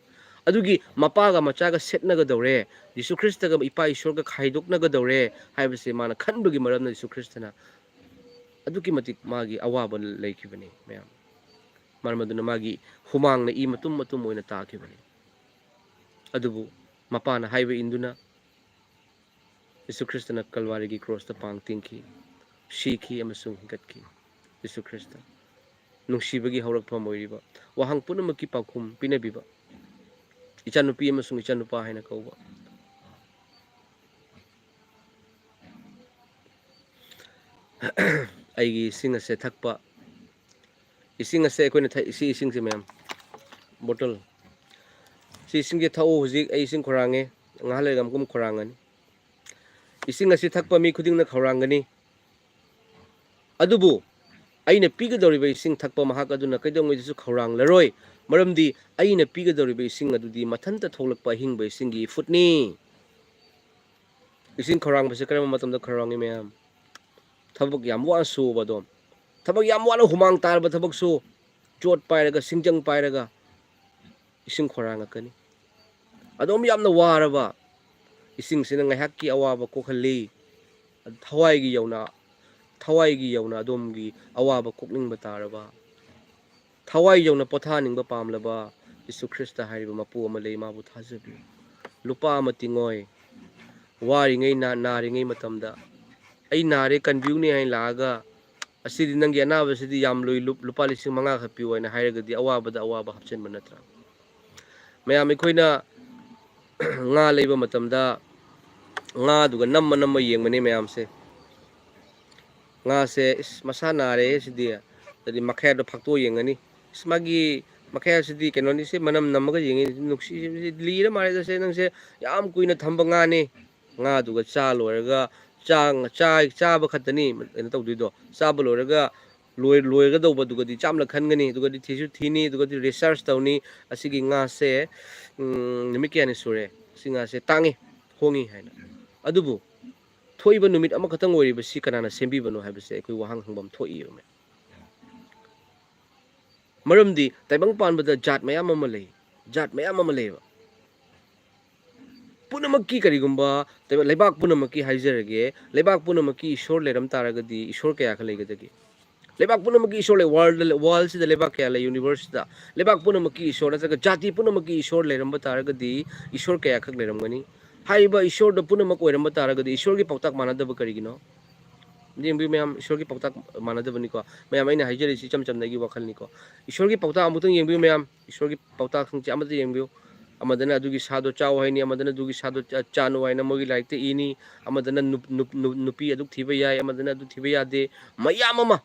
ꯑꯗꯨꯒꯤ ꯃꯄꯥꯒ ꯃꯆꯥꯒ ꯁꯦꯠꯅꯒꯗꯧꯔꯦ, ꯌꯤꯁꯨ ꯈ꯭ꯔꯤꯁꯇꯒ ꯏꯄꯥ ꯏꯁꯣꯔꯒ ꯈꯥꯏꯗꯣꯛꯅꯒꯗꯧꯔꯦ ꯍꯥꯏꯕꯁꯦ ꯃꯥꯅ ꯈꯟꯕꯒꯤ ꯃꯔꯝꯅ ꯌꯤꯁꯨ ꯈ꯭ꯔꯤꯁꯇꯅ ꯑꯗꯨꯛꯀꯤ ꯃꯇꯤꯛ ꯃꯥꯒꯤ ꯑꯋꯥꯕ ꯂꯩꯈꯤꯕꯅꯤ ꯃꯌꯥꯝ꯫ ꯃꯔꯝ ꯑꯗꯨꯅ ꯃꯥꯒꯤ ꯍꯨꯃꯥꯡꯅ ꯏ ꯃꯇꯨꯝ ꯃꯇꯨꯝ ꯑꯣꯏꯅ ꯇꯥꯈꯤꯕꯅꯤ꯫ ꯑꯗꯨꯕꯨ ꯃꯄꯥꯅ ꯍꯥꯏꯕ ꯏꯟꯗꯨꯅ ꯌꯤꯁꯨ ꯈ꯭ꯔꯤꯁꯇꯅ ꯀꯜꯋꯥꯔꯤꯒꯤ ꯀ꯭ꯔꯣꯁꯇ ꯄꯥꯡ ꯇꯤꯡꯈꯤ, ꯁꯤꯈꯤ ꯑꯃꯁꯨꯡ ꯍꯤꯡꯒꯠꯈꯤ꯫ ꯌꯤꯁꯨ ꯈ꯭ꯔꯤꯁꯇ, ꯅꯨꯡꯁꯤꯕꯒꯤ ꯍꯧꯔꯛꯐꯝ ꯑꯣꯏꯔꯤꯕ, ꯋꯥꯍꯪ ꯄꯨꯝꯅꯃꯛꯀꯤ ꯄꯥꯎꯈꯨꯝ ꯄꯤꯅꯕꯤꯕ, ꯏꯆꯥꯅꯨꯄꯤ ꯑꯃꯁꯨꯡ ꯏꯆꯥꯅꯨꯄꯥ ꯍꯥꯏꯅ ꯀꯧꯕ꯫ ꯑꯩꯒꯤ ꯏꯁꯤꯡ ꯑꯁꯦ ꯊꯛꯄ, ꯏꯁꯤꯡ ꯑꯁꯦ ꯑꯩꯈꯣꯏꯅ ꯊꯛ-, ꯁꯤ ꯏꯁꯤꯡꯁꯦ ꯃꯌꯥꯝ, ꯕꯣꯇꯜ, ꯁꯤ ꯏꯁꯤꯡꯁꯦ ꯊꯛꯎ꯫ ꯍꯧꯖꯤꯛ ꯑꯩ ꯏꯁꯤꯡ ꯈꯧꯔꯥꯡꯉꯦ, ꯉꯥꯏꯍꯥꯛ ꯂꯩꯔꯒ ꯑꯃꯨꯛ ꯈꯧꯔꯥꯡꯒꯅꯤ꯫ ꯏꯁꯤꯡ ꯑꯁꯤ ꯊꯛꯄ ꯃꯤ ꯈꯨꯗꯤꯡꯅ ꯈꯧꯔꯥꯡꯒꯅꯤ, ꯑꯗꯨꯕꯨ ꯑꯩꯅ ꯄꯤꯒꯗꯧꯔꯤꯕ ꯏꯁꯤꯡ ꯊꯛꯄ ꯃꯍꯥꯛ ꯑꯗꯨꯅ ꯀꯩꯗꯧꯉꯩꯗꯁꯨ ꯈꯧꯔꯥꯡꯂꯔꯣꯏ, ꯃꯔꯝꯗꯤ ꯑꯩꯅ ꯄꯤꯒꯗꯧꯔꯤꯕ ꯏꯁꯤꯡ ꯑꯗꯨꯗꯤ ꯃꯊꯟꯇ ꯊꯣꯛꯂꯛꯄ ꯑꯍꯤꯡꯕ ꯏꯁꯤꯡꯒꯤ ꯏꯐꯨꯠꯅꯤ꯫ ꯏꯁꯤꯡ ꯈꯧꯔꯥꯡꯕꯁꯦ ꯀꯔꯝꯕ ꯃꯇꯝꯗ ꯈꯧꯔꯥꯡꯉꯤ ꯃꯌꯥꯝ? ꯊꯕꯛ ꯌꯥꯝ ꯋꯥꯅ ꯁꯨꯕꯗꯣ, ꯊꯕꯛ ꯌꯥꯝ ꯋꯥꯅ ꯍꯨꯃꯥꯡ ꯇꯥꯔꯕ ꯊꯕꯛꯁꯨ, ꯆꯣꯠ ꯄꯥꯏꯔꯒ, ꯁꯤꯡꯖꯪ ꯄꯥꯏꯔꯒ ꯏꯁꯤꯡ ꯈꯧꯔꯥꯡꯉꯛꯀꯅꯤ꯫ ꯑꯗꯣꯝ ꯌꯥꯝꯅ ꯋꯥꯔꯕ, ꯏꯁꯤꯡꯁꯤꯅ ꯉꯥꯏꯍꯥꯛꯀꯤ ꯑꯋꯥꯕ ꯀꯣꯛꯍꯜꯂꯤ꯫ ꯊꯋꯥꯏꯒꯤ ꯌꯧꯅ, ꯊꯋꯥꯏꯒꯤ ꯌꯧꯅ ꯑꯗꯣꯝꯒꯤ ꯑꯋꯥꯕ ꯀꯣꯛꯅꯤꯡꯕ ꯇꯥꯔꯕ, ꯊꯋꯥꯏ ꯌꯧꯅ ꯄꯣꯊꯥꯅꯤꯡꯕ ꯄꯥꯝꯂꯕ ꯌꯤꯁꯨ ꯈ꯭ꯔꯤꯁꯇ ꯍꯥꯏꯔꯤꯕ ꯃꯄꯨ ꯑꯃ ꯂꯩ, ꯃꯥꯕꯨ ꯊꯥꯖꯕꯤꯌꯨ꯫ ꯂꯨꯄꯥ ꯑꯃ ꯇꯤꯡꯉꯣꯏ꯫ ꯋꯥꯔꯤꯉꯩ, ꯅꯥ-, ꯅꯥꯔꯤꯉꯩ ꯃꯇꯝꯗ, "ꯑꯩ ꯅꯥꯔꯦ, ꯀꯟꯕꯤꯌꯨꯅꯦ" ꯍꯥꯏꯅ ꯂꯥꯛꯑꯒ, "ꯑꯁꯤꯗꯤ, ꯅꯪꯒꯤ ꯑꯅꯥꯕꯁꯤꯗꯤ ꯌꯥꯝ ꯂꯨꯏ, ꯂꯨꯞ-, ꯂꯨꯄꯥ ꯂꯤꯁꯤꯡ ꯃꯉꯥ ꯈꯛ ꯄꯤꯌꯨ" ꯍꯥꯏꯅ ꯍꯥꯏꯔꯒꯗꯤ ꯑꯋꯥꯕꯗ ꯑꯋꯥꯕ ꯍꯥꯞꯆꯤꯟꯕ ꯅꯠꯇ꯭ꯔꯥ? ꯃꯌꯥꯝ, ꯑꯩꯈꯣꯏꯅ ꯉꯥ ꯂꯩꯕ ꯃꯇꯝꯗ ꯉꯥꯗꯨꯒ ꯅꯝꯃ ꯅꯝꯃ ꯌꯦꯡꯕꯅꯤ ꯃꯌꯥꯝꯁꯦ꯫ ꯉꯥꯁꯦ, "ꯏꯁ, ꯃꯁꯥ ꯅꯥꯔꯦ ꯁꯤꯗꯤ"꯫ ꯑꯗꯨꯗꯤ ꯃꯈꯌꯥꯠꯇꯣ ꯐꯥꯛꯇꯣꯛꯑ ꯌꯦꯡꯉꯅꯤ꯫ "ꯏꯁ, ꯃꯥꯒꯤ ꯃꯈꯌꯥꯠꯁꯤꯗꯤ ꯀꯩꯅꯣꯅꯤ, ꯁꯤ ꯃꯅꯝ ꯅꯝꯃꯒ ꯌꯦꯡꯉꯤ, ꯅꯨꯡꯁꯤ-, ꯁꯤ ꯂꯤꯔ ꯃꯥꯜꯂꯦꯗ, ꯁꯦ ꯅꯪꯁꯦ ꯌꯥꯝ ꯀꯨꯏꯅ ꯊꯝꯕ ꯉꯥꯅꯤ"꯫ ꯉꯥꯗꯨꯒ ꯆꯥ ꯂꯣꯏꯔꯒ, ꯆꯥ-, ꯆꯥ-, ꯆꯥꯕ ꯈꯛꯇꯅꯤ ꯀꯩꯅꯣ ꯇꯧꯗꯣꯏꯗꯣ꯫ ꯆꯥꯕ ꯂꯣꯏꯔꯒ ꯂꯣꯏ-, ꯂꯣꯏꯒꯗꯧꯕ, ꯑꯗꯨꯒꯗꯤ ꯆꯥꯝꯂꯛ ꯈꯟꯒꯅꯤ, ꯑꯗꯨꯒꯗꯤ ꯊꯤꯁꯨ ꯊꯤꯅꯤ, ꯑꯗꯨꯒꯗꯤ ꯔꯤꯁꯥꯔꯁ ꯇꯧꯅꯤ, ꯑꯁꯤꯒꯤ ꯉꯥꯁꯦ, ꯎꯝ, ꯅꯨꯃꯤꯠ ꯀꯌꯥꯅꯤ ꯁꯨꯔꯦ, ꯑꯁꯤ ꯉꯥꯁꯦ ꯇꯥꯡꯉꯤ, ꯍꯣꯡꯉꯤ ꯍꯥꯏꯅ꯫ ꯑꯗꯨꯕꯨ ꯊꯣꯛꯏꯕ ꯅꯨꯃꯤꯠ ꯑꯃꯈꯛꯇꯪ ꯑꯣꯏꯔꯤꯕꯁꯤ ꯀꯅꯥꯅ ꯁꯦꯝꯕꯤꯕꯅꯣ ꯍꯥꯏꯕꯁꯦ ꯑꯩꯈꯣꯏ ꯋꯥꯍꯪ ꯍꯪꯐꯝ ꯊꯣꯛꯏꯕ꯫ ꯃꯔꯝꯗꯤ ꯇꯥꯏꯕꯪ ꯄꯥꯟꯕꯗ ꯖꯥꯠ ꯃꯌꯥꯝ ꯑꯃ ꯂꯩ, ꯖꯥꯠ ꯃꯌꯥꯝ ꯑꯃ ꯂꯩꯌꯦꯕ꯫ ꯄꯨꯝꯅꯃꯛꯀꯤ, ꯀꯔꯤꯒꯨꯝꯕ ꯇꯥꯏꯕꯪ-, ꯂꯩꯕꯥꯛ ꯄꯨꯝꯅꯃꯛꯀꯤ ꯍꯥꯏꯖꯔꯒꯦ, ꯂꯩꯕꯥꯛ ꯄꯨꯝꯅꯃꯛꯀꯤ ꯏꯁꯣꯔ ꯂꯩꯔꯝ ꯇꯥꯔꯒꯗꯤ ꯏꯁꯣꯔ ꯀꯌꯥꯈꯛ ꯂꯩꯒꯗꯒꯦ? ꯂꯩꯕꯥꯛ ꯄꯨꯝꯅꯃꯛꯀꯤ ꯏꯁꯣꯔ ꯂꯩ, ꯋꯥꯔꯜꯗ, ꯋꯥꯔꯜꯁꯤꯗ ꯂꯩꯕꯥꯛ ꯀꯌꯥ ꯂꯩ, ꯌꯨꯅꯤꯚꯔꯁꯁꯤꯗ? ꯂꯩꯕꯥꯛ ꯄꯨꯝꯅꯃꯛꯀꯤ ꯏꯁꯣꯔ ꯅꯠꯇ꯭ꯔꯒ ꯖꯥꯇꯤ ꯄꯨꯝꯅꯃꯛꯀꯤ ꯏꯁꯣꯔ ꯂꯩꯔꯝꯕ ꯇꯥꯔꯒꯗꯤ ꯏꯁꯣꯔ ꯀꯌꯥꯈꯛ ꯂꯩꯔꯝꯒꯅꯤ? ꯍꯥꯏꯔꯤꯕ ꯏꯁꯣꯔꯗ ꯄꯨꯝꯅꯃꯛ ꯑꯣꯏꯔꯝꯕ ꯇꯥꯔꯒꯗꯤ ꯏꯁꯣꯔꯒꯤ ꯄꯥꯎꯇꯥꯛ ꯃꯥꯟꯅꯗꯕ ꯀꯔꯤꯒꯤꯅꯣ? ꯌꯦꯡꯕꯤꯌꯨ ꯃꯌꯥꯝ, ꯏꯁꯣꯔꯒꯤ ꯄꯥꯎꯇꯥꯛ ꯃꯥꯟꯅꯗꯕꯅꯤꯀꯣ꯫ ꯃꯌꯥꯝ, ꯑꯩꯅ ꯍꯥꯏꯖꯔꯤꯁꯤ ꯏꯆꯝ ꯆꯝꯅ ꯑꯩꯒꯤ ꯋꯥꯈꯜꯅꯤꯀꯣ꯫ ꯏꯁꯣꯔꯒꯤ ꯄꯥꯎꯇꯥꯛ ꯑꯃꯨꯛꯇꯪ ꯌꯦꯡꯕꯤꯌꯨ ꯃꯌꯥꯝ, ꯏꯁꯣꯔꯒꯤ ꯄꯥꯎꯇꯥꯛꯁꯤꯡꯁꯦ ꯑꯃꯠꯇ ꯌꯦꯡꯕꯤꯌꯨ꯫ ꯑꯃꯗꯅ ꯑꯗꯨꯒꯤ ꯁꯥꯗꯣ ꯆꯥꯎ ꯍꯥꯏꯅꯤ, ꯑꯃꯗꯅ ꯑꯗꯨꯒꯤ ꯁꯥꯗꯣ ꯆꯥ-, ꯆꯥꯅꯨ ꯍꯥꯏꯅ ꯃꯣꯏꯒꯤ ꯂꯥꯏꯔꯤꯛꯇ ꯏꯅꯤ, ꯑꯃꯗꯅ ꯅꯨꯞ-, ꯅꯨꯞ-, ꯅꯨꯞ-, ꯅꯨꯄꯤ ꯑꯗꯨꯛ ꯊꯤꯕ ꯌꯥꯏ, ꯑꯃꯗꯅ ꯑꯗꯨ ꯊꯤꯕ ꯌꯥꯗꯦ, ꯃꯌꯥꯝ ꯑꯃ꯫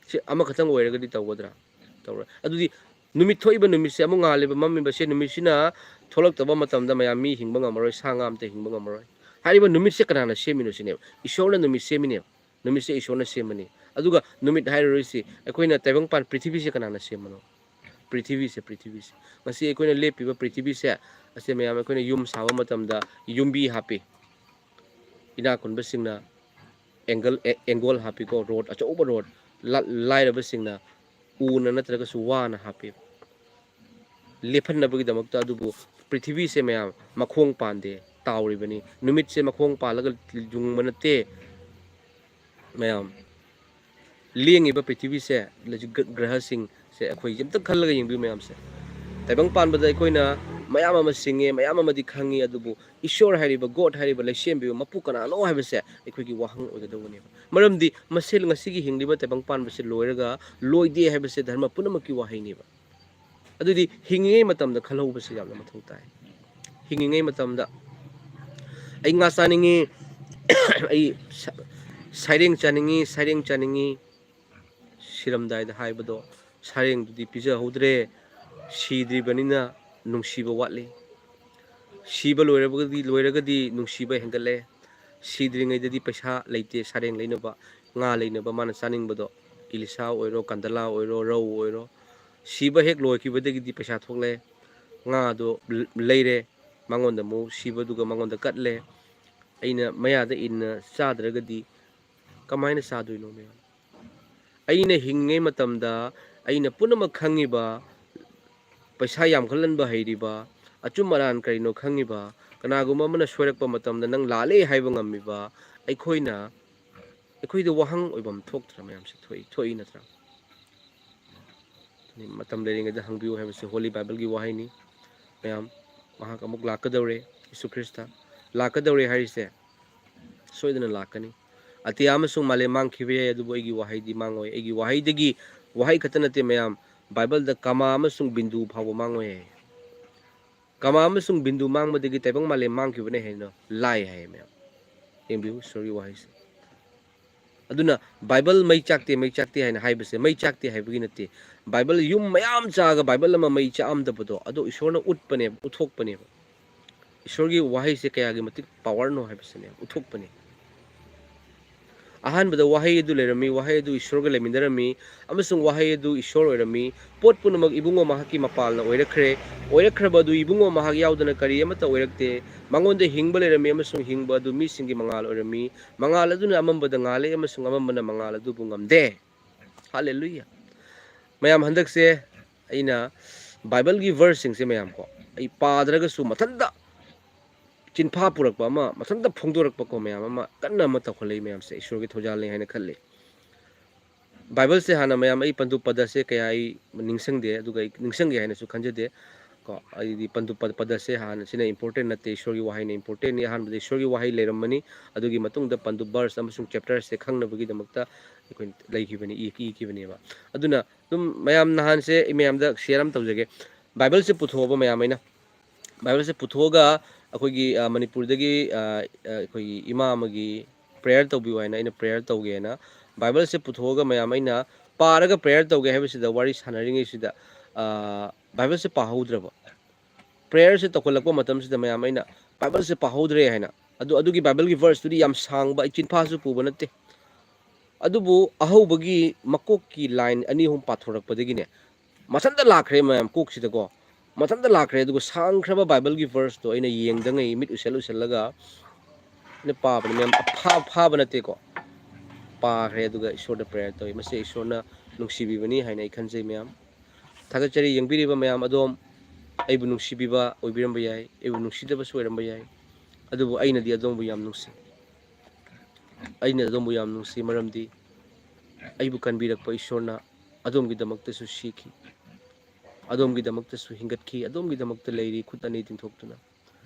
ꯁꯤ ꯑꯃꯈꯛꯇꯪ ꯑꯣꯏꯔꯒꯗꯤ ꯇꯧꯒꯗ꯭ꯔꯥ? ꯇꯧꯔꯣꯏ꯫ ꯑꯗꯨꯗꯤ ꯅꯨꯃꯤꯠ ꯊꯣꯛꯏꯕ ꯅꯨꯃꯤꯠꯁꯦ ꯑꯃꯨꯛ ꯉꯥꯜꯂꯤꯕ, ꯃꯝꯃꯤꯕꯁꯦ, ꯅꯨꯃꯤꯠꯁꯤꯅ ꯊꯣꯛꯂꯛꯇꯕ ꯃꯇꯝꯗ ꯃꯌꯥꯝ ꯃꯤ ꯍꯤꯡꯕ ꯉꯝꯃꯔꯣꯏ, ꯁꯥ ꯉꯥ ꯑꯝꯇ ꯍꯤꯡꯕ ꯉꯝꯃꯔꯣꯏ꯫ ꯍꯥꯏꯔꯤꯕ ꯅꯨꯃꯤꯠꯁꯦ ꯀꯅꯥꯅ ꯁꯦꯝꯃꯤꯅꯣ ꯁꯤꯅꯦꯕ꯫ ꯏꯁꯣꯔꯅ ꯅꯨꯃꯤꯠ ꯁꯦꯝꯃꯤꯅꯦꯕ꯫ ꯅꯨꯃꯤꯠꯁꯦ ꯏꯁꯣꯔꯅ ꯁꯦꯝꯕꯅꯤ꯫ ꯑꯗꯨꯒ ꯅꯨꯃꯤꯠ ꯍꯥꯏꯔꯨꯔꯤꯁꯤ ꯑꯩꯈꯣꯏꯅ ꯇꯥꯏꯕꯪꯄꯥꯟ ꯄ꯭ꯔꯤꯊꯤꯕꯤꯁꯦ ꯀꯅꯥꯅ ꯁꯦꯝꯕꯅꯣ? ꯄ꯭ꯔꯤꯊꯤꯕꯤꯁꯦ, ꯄ꯭ꯔꯤꯊꯤꯕꯤꯁꯦ꯫ ꯉꯁꯤ ꯑꯩꯈꯣꯏꯅ ꯂꯦꯞꯄꯤꯕ ꯄ꯭ꯔꯤꯊꯤꯕꯤꯁꯦ, ꯑꯁꯤ ꯃꯌꯥꯝ ꯑꯩꯈꯣꯏꯅ ꯌꯨꯝ ꯁꯥꯕ ꯃꯇꯝꯗ ꯌꯨꯝꯕꯤ ꯍꯥꯞꯄꯤ꯫ ꯏꯅꯥꯛ ꯈꯨꯟꯕꯁꯤꯡꯅ ꯑꯦꯡꯒꯜ, ꯑꯦ-, ꯑꯦꯡꯒꯣꯜ ꯍꯥꯞꯄꯤꯀꯣ, ꯔꯣꯠ, ꯑꯆꯧꯕ ꯔꯣꯠ꯫ ꯂꯥ-, ꯂꯥꯏꯔꯕꯁꯤꯡꯅ ꯎꯅ ꯅꯠꯇ꯭ꯔꯒꯁꯨ ꯋꯥꯅ ꯍꯥꯞꯄꯤ꯫ ꯂꯦꯞꯍꯟꯅꯕꯒꯤꯗꯃꯛꯇ꯫ ꯑꯗꯨꯕꯨ ꯄ꯭ꯔꯤꯊꯤꯕꯤꯁꯦ ꯃꯌꯥꯝ ꯃꯈꯣꯡ ꯄꯥꯟꯗꯦ, ꯇꯥꯎꯔꯤꯕꯅꯤ꯫ ꯅꯨꯃꯤꯠꯁꯦ ꯃꯈꯣꯡ ꯄꯥꯜꯂꯒ ꯌꯨꯡꯕ ꯅꯠꯇꯦ꯫ ꯃꯌꯥꯝ, ꯂꯦꯡꯉꯤꯕ ꯄ꯭ꯔꯤꯊꯤꯕꯤꯁꯦ, ꯂꯩ-, ꯒ꯭ꯔ-, ꯒ꯭ꯔꯍꯁꯤꯡꯁꯦ ꯑꯩꯈꯣꯏ ꯑꯝꯇꯪ ꯈꯜꯂꯒ ꯌꯦꯡꯕꯤꯌꯨ ꯃꯌꯥꯝꯁꯦ꯫ ꯇꯥꯏꯕꯪ ꯄꯥꯟꯕꯗ ꯑꯩꯈꯣꯏꯅ ꯃꯌꯥꯝ ꯑꯃ ꯁꯤꯡꯉꯦ, ꯃꯌꯥꯝ ꯑꯃꯗꯤ ꯈꯪꯉꯤ, ꯑꯗꯨꯕꯨ ꯏꯁꯣꯔ ꯍꯥꯏꯔꯤꯕ, ꯒꯣꯗ ꯍꯥꯏꯔꯤꯕ, ꯂꯩꯁꯦꯝꯕꯤꯕ ꯃꯄꯨ ꯀꯅꯥꯅꯣ ꯍꯥꯏꯕꯁꯦ ꯑꯩꯈꯣꯏꯒꯤ ꯋꯥꯍꯪ ꯑꯣꯏꯒꯗꯧꯕꯅꯦꯕ꯫ ꯃꯔꯝꯗꯤ ꯃꯁꯤ ꯉꯁꯤꯒꯤ ꯍꯤꯡꯂꯤꯕ ꯇꯥꯏꯕꯪ ꯄꯥꯟꯕꯁꯦ ꯂꯣꯏꯔꯒ ꯂꯣꯏꯗꯦ ꯍꯥꯏꯕꯁꯦ ꯙꯔꯃ ꯄꯨꯝꯅꯃꯛꯀꯤ ꯋꯥꯍꯩꯅꯦꯕ꯫ ꯑꯗꯨꯗꯤ ꯍꯤꯡꯉꯤꯉꯩ ꯃꯇꯝꯗ ꯈꯜꯍꯧꯕꯁꯤ ꯌꯥꯝꯅ ꯃꯊꯧ ꯇꯥꯏ꯫ ꯍꯤꯡꯉꯤꯉꯩ ꯃꯇꯝꯗ ꯑꯩ ꯉꯥ ꯆꯥꯅꯤꯡꯉꯤ, ꯑꯩ ꯁ-, ꯁꯩꯔꯦꯡ ꯆꯥꯅꯤꯡꯉꯤ, ꯁꯩꯔꯦꯡ ꯆꯥꯅꯤꯡꯉꯤ, ꯁꯤꯔꯝꯗꯥꯏꯗ ꯍꯥꯏꯕꯗꯣ, ꯁꯩꯔꯦꯡꯗꯨꯗꯤ ꯄꯤꯖꯍꯧꯗ꯭ꯔꯦ꯫ ꯁꯤꯗ꯭ꯔꯤꯕꯅꯤꯅ ꯅꯨꯡꯁꯤꯕ ꯋꯥꯠꯂꯤ꯫ ꯁꯤꯕ ꯂꯣꯏꯔꯕꯒꯗꯤ, ꯂꯣꯏꯔꯒꯗꯤ ꯅꯨꯡꯁꯤꯕ ꯍꯦꯟꯒꯠꯂꯦ꯫ ꯁꯤꯗ꯭ꯔꯤꯉꯩꯗꯗꯤ ꯄꯩꯁꯥ ꯂꯩꯇꯦ ꯁꯩꯔꯦꯡ ꯂꯩꯅꯕ꯫ ꯉꯥ ꯂꯩꯅꯕ ꯃꯥꯅ ꯆꯥꯅꯤꯡꯕꯗꯣ, ꯏꯂꯤꯁꯥ ꯑꯣꯏꯔꯣ, ꯀꯟꯗꯂꯥ ꯑꯣꯏꯔꯣ, ꯔꯧ ꯑꯣꯏꯔꯣ, ꯁꯤꯕ ꯍꯦꯛ ꯂꯣꯏꯈꯤꯕꯗꯒꯤꯗꯤ ꯄꯩꯁꯥ ꯊꯣꯛꯂꯛꯑꯦ꯫ ꯉꯥꯗꯣ ꯂꯩꯔꯦ, ꯃꯉꯣꯟꯗ ꯑꯃꯨꯛ ꯁꯤꯕꯗꯨꯒ ꯃꯉꯣꯟꯗ ꯀꯠꯂꯦ꯫ ꯑꯩꯅ ꯃꯌꯥꯗ ꯏꯟꯅ ꯆꯥꯗ꯭ꯔꯒꯗꯤ ꯀꯃꯥꯏꯅ ꯆꯥꯗꯣꯏꯅꯣ ꯃꯌꯥꯝ? ꯑꯩꯅ ꯍꯤꯡꯉꯤꯉꯩ ꯃꯇꯝꯗ ꯑꯩꯅ ꯄꯨꯝꯅꯃꯛ ꯈꯪꯉꯤꯕ, ꯄꯩꯁꯥ ꯌꯥꯝꯈꯠꯍꯟꯕ ꯍꯩꯔꯤꯕ, ꯑꯆꯨꯝ ꯑꯔꯥꯟ ꯀꯔꯤꯅꯣ ꯈꯪꯉꯤꯕ, ꯀꯅꯥꯒꯨꯝꯕ ꯑꯃꯅ ꯁꯣꯏꯔꯛꯄ ꯃꯇꯝꯗ ꯅꯪ ꯂꯥꯜꯂꯦ ꯍꯥꯏꯕ ꯉꯝꯃꯤꯕ ꯑꯩꯈꯣꯏꯅ, ꯑꯩꯈꯣꯏꯗ ꯋꯥꯍꯪ ꯑꯣꯏꯐꯝ ꯊꯣꯛꯇ꯭ꯔꯥ? ꯃꯌꯥꯝꯁꯦ ꯊꯣꯛꯏ, ꯊꯣꯛꯏ ꯅꯠꯇ꯭ꯔꯥ? ꯃꯇꯝ ꯂꯩꯔꯤꯉꯩꯗ ꯍꯪꯕꯤꯌꯨ ꯍꯥꯏꯕꯁꯤ Holy Bible ꯒꯤ ꯋꯥꯍꯩꯅꯤ꯫ ꯃꯌꯥꯝ, ꯃꯍꯥꯛ ꯑꯃꯨꯛ ꯂꯥꯛꯀꯗꯧꯔꯦ, ꯌꯤꯁꯨ ꯈ꯭ꯔꯤꯁꯇ꯫ ꯂꯥꯛꯀꯗꯧꯔꯦ ꯍꯥꯏꯔꯤꯁꯦ ꯁꯣꯏꯗꯅ ꯂꯥꯛꯀꯅꯤ꯫ ꯑꯇꯤꯌꯥ ꯑꯃꯁꯨꯡ ꯃꯥꯂꯦꯝ ꯃꯥꯡꯈꯤꯕ ꯌꯥꯏ, ꯑꯗꯨꯕꯨ ꯑꯩꯒꯤ ꯋꯥꯍꯩꯗꯤ ꯃꯥꯡꯉꯣꯏ꯫ ꯑꯩꯒꯤ ꯋꯥꯍꯩꯗꯒꯤ, ꯋꯥꯍꯩ ꯈꯛꯇ ꯅꯠꯇꯦ ꯃꯌꯥꯝ, ꯕꯥꯏꯕꯜꯗ ꯀꯃꯥ ꯑꯃꯁꯨꯡ ꯕꯤꯟꯗꯨ ꯐꯥꯎꯕ ꯃꯥꯡꯉꯣꯏ ꯍꯥꯏ꯫ ꯀꯃꯥ ꯑꯃꯁꯨꯡ ꯕꯤꯟꯗꯨ ꯃꯥꯡꯕꯗꯒꯤ ꯇꯥꯏꯕꯪ ꯃꯥꯂꯦꯝ ꯃꯥꯡꯈꯤꯕꯅ ꯍꯦꯟꯅ ꯂꯥꯏ ꯍꯥꯏꯌꯦ ꯃꯌꯥꯝ꯫ ꯌꯦꯡꯕꯤꯌꯨ ꯏꯁꯣꯔꯒꯤ ꯋꯥꯍꯩꯁꯦ꯫ ꯑꯗꯨꯅ ꯕꯥꯏꯕꯜ ꯃꯩ ꯆꯥꯛꯇꯦ, ꯃꯩ ꯆꯥꯛꯇꯦ ꯍꯥꯏꯅ ꯍꯥꯏꯕꯁꯦ ꯃꯩ ꯆꯥꯛꯇꯦ ꯍꯥꯏꯕꯒꯤ ꯅꯠꯇꯦ꯫ ꯕꯥꯏꯕꯜ ꯌꯨꯝ ꯃꯌꯥꯝ ꯆꯥꯛꯑꯒ ꯕꯥꯏꯕꯜ ꯑꯃ ꯃꯩ ꯆꯥꯛꯑꯝꯗꯕꯗꯣ, ꯑꯗꯣ ꯏꯁꯣꯔꯅ ꯎꯠꯄꯅꯦꯕ, ꯎꯠꯊꯣꯛꯄꯅꯦꯕ꯫ ꯏꯁꯣꯔꯒꯤ ꯋꯥꯍꯩꯁꯦ ꯀꯌꯥꯒꯤ ꯃꯇꯤꯛ ꯄꯥꯋꯔꯅꯣ ꯍꯥꯏꯕꯁꯤꯅꯦ ꯎꯠꯊꯣꯛꯄꯅꯦ꯫ ꯑꯍꯥꯟꯕꯗ ꯋꯥꯍꯩ ꯑꯗꯨ ꯂꯩꯔꯝꯃꯤ, ꯋꯥꯍꯩ ꯑꯗꯨ ꯏꯁꯣꯔꯒ ꯂꯩꯃꯤꯟꯅꯔꯝꯃꯤ, ꯑꯃꯁꯨꯡ ꯋꯥꯍꯩ ꯑꯗꯨ ꯏꯁꯣꯔ ꯑꯣꯏꯔꯝꯃꯤ꯫ ꯄꯣꯠ ꯄꯨꯝꯅꯃꯛ ꯏꯕꯨꯡꯉꯣ ꯃꯍꯥꯛꯀꯤ ꯃꯄꯥꯜꯅ ꯑꯣꯏꯔꯛꯈ꯭ꯔꯦ꯫ ꯑꯣꯏꯔꯛꯈ꯭ꯔꯕ ꯑꯗꯨ ꯏꯕꯨꯡꯉꯣ ꯃꯍꯥꯛ ꯌꯥꯎꯗꯅ ꯀꯔꯤ ꯑꯃꯠꯇ ꯑꯣꯏꯔꯛꯇꯦ꯫ ꯃꯉꯣꯟꯗ ꯍꯤꯡꯕ ꯂꯩꯔꯝꯃꯤ, ꯑꯃꯁꯨꯡ ꯍꯤꯡꯕ ꯑꯗꯨ ꯃꯤꯁꯤꯡꯒꯤ ꯃꯉꯥꯜ ꯑꯣꯏꯔꯝꯃꯤ꯫ ꯃꯉꯥꯜ ꯑꯗꯨꯅ ꯑꯃꯝꯕꯗ ꯉꯥꯜꯂꯦ, ꯑꯃꯁꯨꯡ ꯑꯃꯝꯕꯅ ꯃꯉꯥꯜ ꯑꯗꯨꯕꯨ ꯉꯝꯗꯦ꯫ ꯍꯥꯂꯦꯂꯨꯌꯥ! ꯃꯌꯥꯝ, ꯍꯟꯗꯛꯁꯦ ꯑꯩꯅ ꯕꯥꯏꯕꯜꯒꯤ ꯚꯔꯁꯁꯤꯡꯁꯦ ꯃꯌꯥꯝ ꯀꯣ, ꯑꯩ ꯄꯥꯗ꯭ꯔꯒꯁꯨ ꯃꯊꯟꯇ ꯆꯤꯟꯐꯥ ꯄꯨꯔꯛꯄ ꯑꯃ, ꯃꯊꯟꯇ ꯐꯣꯡꯗꯣꯔꯛꯄꯀꯣ, ꯃꯌꯥꯝ ꯑꯃ ꯀꯟꯅ ꯑꯃ ꯇꯧꯈꯠꯂꯛꯏ ꯃꯌꯥꯝꯁꯦ, ꯏꯁꯣꯔꯒꯤ ꯊꯧꯖꯥꯜꯅꯤ ꯍꯥꯏꯅ ꯈꯜꯂꯤ꯫ ꯕꯥꯏꯕꯜꯁꯦ ꯍꯥꯟꯅ ꯃꯌꯥꯝ, ꯑꯩ ꯄꯟꯗꯨ ꯄꯗꯁꯦ ꯀꯌꯥ ꯑꯩ ꯅꯤꯡꯁꯤꯡꯗꯦ, ꯑꯗꯨꯒ ꯑꯩ ꯅꯤꯡꯁꯤꯡꯒꯦ ꯍꯥꯏꯅꯁꯨ ꯈꯟꯖꯗꯦ ꯀꯣ꯫ ꯑꯩꯗꯤ ꯄꯟꯗꯨ ꯄ-, ꯄꯗꯁꯦ ꯍꯥꯟꯅ, ꯁꯤꯅ ꯏꯝꯄꯣꯔꯇꯦꯟ ꯅꯠꯇꯦ, ꯏꯁꯣꯔꯒꯤ ꯋꯥꯍꯩꯅ ꯏꯝꯄꯣꯔꯇꯦꯟꯅꯤ꯫ ꯑꯍꯥꯟꯕꯗ ꯏꯁꯣꯔꯒꯤ ꯋꯥꯍꯩ ꯂꯩꯔꯝꯃꯅꯤ, ꯑꯗꯨꯒꯤ ꯃꯇꯨꯡꯗ ꯄꯟꯗꯨ ꯚꯔꯁ ꯑꯃꯁꯨꯡ ꯆꯦꯞꯇꯔꯁꯦ ꯈꯪꯅꯕꯒꯤꯗꯃꯛꯇ ꯑꯩꯈꯣꯏꯅ ꯂꯩꯈꯤꯕꯅꯤ, ꯏ-, ꯏꯈꯤꯕꯅꯦꯕ꯫ ꯑꯗꯨꯅ ꯑꯗꯨꯝ ꯃꯌꯥꯝ, ꯅꯍꯥꯟꯁꯦ ꯑꯩ ꯃꯌꯥꯝꯗ ꯁꯤꯌꯔ ꯑꯃ ꯇꯧꯖꯒꯦ꯫ ꯕꯥꯏꯕꯜꯁꯦ ꯄꯨꯊꯣꯛꯑꯕ ꯃꯌꯥꯝ ꯑꯩꯅ, ꯕꯥꯏꯕꯜꯁꯦ ꯄꯨꯊꯣꯛꯑꯒ ꯑꯩꯈꯣꯏꯒꯤ, ꯑ, ꯃꯅꯤꯄꯨꯔꯗꯒꯤ, ꯑ, ꯑ, ꯑꯩꯈꯣꯏꯒꯤ ꯏꯃꯥ ꯑꯃꯒꯤ ꯄ꯭ꯔꯦꯌꯔ ꯇꯧꯕꯤꯌꯨ ꯍꯥꯏꯅ ꯑꯩꯅ ꯄ꯭ꯔꯦꯌꯔ ꯇꯧꯒꯦꯅ ꯕꯥꯏꯕꯜꯁꯦ ꯄꯨꯊꯣꯛꯑꯒ ꯃꯌꯥꯝ ꯑꯩꯅ ꯄꯥꯔꯒ ꯄ꯭ꯔꯦꯌꯔ ꯇꯧꯒꯦ ꯍꯥꯏꯕꯁꯤꯗ, ꯋꯥꯔꯤ ꯁꯥꯟꯅꯔꯤꯉꯩꯁꯤꯗ, ꯑ, ꯕꯥꯏꯕꯜꯁꯦ ꯄꯥꯍꯧꯗ꯭ꯔꯕ꯫ ꯄ꯭ꯔꯦꯌꯔꯁꯦ ꯇꯧꯈꯠꯂꯛꯄ ꯃꯇꯝꯁꯤꯗ ꯃꯌꯥꯝ ꯑꯩꯅ ꯕꯥꯏꯕꯜꯁꯦ ꯄꯥꯍꯧꯗ꯭ꯔꯦ ꯍꯥꯏꯅ, ꯑꯗꯨ, ꯑꯗꯨꯒꯤ ꯕꯥꯏꯕꯜꯒꯤ ꯚꯔꯁꯇꯨꯗꯤ ꯌꯥꯝ ꯁꯥꯡꯕ, ꯑꯩ ꯆꯤꯟꯐꯥꯁꯨ ꯄꯨꯕ ꯅꯠꯇꯦ꯫ ꯑꯗꯨꯕꯨ ꯑꯍꯧꯕꯒꯤ ꯃꯀꯣꯛꯀꯤ line ꯑꯅꯤ ꯑꯍꯨꯝ ꯄꯥꯊꯣꯔꯛꯄꯗꯒꯤꯅꯦ, ꯃꯊꯟꯇ ꯂꯥꯛꯈ꯭ꯔꯦ ꯃꯌꯥꯝ ꯀꯣꯛꯁꯤꯗꯀꯣ꯫ ꯃꯊꯟꯇ ꯂꯥꯛꯈ꯭ꯔꯦ꯫ ꯑꯗꯨꯒ ꯁꯥꯡꯈ꯭ꯔꯕ Bible ꯒꯤ verse ꯇꯣ ꯑꯩꯅ ꯌꯦꯡꯗꯉꯩ ꯃꯤꯠ ꯎꯏꯁꯜ ꯎꯏꯁꯜꯂꯒ ꯑꯩꯅ ꯄꯥꯕꯅꯤ ꯃꯌꯥꯝ꯫ ꯑꯐꯥ-, ꯐꯥꯕ ꯅꯠꯇꯦꯀꯣ, ꯄꯥꯈ꯭ꯔꯦ꯫ ꯑꯗꯨꯒ ꯏꯁꯣꯔꯗ prayer ꯇꯧꯏ꯫ ꯃꯁꯤ ꯏꯁꯣꯔꯅ ꯅꯨꯡꯁꯤꯕꯤꯕꯅꯤ ꯍꯥꯏꯅ ꯑꯩ ꯈꯟꯖꯩ ꯃꯌꯥꯝ꯫ ꯊꯥꯒꯠꯆꯔꯤ ꯌꯦꯡꯕꯤꯔꯤꯕ ꯃꯌꯥꯝ ꯑꯗꯣꯝ꯫ ꯑꯩꯕꯨ ꯅꯨꯡꯁꯤꯕꯤꯕ ꯑꯣꯏꯕꯤꯔꯝꯕ ꯌꯥꯏ, ꯑꯩꯕꯨ ꯅꯨꯡꯁꯤꯗꯕꯁꯨ ꯑꯣꯏꯔꯝꯕ ꯌꯥꯏ, ꯑꯗꯨꯕꯨ ꯑꯩꯅꯗꯤ ꯑꯗꯣꯝꯕꯨ ꯌꯥꯝ ꯅꯨꯡꯁꯤ꯫ ꯑꯩꯅ ꯑꯗꯣꯝꯕꯨ ꯌꯥꯝ ꯅꯨꯡꯁꯤ, ꯃꯔꯝꯗꯤ ꯑꯩꯕꯨ ꯀꯟꯕꯤꯔꯛꯄ ꯏꯁꯣꯔꯅ ꯑꯗꯣꯝꯒꯤꯗꯃꯛꯇꯁꯨ ꯁꯤꯈꯤ, ꯑꯗꯣꯝꯒꯤꯗꯃꯛꯇꯁꯨ ꯍꯤꯡꯒꯠꯈꯤ, ꯑꯗꯣꯝꯒꯤꯗꯃꯛꯇ ꯂꯩꯔꯤ ꯈꯨꯠ ꯑꯅꯤ ꯇꯤꯡꯊꯣꯛꯇꯨꯅ꯫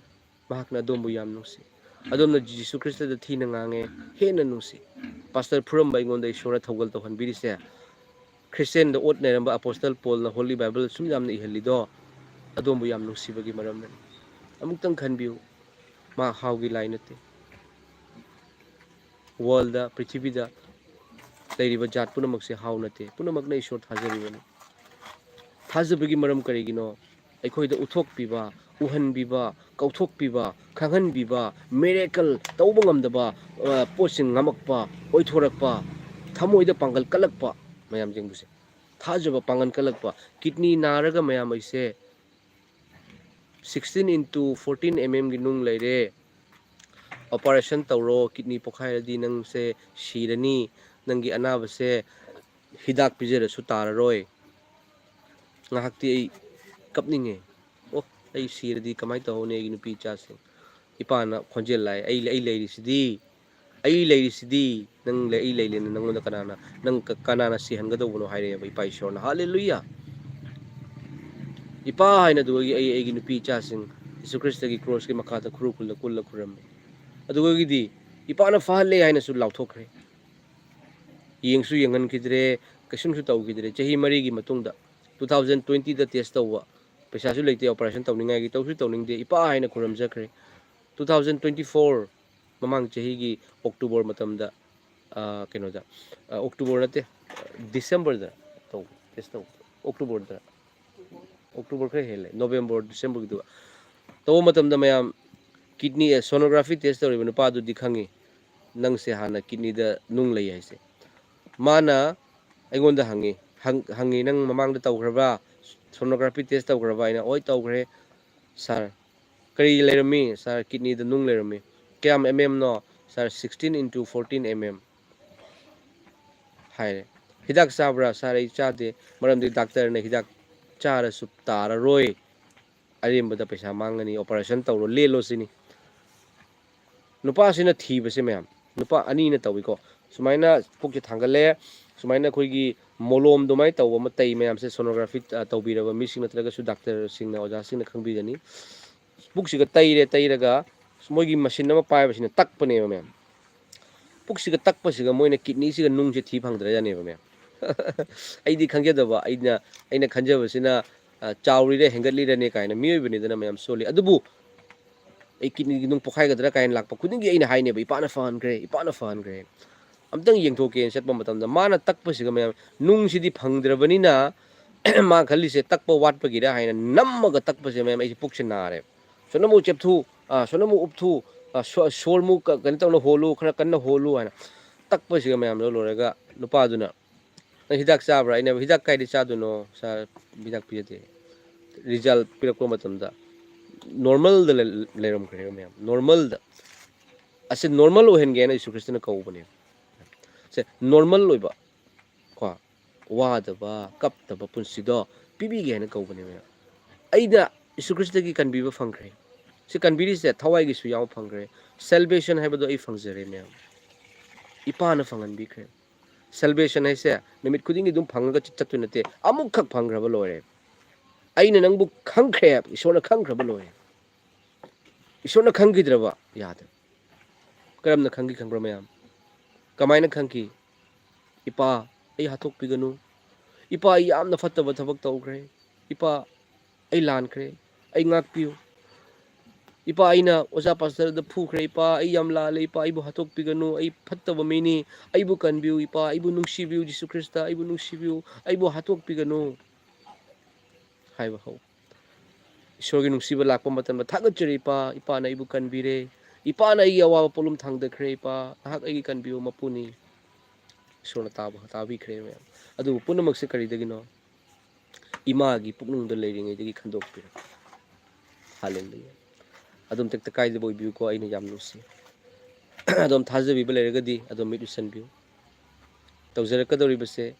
ꯃꯍꯥꯛꯅ ꯑꯗꯣꯝꯕꯨ ꯌꯥꯝ ꯅꯨꯡꯁꯤ꯫ ꯑꯗꯣꯝꯅ ꯖꯤꯁꯨ ꯈ꯭ꯔꯤꯁꯇꯗ ꯊꯤꯅ ꯉꯥꯡꯉꯦ, ꯍꯦꯟꯅ ꯅꯨꯡꯁꯤ꯫ Pastor ꯐꯨꯔꯝꯕ ꯑꯩꯉꯣꯟꯗ ꯏꯁꯣꯔꯅ ꯊꯧꯒꯜ ꯇꯧꯍꯟꯕꯤꯔꯤꯁꯦ, ꯈ꯭ꯔꯤꯁꯇꯦꯟꯗ ꯑꯣꯠ ꯅꯩꯔꯝꯕ ꯑꯄꯣꯁꯇꯜ ꯄꯣꯜꯅ Holy Bible ꯁꯨꯝ ꯌꯥꯝꯅ ꯏꯍꯜꯂꯤꯗꯣ, ꯑꯗꯣꯝꯕꯨ ꯌꯥꯝ ꯅꯨꯡꯁꯤꯕꯒꯤ ꯃꯔꯝꯅꯅꯤ꯫ ꯑꯃꯨꯛꯇꯪ ꯈꯟꯕꯤꯌꯨ, ꯃꯥ ꯍꯥꯎꯒꯤ ꯂꯥꯏ ꯅꯠꯇꯦ꯫ World ꯗ, ꯄ꯭ꯔꯤꯊꯤꯕꯤꯗ ꯂꯩꯔꯤꯕ ꯖꯥꯠ ꯄꯨꯝꯅꯃꯛꯁꯦ ꯍꯥꯎ ꯅꯠꯇꯦ, ꯄꯨꯝꯅꯃꯛꯅ ꯏꯁꯣꯔ ꯊꯥꯖꯔꯤꯕꯅꯤ꯫ ꯊꯥꯖꯕꯒꯤ ꯃꯔꯝ ꯀꯔꯤꯒꯤꯅꯣ? ꯑꯩꯈꯣꯏꯗ ꯎꯠꯊꯣꯛꯄꯤꯕ, ꯎꯍꯟꯕꯤꯕ, ꯀꯧꯊꯣꯛꯄꯤꯕ, ꯈꯪꯍꯟꯕꯤꯕ, miracle ꯇꯧꯕ ꯉꯝꯗꯕ, ꯑ, ꯄꯣꯠꯁꯤꯡ ꯉꯝꯃꯛꯄ, ꯑꯣꯏꯊꯣꯔꯛꯄ, ꯊꯃꯣꯏꯗ ꯄꯥꯡꯒꯜ ꯀꯜꯂꯛꯄ ꯃꯌꯥꯝ ꯌꯦꯡꯕꯁꯦ꯫ ꯊꯥꯖꯕ ꯄꯥꯡꯒꯜ ꯀꯜꯂꯛꯄ꯫ Kidney ꯅꯥꯔꯒ ꯃꯌꯥꯝ ꯑꯩꯁꯦ sixteen into fourteen mm ꯒꯤ ꯅꯨꯡ ꯂꯩꯔꯦ, operation ꯇꯧꯔꯣ, kidney ꯄꯣꯛꯈꯥꯏꯔꯗꯤ ꯅꯪꯁꯦ ꯁꯤꯔꯅꯤ, ꯅꯪꯒꯤ ꯑꯅꯥꯕꯁꯦ ꯍꯤꯗꯥꯛ ꯄꯤꯖꯔꯁꯨ ꯇꯥꯔꯔꯣꯏ꯫ ꯉꯥꯏꯍꯥꯛꯇꯤ ꯑꯩ ꯀꯞꯅꯤꯡꯉꯦ꯫ ꯑꯣ, ꯑꯩ ꯁꯤꯔꯗꯤ ꯀꯃꯥꯏꯅ ꯇꯧꯍꯧꯅꯤ ꯑꯩꯒꯤ ꯅꯨꯄꯤ ꯏꯆꯥꯁꯤꯡ? ꯏꯄꯥꯅ ꯈꯣꯟꯖꯦꯜ ꯂꯥꯛꯑꯦ, "ꯑꯩ, ꯑꯩ ꯂꯩꯔꯤꯁꯤꯗꯤ, ꯑꯩ ꯂꯩꯔꯤꯁꯤꯗꯤ, ꯅꯪ ꯂꯩ-, ꯑꯩ ꯂꯩꯔꯦꯅ ꯅꯪꯉꯣꯟꯗ ꯀꯅꯥꯅ, ꯅꯪ ꯀ-, ꯀꯅꯥꯅ ꯁꯤꯍꯟꯒꯗꯧꯕꯅꯣ?" ꯍꯥꯏꯔꯛꯑꯦꯕ ꯏꯄꯥ ꯏꯁꯣꯔꯅ꯫ ꯍꯥꯂꯦꯂꯨꯌꯥ! ꯏꯄꯥ ꯍꯥꯏꯅ ꯑꯗꯨꯒꯤ ꯑꯩ ꯑꯩꯒꯤ ꯅꯨꯄꯤ ꯏꯆꯥꯁꯤꯡ ꯖꯤꯁꯨ ꯈ꯭ꯔꯤꯁꯇꯒꯤ ꯀ꯭ꯔꯣꯁꯀꯤ ꯃꯈꯥꯗ ꯈꯨꯔꯨ ꯈꯨꯜꯂ ꯀꯨꯜꯂ ꯈꯨꯔꯝꯃꯤ꯫ ꯑꯗꯨꯒꯤꯗꯤ ꯏꯄꯥꯅ ꯐꯍꯜꯂꯦ ꯍꯥꯏꯅꯁꯨ ꯂꯥꯎꯊꯣꯛꯈ꯭ꯔꯦ꯫ ꯌꯦꯡꯁꯨ ꯌꯦꯡꯍꯟꯈꯤꯗ꯭ꯔꯦ, ꯀꯩꯁꯨꯝꯁꯨ ꯇꯧꯈꯤꯗ꯭ꯔꯦ꯫ ꯆꯍꯤ ꯃꯔꯤꯒꯤ ꯃꯇꯨꯡꯗ two thousand twenty ꯗ test ꯇꯧꯕ, ꯄꯩꯁꯥꯁꯨ ꯂꯩꯇꯦ operation ꯇꯧꯅꯤꯡꯉꯥꯏꯒꯤ, ꯇꯧꯁꯨ ꯇꯧꯅꯤꯡꯗꯦ, ꯏꯄꯥ ꯍꯥꯏꯅ ꯈꯨꯔꯨꯝꯖꯈ꯭ꯔꯦ꯫ Two thousand twenty four, ꯃꯃꯥꯡ ꯆꯍꯤꯒꯤ October ꯃꯇꯝꯗ, ꯑ, ꯀꯩꯅꯣꯗ, ꯑ, October ꯅꯠꯇꯦ, December ꯗ ꯇꯧꯕ, test ꯇꯧꯕ, October ꯗ, October ꯈꯔ ꯍꯦꯜꯂꯦ, November, December ꯒꯤꯗꯨꯒ ꯇꯧꯕ ꯃꯇꯝꯗ ꯃꯌꯥꯝ kidney, ꯑ, sonography test ꯇꯧꯔꯤꯕ ꯅꯨꯄꯥꯗꯨꯗꯤ ꯈꯪꯉꯤ, ꯅꯪꯁꯦ ꯍꯥꯟꯅ kidney ꯗ ꯅꯨꯡ ꯂꯩ ꯍꯥꯏꯁꯦ꯫ ꯃꯥꯅ ꯑꯩꯉꯣꯟꯗ ꯍꯪꯉꯤ, ꯍꯪ-, ꯍꯪꯉꯤ, "ꯅꯪ ꯃꯃꯥꯡꯗ ꯇꯧꯈ꯭ꯔꯕ꯭ꯔꯥ? Sonography test ꯇꯧꯈ꯭ꯔꯕ?" ꯑꯩꯅ, "ꯍꯣꯏ, ꯇꯧꯈ꯭ꯔꯦ, ꯁꯥꯔ꯫" "ꯀꯔꯤ ꯂꯩꯔꯝꯃꯤ?" "ꯁꯥꯔ, ꯀꯤꯠꯅꯤꯗ ꯅꯨꯡ ꯂꯩꯔꯝꯃꯤ꯫" "ꯀꯌꯥꯝ ꯑꯦꯝ ꯑꯦꯝꯅꯣ?" "ꯁꯥꯔ, sixteen into fourteen M M" ꯍꯥꯏꯔꯦ꯫ "ꯍꯤꯗꯥꯛ ꯆꯥꯕ꯭ꯔꯥ?" "ꯁꯥꯔ, ꯑꯩ ꯆꯥꯗꯦ, ꯃꯔꯝꯗꯤ ꯗꯥꯛꯇꯔꯅ ꯍꯤꯗꯥꯛ ꯆꯥꯔꯁꯨ ꯇꯥꯔꯔꯣꯏ, ꯑꯔꯦꯝꯕꯗ ꯄꯩꯁꯥ ꯃꯥꯡꯒꯅꯤ, operation ꯇꯧꯔꯣ, ꯂꯦꯜꯂꯣ ꯁꯤꯅꯤ꯫" ꯅꯨꯄꯥꯁꯤꯅ ꯊꯤꯕꯁꯦ ꯃꯌꯥꯝ, ꯅꯨꯄꯥ ꯑꯅꯤꯅ ꯇꯧꯏꯀꯣ꯫ ꯁꯨꯃꯥꯏꯅ ꯄꯨꯛꯁꯦ ꯊꯥꯡꯒꯠꯂꯦ, ꯁꯨꯃꯥꯏꯅ ꯑꯩꯈꯣꯏꯒꯤ ꯃꯣꯂꯣꯝ ꯑꯗꯨꯃꯥꯏꯅ ꯇꯧꯕ ꯑꯃ ꯇꯩ ꯃꯌꯥꯝꯁꯦ, sonography, ꯑ, ꯇꯧꯕꯤꯔꯕ ꯃꯤꯁꯤꯡ ꯅꯠꯇ꯭ꯔꯒꯁꯨ ꯗꯥꯛꯇꯔꯁꯤꯡꯅ, ꯑꯣꯖꯥꯁꯤꯡꯅ ꯈꯪꯕꯤꯒꯅꯤ꯫ ꯄꯨꯛꯁꯤꯒ ꯇꯩꯔꯦ, ꯇꯩꯔꯒ ꯃꯣꯏꯒꯤ machine ꯑꯃ ꯄꯥꯏꯕꯁꯤꯅ ꯇꯛꯄꯅꯦꯕ ꯃꯌꯥꯝ꯫ ꯄꯨꯛꯁꯤꯒ ꯇꯛꯄꯁꯤꯒ ꯃꯣꯏꯅ ꯀꯤꯠꯅꯤꯁꯤꯒ ꯅꯨꯡꯁꯦ ꯊꯤ ꯐꯪꯗ꯭ꯔꯖꯥꯠꯅꯦꯕ ꯃꯌꯥꯝ꯫ ꯑꯩꯗꯤ ꯈꯪꯖꯗꯕ, ꯑꯩꯅ, ꯑꯩꯅ ꯈꯟꯖꯕꯁꯤꯅ, ꯑ, ꯆꯥꯎꯔꯤꯔ ꯍꯦꯟꯒꯠꯂꯤꯔꯅꯦ ꯀꯥꯏꯅ, ꯃꯤꯑꯣꯏꯕꯅꯤꯗꯅ ꯃꯌꯥꯝ ꯁꯣꯜꯂꯤ꯫ ꯑꯗꯨꯕꯨ ꯑꯩ ꯀꯤꯠꯅꯤꯒꯤ ꯅꯨꯡ ꯄꯣꯛꯈꯥꯏꯒꯗ꯭ꯔꯥ ꯀꯥꯏꯅ ꯂꯥꯛꯄ ꯈꯨꯗꯤꯡꯒꯤ ꯑꯩꯅ ꯍꯥꯏꯅꯦꯕ, "ꯏꯄꯥꯅ ꯐꯍꯟꯈ꯭ꯔꯦ, ꯏꯄꯥꯅ ꯐꯍꯟꯈ꯭ꯔꯦ꯫" ꯑꯝꯇꯪ ꯌꯦꯡꯊꯣꯛꯀꯦꯅ ꯆꯠꯄ ꯃꯇꯝꯗ ꯃꯥꯅ ꯇꯛꯄꯁꯤꯒ ꯃꯌꯥꯝ, ꯅꯨꯡꯁꯤꯗꯤ ꯐꯪꯗ꯭ꯔꯕꯅꯤꯅ ꯃꯥ ꯈꯜꯂꯤꯁꯦ ꯇꯛꯄ ꯋꯥꯠꯄꯒꯤꯔ ꯍꯥꯏꯅ ꯅꯝꯃꯒ ꯇꯛꯄꯁꯦ ꯃꯌꯥꯝ ꯑꯩꯁꯦ ꯄꯨꯛꯁꯦ ꯅꯥꯔꯦ꯫ "ꯁꯣꯅꯃꯨ ꯆꯦꯞꯊꯨ, ꯑ, ꯁꯣꯅꯃꯨ ꯎꯞꯊꯨ, ꯑ, ꯁꯣ-, ꯁꯣꯔꯃꯨ ꯀ-, ꯀꯩꯅꯣ ꯇꯧꯅ ꯍꯣꯜꯂꯨ, ꯈꯔ ꯀꯟꯅ ꯍꯣꯜꯂꯨ" ꯍꯥꯏꯅ ꯇꯛꯄꯁꯤꯒ ꯃꯌꯥꯝꯗꯣ ꯂꯣꯏꯔꯒ ꯅꯨꯄꯥꯗꯨꯅ, "ꯅꯪ ꯍꯤꯗꯥꯛ ꯆꯥꯕ꯭ꯔꯥ?" ꯑꯩꯅ, "ꯍꯤꯗꯥꯛ ꯀꯥꯏꯗ ꯆꯥꯗꯣꯏꯅꯣ? ꯁꯥꯔ, ꯍꯤꯗꯥꯛ ꯄꯤꯖꯗꯦ꯫ Result ꯄꯤꯔꯛꯄ ꯃꯇꯝꯗ normalꯗ ꯂꯩ-, ꯂꯩꯔꯝꯈ꯭ꯔꯦꯕ ꯃꯌꯥꯝ, normalꯗ꯫" ꯑꯁꯤ normal ꯑꯣꯏꯍꯟꯒꯦ ꯍꯥꯏꯅ ꯌꯤꯁꯨ ꯈ꯭ꯔꯤꯁꯇꯅ ꯀꯧꯕꯅꯦ꯫ ꯁꯦ, normal ꯑꯣꯏꯕ, ꯀꯣ, ꯋꯥꯗꯕ, ꯀꯞꯇꯕ ꯄꯨꯟꯁꯤꯗꯣ ꯄꯤꯕꯤꯒꯦ ꯍꯥꯏꯅ ꯀꯧꯕꯅꯦ ꯃꯌꯥꯝ꯫ ꯑꯩꯅ ꯌꯤꯁꯨ ꯈ꯭ꯔꯤꯁꯇꯒꯤ ꯀꯟꯕꯤꯕ ꯐꯪꯈ꯭ꯔꯦ꯫ ꯁꯤ ꯀꯟꯕꯤꯔꯤꯁꯦ ꯊꯋꯥꯏꯒꯤꯁꯨ ꯌꯥꯎꯕ ꯐꯪꯈ꯭ꯔꯦ꯫ Salvation ꯍꯥꯏꯕꯗꯣ ꯑꯩ ꯐꯪꯖꯔꯦ ꯃꯌꯥꯝ꯫ ꯏꯄꯥꯅ ꯐꯪꯍꯟꯕꯤꯈ꯭ꯔꯦ꯫ Salvation ꯍꯥꯏꯁꯦ ꯅꯨꯃꯤꯠ ꯈꯨꯗꯤꯡꯒꯤ ꯑꯗꯨꯝ ꯐꯪꯉꯒ ꯆꯠ-, ꯆꯠꯇꯣꯏ ꯅꯠꯇꯦ꯫ ꯑꯃꯨꯛꯈꯛ ꯐꯪꯈ꯭ꯔꯕ ꯂꯣꯏꯔꯦ꯫ ꯑꯩꯅ ꯅꯪꯕꯨ ꯈꯪꯈ꯭ꯔꯦ, ꯏꯁꯣꯔꯅ ꯈꯪꯈ꯭ꯔꯕ ꯂꯣꯏꯔꯦ꯫ ꯏꯁꯣꯔꯅ ꯈꯪꯈꯤꯗ꯭ꯔꯕ? ꯌꯥꯗꯦ꯫ ꯀꯔꯝꯅ ꯈꯪꯈꯤ ꯈꯪꯕ꯭ꯔꯥ ꯃꯌꯥꯝ? ꯀꯃꯥꯏꯅ ꯈꯪꯈꯤ? "ꯏꯄꯥ, ꯑꯩ ꯍꯥꯠꯇꯣꯛꯄꯤꯒꯅꯨ꯫ ꯏꯄꯥ, ꯑꯩ ꯌꯥꯝꯅ ꯐꯠꯇꯕ ꯊꯕꯛ ꯇꯧꯈ꯭ꯔꯦ꯫ ꯏꯄꯥ, ꯑꯩ ꯂꯥꯟꯈ꯭ꯔꯦ꯫ ꯑꯩ ꯉꯥꯛꯄꯤꯌꯨ꯫ ꯏꯄꯥ, ꯑꯩꯅ ꯑꯣꯖꯥ ꯄꯥꯁꯇꯔꯗ ꯐꯨꯈ꯭ꯔꯦ꯫ ꯏꯄꯥ, ꯑꯩ ꯌꯥꯝ ꯂꯥꯜꯂꯦ꯫ ꯏꯄꯥ, ꯑꯩꯕꯨ ꯍꯥꯠꯇꯣꯛꯄꯤꯒꯅꯨ꯫ ꯑꯩ ꯐꯠꯇꯕ ꯃꯤꯅꯤ꯫ ꯑꯩꯕꯨ ꯀꯟꯕꯤꯌꯨ꯫ ꯏꯄꯥ, ꯑꯩꯕꯨ ꯅꯨꯡꯁꯤꯕꯤꯌꯨ꯫ ꯖꯤꯁꯨ ꯈ꯭ꯔꯤꯁꯇ, ꯑꯩꯕꯨ ꯅꯨꯡꯁꯤꯕꯤꯌꯨ꯫ ꯑꯩꯕꯨ ꯍꯥꯠꯇꯣꯛꯄꯤꯒꯅꯨ" ꯍꯥꯏꯕ ꯍꯧ꯫ ꯏꯁꯣꯔꯒꯤ ꯅꯨꯡꯁꯤꯕ ꯂꯥꯛꯄ ꯃꯇꯝꯗ, "ꯊꯥꯒꯠꯆꯔꯤ ꯏꯄꯥ, ꯏꯄꯥꯅ ꯑꯩꯕꯨ ꯀꯟꯕꯤꯔꯦ꯫ ꯏꯄꯥꯅ ꯑꯩꯒꯤ ꯑꯋꯥꯕ ꯄꯣꯠꯂꯨꯝ ꯊꯥꯡꯗꯈ꯭ꯔꯦ꯫ ꯏꯄꯥ, ꯅꯍꯥꯛ ꯑꯩꯒꯤ ꯀꯟꯕꯤꯕ ꯃꯄꯨꯅꯤ꯫ ꯏꯁꯣꯔꯅ ꯇꯥꯕ, ꯇꯥꯕꯤꯈ꯭ꯔꯦ ꯃꯌꯥꯝ꯫ ꯑꯗꯨꯕꯨ ꯄꯨꯝꯅꯃꯛꯁꯦ ꯀꯔꯤꯗꯒꯤꯅꯣ? ꯏꯃꯥꯒꯤ ꯄꯨꯛꯅꯨꯡꯗ ꯂꯩꯔꯤꯉꯩꯗꯒꯤ ꯈꯟꯗꯣꯛꯄꯤꯔꯝꯃꯤ꯫ ꯍꯥꯂꯦꯂꯨꯌꯥ꯫ ꯑꯗꯨꯝ ꯇꯦꯛꯇ ꯀꯥꯏꯗꯕ ꯑꯣꯏꯕꯤꯌꯨꯀꯣ, ꯑꯩꯅ ꯌꯥꯝ ꯅꯨꯡꯁꯤ꯫ ꯑꯗꯨꯝ ꯊꯥꯖꯕꯤꯕ ꯂꯩꯔꯒꯗꯤ ꯑꯗꯨꯝ ꯃꯤꯠ ꯎꯏꯁꯟꯕꯤꯌꯨ꯫ ꯇꯧꯖꯔꯛꯀꯗꯧꯔꯤꯕꯁꯦ,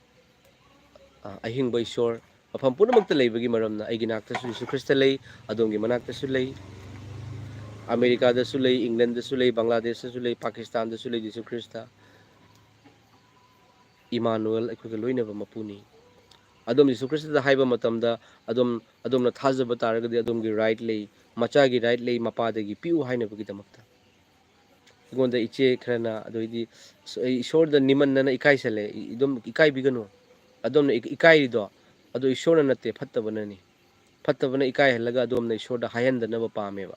ꯑ, ꯑꯍꯤꯡꯕ ꯏꯁꯣꯔ ꯃꯐꯝ ꯄꯨꯝꯅꯃꯛꯇ ꯂꯩꯕꯒꯤ ꯃꯔꯝꯅ ꯑꯩꯒꯤ ꯅꯥꯛꯇꯁꯨ ꯖꯤꯁꯨ ꯈ꯭ꯔꯤꯁꯇ ꯂꯩ, ꯑꯗꯣꯝꯒꯤ ꯃꯅꯥꯛꯇꯁꯨ ꯂꯩ, ꯑꯃꯦꯔꯤꯀꯥꯗꯁꯨ ꯂꯩ, ꯏꯪꯂꯦꯟꯗꯁꯨ ꯂꯩ, ꯕꯪꯒ꯭ꯂꯥꯗꯦꯁꯇꯁꯨ ꯂꯩ, ꯄꯥꯀꯤꯁꯇꯥꯟꯗꯁꯨ ꯂꯩ ꯖꯤꯁꯨ ꯈ꯭ꯔꯤꯁꯇ꯫ ꯏꯃꯥꯅꯨꯑꯦꯜ ꯑꯩꯈꯣꯏꯒ ꯂꯣꯏꯅꯕ ꯃꯄꯨꯅꯤ꯫ ꯑꯗꯣꯝ ꯖꯤꯁꯨ ꯈ꯭ꯔꯤꯁꯇꯗ ꯍꯥꯏꯕ ꯃꯇꯝꯗ ꯑꯗꯣꯝ, ꯑꯗꯣꯝꯅ ꯊꯥꯖꯕ ꯇꯥꯔꯒꯗꯤ ꯑꯗꯣꯝꯒꯤ ꯔꯥꯏꯠ ꯂꯩ, ꯃꯆꯥꯒꯤ ꯔꯥꯏꯠ ꯂꯩ, ꯃꯄꯥꯗꯒꯤ ꯄꯤꯌꯨ ꯍꯥꯏꯅꯕꯒꯤꯗꯃꯛꯇ꯫ ꯑꯩꯉꯣꯟꯗ ꯏꯆꯦ ꯈꯔꯅ, ꯑꯗꯨ ꯑꯣꯏꯗꯤ, "ꯑꯁ, ꯑꯩ ꯏꯁꯣꯔꯗ ꯅꯤꯃꯟꯗꯅ ꯏꯀꯥꯏꯁꯜꯂꯦ", ꯏ-, ꯑꯗꯨꯝ ꯏꯀꯥꯏꯕꯤꯒꯅꯨ꯫ ꯑꯗꯣꯝꯅ ꯏ-, ꯏꯀꯥꯏꯔꯤꯗꯣ ꯑꯗꯣ ꯏꯁꯣꯔꯅ ꯅꯠꯇꯦ, ꯐꯠꯇꯕꯅꯅꯤ꯫ ꯐꯠꯇꯕꯅ ꯏꯀꯥꯏꯍꯜꯂꯒ ꯑꯗꯣꯝꯅ ꯏꯁꯣꯔꯗ ꯍꯥꯏꯍꯟꯗꯅꯕ ꯄꯥꯝꯃꯦꯕ꯫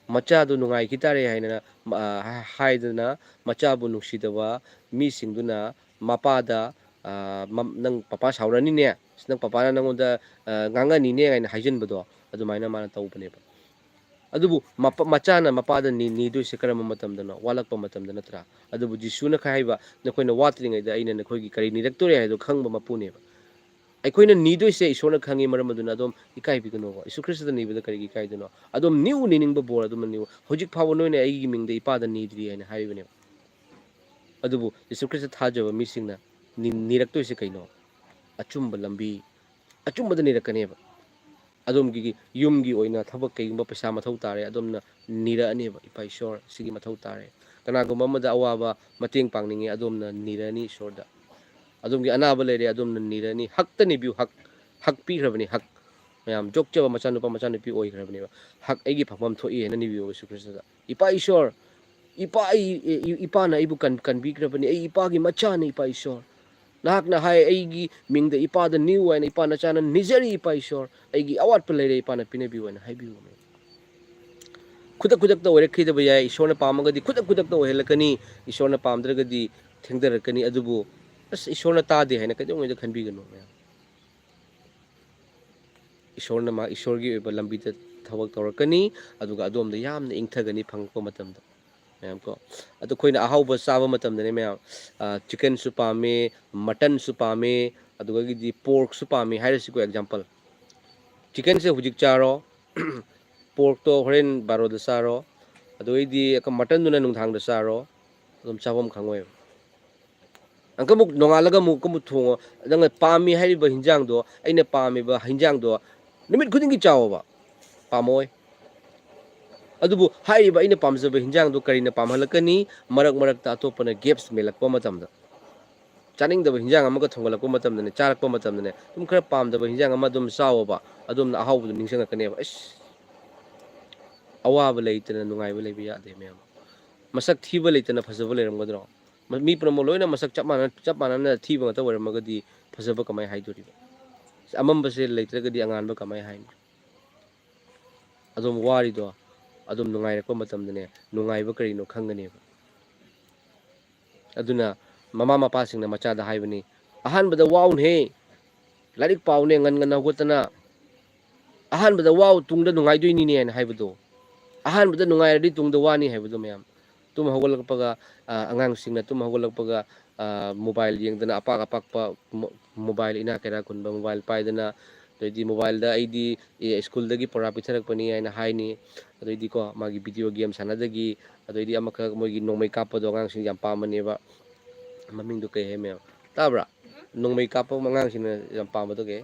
ꯃꯆꯥꯗꯨ ꯅꯨꯡꯉꯥꯏꯈꯤ ꯇꯥꯔꯦ ꯍꯥꯏꯅ, ꯑ, ꯍꯥꯏꯗꯅ ꯃꯆꯥꯕꯨ ꯅꯨꯡꯁꯤꯗꯕ ꯃꯤꯁꯤꯡꯗꯨꯅ ꯃꯄꯥꯗ, ꯑ, ꯃꯝ-, "ꯅꯪ ꯄꯄꯥ ꯁꯥꯎꯔꯅꯤꯅꯦ, ꯅꯪ ꯄꯄꯥꯅ ꯅꯪꯉꯣꯟꯗ, ꯑ, ꯉꯥꯡꯉꯅꯤꯅꯦ" ꯍꯥꯏꯅ ꯍꯥꯏꯖꯤꯟꯕꯗꯣ, ꯑꯗꯨꯃꯥꯏꯅ ꯃꯥꯅ ꯇꯧꯕꯅꯦꯕ꯫ ꯑꯗꯨꯕꯨ ꯃꯄꯥ-, ꯃꯆꯥꯅ ꯃꯄꯥꯗ ꯅꯤ-, ꯅꯤꯗꯣꯏꯁꯦ ꯀꯔꯝꯕ ꯃꯇꯝꯗꯅꯣ? ꯋꯥꯠꯂꯛꯄ ꯃꯇꯝꯗ ꯅꯠꯇ꯭ꯔꯥ? ꯑꯗꯨꯕꯨ ꯖꯤꯁꯨꯅ ꯈ-, ꯍꯥꯏꯕ, "ꯅꯈꯣꯏꯅ ꯋꯥꯠꯇ꯭ꯔꯤꯉꯩꯗ ꯑꯩꯅ ꯅꯈꯣꯏꯒꯤ ꯀꯔꯤ ꯅꯤꯔꯛꯇꯣꯔꯦ ꯍꯥꯏꯗꯣ ꯈꯪꯕ ꯃꯄꯨꯅꯦꯕ"꯫ ꯑꯩꯈꯣꯏꯅ ꯅꯤꯗꯣꯏꯁꯦ ꯏꯁꯣꯔꯅ ꯈꯪꯉꯤ, ꯃꯔꯝ ꯑꯗꯨꯅ ꯑꯗꯨꯝ ꯏꯀꯥꯏꯕꯤꯒꯅꯣꯕ꯫ ꯌꯦꯁꯨ ꯈ꯭ꯔꯤꯁꯇꯗ ꯅꯤꯕꯗ ꯀꯔꯤꯒꯤ ꯏꯀꯥꯏꯗꯣꯏꯅꯣ? ꯑꯗꯨꯝ ꯅꯤꯌꯨ, ꯅꯤꯅꯤꯡꯕ ꯕꯣꯔ ꯑꯗꯨꯃꯛ ꯅꯤꯌꯨ꯫ "ꯍꯧꯖꯤꯛ ꯐꯥꯎꯕ ꯅꯣꯏꯅ ꯑꯩꯒꯤ ꯃꯤꯡꯗ ꯏꯄꯥꯗ ꯅꯤꯗ꯭ꯔꯤ" ꯍꯥꯏꯅ ꯍꯥꯏꯔꯤꯕꯅꯦꯕ꯫ ꯑꯗꯨꯕꯨ ꯌꯦꯁꯨ ꯈ꯭ꯔꯤꯁꯇ ꯊꯥꯖꯕ ꯃꯤꯁꯤꯡꯅ ꯅꯤ-, ꯅꯤꯔꯛꯇꯣꯏꯁꯦ ꯀꯩꯅꯣ? ꯑꯆꯨꯝꯕ ꯂꯝꯕꯤ, ꯑꯆꯨꯝꯕꯗ ꯅꯤꯔꯛꯀꯅꯦꯕ꯫ ꯑꯗꯣꯝꯒꯤ ꯌꯨꯝꯒꯤ ꯑꯣꯏꯅ ꯊꯕꯛ ꯀꯩꯒꯨꯝꯕ ꯄꯩꯁꯥ ꯃꯊꯧ ꯇꯥꯔꯦ, ꯑꯗꯣꯝꯅ ꯅꯤꯔꯛꯑꯅꯦꯕ, "ꯏꯄꯥ ꯏꯁꯣꯔ, ꯁꯤꯒꯤ ꯃꯊꯧ ꯇꯥꯔꯦ"꯫ ꯀꯅꯥꯒꯨꯝꯕ ꯑꯃꯗ ꯑꯋꯥꯕ ꯃꯇꯦꯡ ꯄꯥꯡꯅꯤꯡꯉꯦ, ꯑꯗꯣꯝꯅ ꯅꯤꯔꯛꯑꯅꯤ ꯏꯁꯣꯔꯗ꯫ ꯑꯗꯣꯝꯒꯤ ꯑꯅꯥꯕ ꯂꯩꯔꯦ, ꯑꯗꯣꯝꯅ ꯅꯤꯔꯛꯑꯅꯤ꯫ ꯍꯛꯇ ꯅꯤꯕꯤꯌꯨ, ꯍꯛ, ꯍꯛ ꯄꯤꯈ꯭ꯔꯕꯅꯤ, ꯍꯛ꯫ ꯃꯌꯥꯝ ꯖꯣꯛꯆꯕ ꯃꯆꯥꯅꯨꯄꯥ ꯃꯆꯥꯅꯨꯄꯤ ꯑꯣꯏꯈ꯭ꯔꯕꯅꯦꯕ꯫ ꯍꯛ, ꯑꯩꯒꯤ ꯐꯪꯐꯝ ꯊꯣꯛꯏ ꯍꯥꯏꯅ ꯅꯤꯕꯤꯌꯨ ꯌꯦꯁꯨ ꯈ꯭ꯔꯤꯁꯇꯗ꯫ "ꯏꯄꯥ ꯏꯁꯣꯔ, ꯏꯄꯥ ꯑꯩ, ꯏ-, ꯏ-, ꯏꯄꯥꯅ ꯑꯩꯕꯨ ꯀꯟ-, ꯀꯟꯕꯤꯈ꯭ꯔꯕꯅꯤ꯫ ꯑꯩ ꯏꯄꯥꯒꯤ ꯃꯆꯥꯅꯤ, ꯏꯄꯥ ꯏꯁꯣꯔ꯫ ꯅꯍꯥꯛꯅ ꯍꯥꯏ, ꯑꯩꯒꯤ ꯃꯤꯡꯗ ꯏꯄꯥꯗ ꯅꯤꯌꯨ ꯍꯥꯏꯅ, ꯏꯄꯥ ꯅꯆꯥꯅ ꯅꯤꯖꯔꯤ, ꯏꯄꯥ ꯏꯁꯣꯔ꯫ ꯑꯩꯒꯤ ꯑꯋꯥꯠꯄ ꯂꯩꯔꯦ, ꯏꯄꯥꯅ ꯄꯤꯅꯕꯤꯌꯨ" ꯍꯥꯏꯅ ꯍꯥꯏꯕꯤꯌꯨ꯫ ꯈꯨꯗꯛ ꯈꯨꯗꯛꯇ ꯑꯣꯏꯔꯛꯈꯤꯗꯕ ꯌꯥꯏ꯫ ꯏꯁꯣꯔꯅ ꯄꯥꯝꯃꯒꯗꯤ ꯈꯨꯗꯛ ꯈꯨꯗꯛꯇ ꯑꯣꯏꯍꯜꯂꯛꯀꯅꯤ꯫ ꯏꯁꯣꯔꯅ ꯄꯥꯝꯗ꯭ꯔꯒꯗꯤ ꯊꯦꯡꯊꯔꯛꯀꯅꯤ꯫ ꯑꯗꯨꯕꯨ, "ꯑꯁ, ꯏꯁꯣꯔꯅ ꯇꯥꯗꯦ" ꯍꯥꯏꯅ ꯀꯩꯗꯧꯉꯩꯗ ꯈꯟꯕꯤꯒꯅꯨ, ꯃꯌꯥꯝ꯫ ꯏꯁꯣꯔꯅ ꯃꯥ, ꯏꯁꯣꯔꯒꯤ ꯑꯣꯏꯕ ꯂꯝꯕꯤꯗ ꯊꯕꯛ ꯇꯧꯔꯛꯀꯅꯤ, ꯑꯗꯨꯒ ꯑꯗꯣꯝꯗ ꯌꯥꯝꯅ ꯏꯪꯊꯒꯅꯤ ꯐꯪꯉꯛꯄ ꯃꯇꯝꯗ꯫ ꯃꯌꯥꯝ ꯀꯣ꯫ ꯑꯗꯣ ꯑꯩꯈꯣꯏꯅ ꯑꯍꯥꯎꯕ ꯆꯥꯕ ꯃꯇꯝꯗꯅꯦ ꯃꯌꯥꯝ, ꯆꯤꯛꯀꯟꯁꯨ ꯄꯥꯝꯃꯤ, ꯃꯇꯟꯁꯨ ꯄꯥꯝꯃꯤ, ꯑꯗꯨꯗꯒꯤꯗꯤ ꯄꯣꯔꯛꯁꯨ ꯄꯥꯝꯃꯤ ꯍꯥꯏꯔꯁꯤꯀꯣ, ꯑꯦꯛꯖꯥꯝꯄꯜ꯫ ꯆꯤꯛꯀꯟꯁꯦ ꯍꯧꯖꯤꯛ ꯆꯥꯔꯣ, ꯄꯣꯔꯛꯇꯣ ꯍꯣꯔꯦꯟ ꯕꯥꯔꯣꯗ ꯆꯥꯔꯣ, ꯑꯗꯨꯗꯩꯗꯤ ꯃꯇꯟꯗꯨꯅ ꯅꯨꯡꯗꯥꯡꯗ ꯆꯥꯔꯣ, ꯑꯗꯨꯝ ꯆꯥꯐꯝ ꯈꯪꯉꯣꯏꯕ꯫ ꯑꯃꯨꯛꯀ ꯑꯃꯨꯛ ꯅꯣꯡꯉꯥꯜꯂꯒ ꯑꯃꯨꯛ ꯑꯃꯨꯛ ꯊꯣꯡꯉꯣ꯫ ꯅꯪꯅ ꯄꯥꯝꯃꯤ ꯍꯥꯏꯔꯤꯕ ꯍꯤꯟꯖꯥꯡꯗꯣ, ꯑꯩꯅ ꯄꯥꯝꯃꯤꯕ ꯍꯤꯟꯖꯥꯡꯗꯣ ꯅꯨꯃꯤꯠ ꯈꯨꯗꯤꯡꯒꯤ ꯆꯥꯎꯑꯣꯕ, ꯄꯥꯝꯃꯛꯑꯣꯏ꯫ ꯑꯗꯨꯕꯨ ꯍꯥꯏꯔꯤꯕ ꯑꯩꯅ ꯄꯥꯝꯖꯕ ꯍꯤꯟꯖꯥꯡꯗꯣ ꯀꯔꯤꯅ ꯄꯥꯝꯍꯜꯂꯛꯀꯅꯤ? ꯃꯔꯛ ꯃꯔꯛꯇ ꯑꯇꯣꯞꯄꯅ ꯒꯦꯞꯁ ꯃꯦꯜꯂꯛꯄ ꯃꯇꯝꯗ, ꯆꯥꯅꯤꯡꯗꯕ ꯍꯤꯟꯖꯥꯡ ꯑꯃꯒ ꯊꯣꯡꯒꯠꯂꯛꯄ ꯃꯇꯝꯗꯅꯦ, ꯆꯥꯔꯛꯄ ꯃꯇꯝꯗꯅꯦ, ꯑꯗꯨꯝ ꯈꯔ ꯄꯥꯝꯗꯕ ꯍꯤꯟꯖꯥꯡ ꯑꯃ ꯑꯗꯨꯝ ꯆꯥꯎꯑꯣꯕ, ꯑꯗꯣꯝꯅ ꯑꯍꯥꯎꯕꯗꯣ ꯅꯤꯡꯁꯤꯡꯉꯛꯀꯅꯦꯕ꯫ ꯑꯁ, ꯑꯋꯥꯕ ꯂꯩꯇꯅ ꯅꯨꯡꯉꯥꯏꯕ ꯂꯩꯕ ꯌꯥꯗꯦ ꯃꯌꯥꯝ꯫ ꯃꯁꯛ ꯊꯤꯕ ꯂꯩꯇꯅ ꯐꯖꯕ ꯂꯩꯔꯝꯒꯗ꯭ꯔꯣ? ꯃ-, ꯃꯤ ꯄꯨꯝꯅꯃꯛ ꯂꯣꯏꯅ ꯃꯁꯛ ꯆꯞ ꯃꯥꯟꯅ, ꯆꯞ ꯃꯥꯟꯅꯅ ꯊꯤꯕ ꯉꯥꯛꯇ ꯑꯣꯏꯔꯝꯃꯒꯗꯤ ꯐꯖꯕ ꯀꯃꯥꯏꯅ ꯍꯥꯏꯗꯣꯔꯤꯕ? ꯑꯃꯝꯕꯁꯦ ꯂꯩꯇ꯭ꯔꯒꯗꯤ ꯑꯉꯥꯟꯕ ꯀꯃꯥꯏꯅ ꯍꯥꯏꯅꯤ? ꯑꯗꯨꯝ ꯋꯥꯔꯤꯗꯣ ꯑꯗꯨꯝ ꯅꯨꯡꯉꯥꯏꯔꯛꯄ ꯃꯇꯝꯗꯅꯦ, ꯅꯨꯡꯉꯥꯏꯕ ꯀꯔꯤꯅꯣ ꯈꯪꯒꯅꯦꯕ꯫ ꯑꯗꯨꯅ ꯃꯃꯥ ꯃꯄꯥꯁꯤꯡꯅ ꯃꯆꯥꯗ ꯍꯥꯏꯕꯅꯤ, "ꯑꯍꯥꯟꯕꯗ ꯋꯥꯎꯅꯍꯦ, ꯂꯥꯏꯔꯤꯛ ꯄꯥꯎꯅꯦ, ꯉꯟ ꯉꯟꯅ ꯍꯧꯒꯠꯇꯅ꯫ ꯑꯍꯥꯟꯕꯗ ꯋꯥꯎ, ꯇꯨꯡꯗ ꯅꯨꯡꯉꯥꯏꯗꯣꯏꯅꯤꯅꯦ" ꯍꯥꯏꯅ ꯍꯥꯏꯕꯗꯣ꯫ ꯑꯍꯥꯟꯕꯗ ꯅꯨꯡꯉꯥꯏꯔꯗꯤ ꯇꯨꯡꯗ ꯋꯥꯅꯤ ꯍꯥꯏꯕꯗꯣ ꯃꯌꯥꯝ꯫ ꯇꯨꯝ ꯍꯧꯒꯠꯂꯛꯄꯒ, ꯑ, ꯑꯉꯥꯡꯁꯤꯡꯅ ꯇꯨꯝ ꯍꯧꯒꯠꯂꯛꯄꯒ, ꯑ, ꯃꯣꯕꯥꯏꯜ ꯌꯦꯡꯗꯅ, ꯑꯄꯥꯛ ꯑꯄꯥꯛꯄ ꯃꯣ-, ꯃꯣꯕꯥꯏꯜ, ꯏꯅꯥꯛ ꯀꯩꯔꯥꯛ ꯈꯨꯟꯕ ꯃꯣꯕꯥꯏꯜ ꯄꯥꯏꯗꯅ, ꯑꯗꯩꯗꯤ ꯃꯣꯕꯥꯏꯜꯗ "ꯑꯩꯗꯤ, ꯑꯦ, ꯁ꯭ꯀꯨꯜꯗꯒꯤ ꯄꯣꯔꯥ ꯄꯤꯊꯔꯛꯄꯅꯤ" ꯍꯥꯏꯅ ꯍꯥꯏꯅꯤ꯫ ꯑꯗꯩꯗꯤꯀꯣ, ꯃꯥꯒꯤ ꯚꯤꯗꯤꯑꯣ ꯒꯦꯝ ꯁꯥꯟꯅꯗꯒꯤ, ꯑꯗꯩꯗꯤ ꯑꯃꯈꯛ ꯃꯣꯏꯒꯤ ꯅꯣꯡꯃꯩ ꯀꯥꯞꯄꯗꯣ ꯑꯉꯥꯡꯁꯤꯡ ꯌꯥꯝ ꯄꯥꯝꯕꯅꯦꯕ꯫ ꯃꯃꯤꯡꯗꯣ ꯀꯩ ꯍꯥꯏ ꯃꯌꯥꯝ? ꯇꯥꯕ꯭ꯔꯥ? ꯅꯣꯡꯃꯩ ꯀꯥꯞꯄ ꯑꯉꯥꯡꯁꯤꯡꯅ ꯌꯥꯝ ꯄꯥꯝꯕꯗꯣ ꯀꯩ?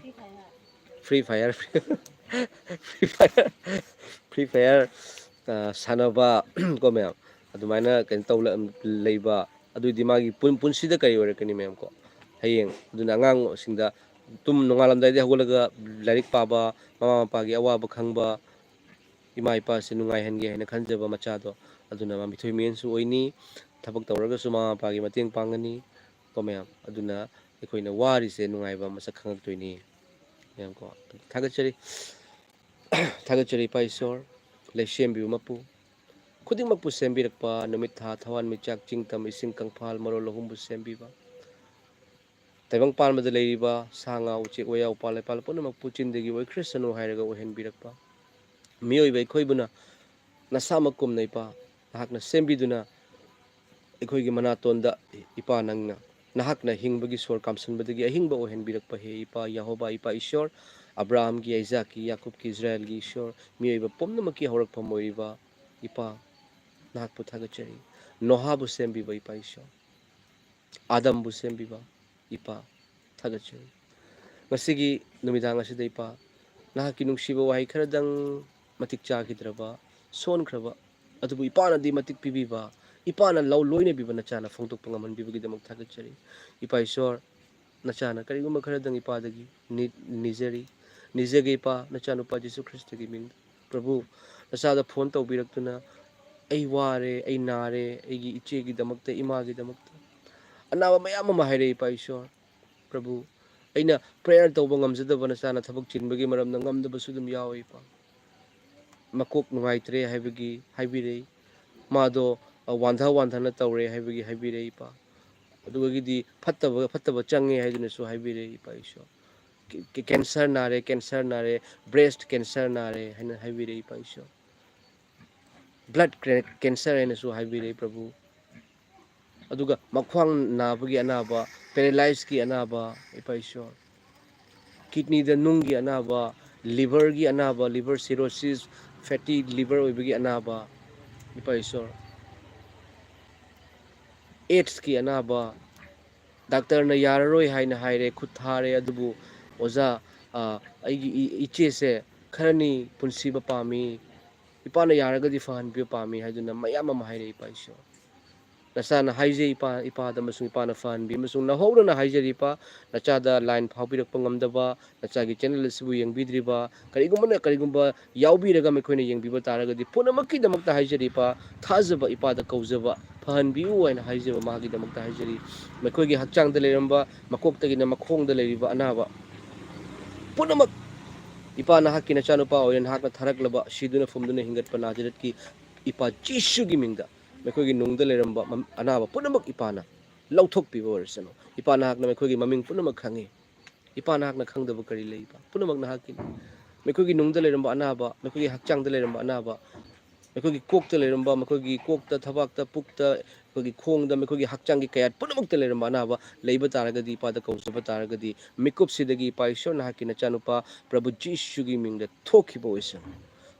Free Fire꯫ Free Fire꯫ Free Fire, ꯑ, ꯁꯥꯟꯅꯕ, ꯀꯣ ꯃꯌꯥꯝ, ꯑꯗꯨꯃꯥꯏꯅ ꯀꯩꯅꯣ ꯇꯧ ꯂ-, ꯂꯩꯕ, ꯑꯗꯨꯑꯣꯏꯗꯤ ꯃꯥꯒꯤ ꯄꯨꯟ-, ꯄꯨꯟꯁꯤꯗ ꯀꯔꯤ ꯑꯣꯏꯔꯛꯀꯅꯤ ꯃꯌꯥꯝ ꯀꯣ? ꯍꯌꯦꯡ ꯑꯗꯨꯅ ꯑꯉꯥꯡꯁꯤꯡꯗ ꯇꯨꯝ-, ꯅꯣꯡꯉꯥꯜꯂꯝꯗꯥꯏꯗ ꯍꯧꯒꯠꯂꯒ ꯂꯥꯏꯔꯤꯛ ꯄꯥꯕ, ꯃꯃꯥ ꯃꯄꯥꯒꯤ ꯑꯋꯥꯕ ꯈꯪꯕ, ꯏꯃꯥ ꯏꯄꯥꯁꯦ ꯅꯨꯡꯉꯥꯏꯍꯟꯒꯦ ꯍꯥꯏꯅ ꯈꯟꯖꯕ ꯃꯆꯥꯗꯣ, ꯑꯗꯨꯅ ꯃꯥ ꯃꯤꯊꯣꯏ ꯃꯤꯍꯦꯟꯁꯨ ꯑꯣꯏꯅꯤ, ꯊꯕꯛ ꯇꯧꯔꯒꯁꯨ ꯃꯃꯥ ꯃꯄꯥꯒꯤ ꯃꯇꯦꯡ ꯄꯥꯡꯒꯅꯤ, ꯀꯣ ꯃꯌꯥꯝ꯫ ꯑꯗꯨꯅ ꯑꯩꯈꯣꯏꯅ ꯋꯥꯔꯤꯁꯦ ꯅꯨꯡꯉꯥꯏꯕ ꯃꯁꯛ ꯈꯪꯉꯛꯇꯣꯏꯅꯤ꯫ ꯃꯌꯥꯝ ꯀꯣ, ꯊꯥꯒꯠꯆꯔꯤ꯫ ꯊꯥꯒꯠꯆꯔꯤ ꯏꯄꯥ ꯏꯁꯣꯔ, ꯂꯩꯁꯦꯝꯕꯤꯕ ꯃꯄꯨ, ꯈꯨꯗꯤꯡꯃꯛꯄꯨ ꯁꯦꯝꯕꯤꯔꯛꯄ, ꯅꯨꯃꯤꯠ ꯊꯥ ꯊꯋꯥꯟꯃꯤꯆꯥꯛ ꯆꯤꯡ ꯇꯝ ꯏꯁꯤꯡ ꯀꯪꯐꯥꯜ ꯃꯔꯣꯜ ꯑꯍꯨꯝꯕꯨ ꯁꯦꯝꯕꯤꯕ, ꯇꯥꯏꯕꯪ ꯄꯥꯟꯕꯗ ꯂꯩꯔꯤꯕ ꯁꯥ ꯉꯥ, ꯎꯆꯦꯛ ꯋꯥꯌꯥ, ꯎꯄꯥꯜ ꯂꯩꯄꯥꯜ ꯄꯨꯝꯅꯃꯛꯄꯨ ꯆꯤꯟꯗꯒꯤ ꯑꯣꯏꯈ꯭ꯔꯁꯅꯨ ꯍꯥꯏꯔꯒ ꯑꯣꯏꯍꯟꯕꯤꯔꯛꯄ, ꯃꯤꯑꯣꯏꯕ ꯑꯩꯈꯣꯏꯕꯨꯅ ꯅꯁꯥꯃꯛ ꯀꯨꯝꯅ ꯏꯄꯥ ꯅꯍꯥꯛꯅ ꯁꯦꯝꯕꯤꯗꯨꯅ ꯑꯩꯈꯣꯏꯒꯤ ꯃꯅꯥꯇꯣꯟꯗ, ꯏꯄꯥ, ꯅꯪꯅ, ꯅꯍꯥꯛꯅ ꯍꯤꯡꯕꯒꯤ ꯁꯣꯔ ꯀꯥꯝꯁꯤꯟꯕꯗꯒꯤ ꯑꯍꯤꯡꯕ ꯑꯣꯏꯍꯟꯕꯤꯔꯛꯄ ꯍꯦ ꯏꯄꯥ ꯌꯦꯍꯣꯕꯥ, ꯏꯄꯥ ꯏꯁꯣꯔ, ꯑꯕ꯭ꯔꯥꯍꯥꯝꯒꯤ, ꯑꯥꯏꯖꯥꯛꯀꯤ, ꯌꯥꯀꯨꯕꯀꯤ, ꯏꯁꯔꯥꯌꯦꯜꯒꯤ ꯏꯁꯣꯔ, ꯃꯤꯑꯣꯏꯕ ꯄꯨꯝꯅꯃꯛꯀꯤ ꯍꯧꯔꯛꯐꯝ ꯑꯣꯏꯔꯤꯕ ꯏꯄꯥ, ꯅꯍꯥꯛꯄꯨ ꯊꯥꯒꯠꯆꯔꯤ꯫ ꯅꯣꯍꯥꯕꯨ ꯁꯦꯝꯕꯤꯕ ꯏꯄꯥ ꯏꯁꯣꯔ, ꯑꯥꯗꯝꯕꯨ ꯁꯦꯝꯕꯤꯕ ꯏꯄꯥ, ꯊꯥꯒꯠꯆꯔꯤ꯫ ꯉꯁꯤꯒꯤ ꯅꯨꯃꯤꯗꯥꯡ ꯑꯁꯤꯗ ꯏꯄꯥ, ꯅꯍꯥꯛꯀꯤ ꯅꯨꯡꯁꯤꯕ ꯋꯥꯍꯩ ꯈꯔꯗꯪ ꯃꯇꯤꯛ ꯆꯥꯈꯤꯗ꯭ꯔꯕ, ꯁꯣꯟꯈ꯭ꯔꯕ, ꯑꯗꯨꯕꯨ ꯏꯄꯥꯅꯗꯤ ꯃꯇꯤꯛ ꯄꯤꯕꯤꯕ, ꯏꯄꯥꯅ ꯂꯧ ꯂꯣꯏꯅꯕꯤꯕ ꯅꯆꯥꯅ ꯐꯣꯡꯗꯣꯛꯄ ꯉꯝꯍꯟꯕꯤꯕꯒꯤꯗꯃꯛ ꯊꯥꯒꯠꯆꯔꯤ꯫ ꯏꯄꯥ ꯏꯁꯣꯔ, ꯅꯆꯥꯅ ꯀꯔꯤꯒꯨꯝꯕ ꯈꯔꯗꯪ ꯏꯄꯥꯗꯒꯤ ꯅꯤ-, ꯅꯤꯖꯔꯤ, ꯅꯤꯖꯒꯦ ꯏꯄꯥ, ꯅꯆꯥꯅꯨꯄꯥ ꯖꯤꯁꯨ ꯈ꯭ꯔꯤꯁꯇꯒꯤ ꯃꯤꯡꯗ꯫ ꯄ꯭ꯔꯚꯨ, ꯅꯆꯥꯗ ꯐꯣꯟ ꯇꯧꯕꯤꯔꯛꯇꯨꯅ, "ꯑꯩ ꯋꯥꯔꯦ, ꯑꯩ ꯅꯥꯔꯦ, ꯑꯩꯒꯤ ꯏꯆꯦꯒꯤꯗꯃꯛꯇ, ꯏꯃꯥꯒꯤꯗꯃꯛꯇ", ꯑꯅꯥꯕ ꯃꯌꯥꯝ ꯑꯃ ꯍꯥꯏꯔꯛꯏ ꯏꯄꯥ ꯏꯁꯣꯔ꯫ ꯄ꯭ꯔꯚꯨ, ꯑꯩꯅ ꯄ꯭ꯔꯦꯌꯔ ꯇꯧꯕ ꯉꯝꯖꯗꯕ, ꯅꯆꯥꯅ ꯊꯕꯛ ꯆꯤꯟꯕꯒꯤ ꯃꯔꯝꯅ ꯉꯝꯗꯕꯁꯨ ꯑꯗꯨꯝ ꯌꯥꯎꯏ ꯏꯄꯥ꯫ ꯃꯀꯣꯛ ꯅꯨꯡꯉꯥꯏꯇ꯭ꯔꯦ ꯍꯥꯏꯕꯒꯤ ꯍꯥꯏꯕꯤꯔꯛꯏ, ꯃꯥꯗꯣ, ꯑ, ꯋꯥꯟꯊ ꯋꯥꯟꯊꯅ ꯇꯧꯔꯦ ꯍꯥꯏꯕꯒꯤ ꯍꯥꯏꯕꯤꯔꯛꯏ ꯏꯄꯥ꯫ ꯑꯗꯨꯗꯒꯤꯗꯤ ꯐꯠꯇꯕ ꯐꯠꯇꯕ ꯆꯪꯉꯦ ꯍꯥꯏꯗꯨꯅꯁꯨ ꯍꯥꯏꯕꯤꯔꯛꯏ ꯏꯄꯥ ꯏꯁꯣꯔ꯫ ꯀꯦ-, ꯀꯦ-, ꯀꯦꯟꯁꯔ ꯅꯥꯔꯦ, ꯀꯦꯟꯁꯔ ꯅꯥꯔꯦ, ꯕ꯭ꯔꯦꯁ ꯀꯦꯟꯁꯔ ꯅꯥꯔꯦ ꯍꯥꯏꯅ ꯍꯥꯏꯕꯤꯔꯛꯏ ꯏꯄꯥ ꯏꯁꯣꯔ꯫ ꯕ꯭ꯂꯠ ꯀꯦ-, ꯀꯦꯟꯁꯔ ꯍꯥꯏꯅꯁꯨ ꯍꯥꯏꯕꯤꯔꯛꯏ ꯄ꯭ꯔꯚꯨ꯫ ꯑꯗꯨꯒ ꯃꯈ꯭ꯋꯥꯡ ꯅꯥꯕꯒꯤ ꯑꯅꯥꯕ, ꯄꯦꯔꯦꯂꯥꯏꯁꯀꯤ ꯑꯅꯥꯕ, ꯏꯄꯥ ꯏꯁꯣꯔ, ꯀꯤꯗꯅꯤꯗ ꯅꯨꯡꯒꯤ ꯑꯅꯥꯕ, ꯂꯤꯚꯔꯒꯤ ꯑꯅꯥꯕ, ꯂꯤꯚꯔ ꯁꯤꯔꯣꯁꯤꯁ, ꯐꯦꯇꯤ ꯂꯤꯚꯔ ꯑꯣꯏꯕꯒꯤ ꯑꯅꯥꯕ, ꯏꯄꯥ ꯏꯁꯣꯔ, ꯑꯦꯠꯁꯀꯤ ꯑꯅꯥꯕ, ꯗꯥꯛꯇꯔꯅ ꯌꯥꯔꯔꯣꯏ ꯍꯥꯏꯅ ꯍꯥꯏꯔꯦ, ꯈꯨꯠ ꯊꯥꯔꯦ, ꯑꯗꯨꯕꯨ ꯑꯣꯖꯥ, ꯑ, ꯑꯩꯒꯤ ꯏ-, ꯏꯆꯦꯁꯦ ꯈꯔꯅꯤ ꯄꯨꯟꯁꯤꯕ ꯄꯥꯝꯃꯤ, ꯏꯄꯥꯅ ꯌꯥꯔꯒꯗꯤ ꯐꯍꯟꯕꯤꯕ ꯄꯥꯝꯃꯤ ꯍꯥꯏꯗꯨꯅ ꯃꯌꯥꯝ ꯑꯃ ꯍꯥꯏꯔꯛꯏ, ꯏꯄꯥ ꯏꯁꯣꯔ꯫ ꯅꯆꯥꯅ ꯍꯥꯏꯖꯩ ꯏꯄꯥ, ꯏꯄꯥꯗ ꯑꯃꯁꯨꯡ ꯏꯄꯥꯅ ꯐꯍꯟꯕꯤ ꯑꯃꯁꯨꯡ ꯅꯧꯍꯧꯅꯅ ꯍꯥꯏꯖꯔꯤ ꯏꯄꯥ, ꯅꯆꯥꯗ ꯂꯥꯏꯟ ꯐꯥꯎꯕꯤꯔꯛꯄ ꯉꯝꯗꯕ, ꯅꯆꯥꯒꯤ ꯆꯦꯅꯦꯜ ꯑꯁꯤꯕꯨ ꯌꯦꯡꯕꯤꯗ꯭ꯔꯤꯕ, ꯀꯔꯤꯒꯨꯝꯕꯅ ꯀꯔꯤꯒꯨꯝꯕ ꯌꯥꯎꯕꯤꯔꯒ ꯃꯈꯣꯏꯅ ꯌꯦꯡꯕꯤꯕ ꯇꯥꯔꯒꯗꯤ ꯄꯨꯝꯅꯃꯛꯀꯤꯗꯃꯛꯇ ꯍꯥꯏꯖꯔꯤ ꯏꯄꯥ, ꯊꯥꯖꯕ ꯏꯄꯥꯗ ꯀꯧꯖꯕ, ꯐꯍꯟꯕꯤꯌꯨ ꯍꯥꯏꯅ ꯍꯥꯏꯖꯕ ꯃꯍꯥꯛꯀꯤꯗꯃꯛꯇ ꯍꯥꯏꯖꯔꯤ꯫ ꯃꯈꯣꯏꯒꯤ ꯍꯛꯆꯥꯡꯗ ꯂꯩꯔꯝꯕ, ꯃꯀꯣꯛꯇꯒꯤꯅ ꯃꯈꯣꯡꯗ ꯂꯩꯔꯤꯕ ꯑꯅꯥꯕ ꯄꯨꯝꯅꯃꯛ ꯏꯄꯥ ꯅꯍꯥꯛꯀꯤ ꯅꯆꯥꯅꯨꯄꯥ ꯑꯣꯏꯅ ꯅꯍꯥꯛꯅ ꯊꯥꯔꯛꯂꯕ ꯁꯤꯗꯨꯅ ꯐꯨꯝꯗꯨꯅ ꯍꯤꯡꯒꯠꯄ ꯅꯥꯖꯔꯦꯠꯀꯤ ꯏꯄꯥ ꯖꯤꯁꯨꯒꯤ ꯃꯤꯡꯗ ꯃꯈꯣꯏꯒꯤ ꯅꯨꯡꯗ ꯂꯩꯔꯝꯕ ꯃ-, ꯑꯅꯥꯕ ꯄꯨꯝꯅꯃꯛ ꯏꯄꯥꯅ ꯂꯧꯊꯣꯛꯄꯤꯕ ꯑꯣꯏꯔꯁꯅꯨ꯫ ꯏꯄꯥ ꯅꯍꯥꯛꯅ ꯃꯈꯣꯏꯒꯤ ꯃꯃꯤꯡ ꯄꯨꯝꯅꯃꯛ ꯈꯪꯉꯤ꯫ ꯏꯄꯥ ꯅꯍꯥꯛꯅ ꯈꯪꯗꯕ ꯀꯔꯤ ꯂꯩ ꯏꯄꯥ? ꯄꯨꯝꯅꯃꯛ ꯅꯍꯥꯛꯀꯤꯅꯤ꯫ ꯃꯈꯣꯏꯒꯤ ꯅꯨꯡꯗ ꯂꯩꯔꯝꯕ ꯑꯅꯥꯕ, ꯃꯈꯣꯏꯒꯤ ꯍꯛꯆꯥꯡꯗ ꯂꯩꯔꯝꯕ ꯑꯅꯥꯕ, ꯃꯈꯣꯏꯒꯤ ꯀꯣꯛꯇ ꯂꯩꯔꯝꯕ, ꯃꯈꯣꯏꯒꯤ ꯀꯣꯛꯇ, ꯊꯕꯥꯛꯇ, ꯄꯨꯛꯇ, ꯑꯩꯈꯣꯏꯒꯤ ꯈꯣꯡꯗ, ꯃꯈꯣꯏꯒꯤ ꯍꯛꯆꯥꯡꯒꯤ ꯀꯌꯥꯠ ꯄꯨꯝꯅꯃꯛꯇ ꯂꯩꯔꯝꯕ ꯑꯅꯥꯕ ꯂꯩꯕ ꯇꯥꯔꯒꯗꯤ, ꯏꯄꯥꯗ ꯀꯧꯖꯕ ꯇꯥꯔꯒꯗꯤ, ꯃꯤꯀꯨꯞꯁꯤꯗꯒꯤ ꯏꯄꯥ ꯏꯁꯣꯔ ꯅꯍꯥꯛꯀꯤ ꯅꯆꯥꯅꯨꯄꯥ ꯄ꯭ꯔꯚꯨ ꯖꯤꯁꯨꯒꯤ ꯃꯤꯡꯗ ꯊꯣꯛꯈꯤꯕ ꯑꯣꯏꯁꯅꯨ꯫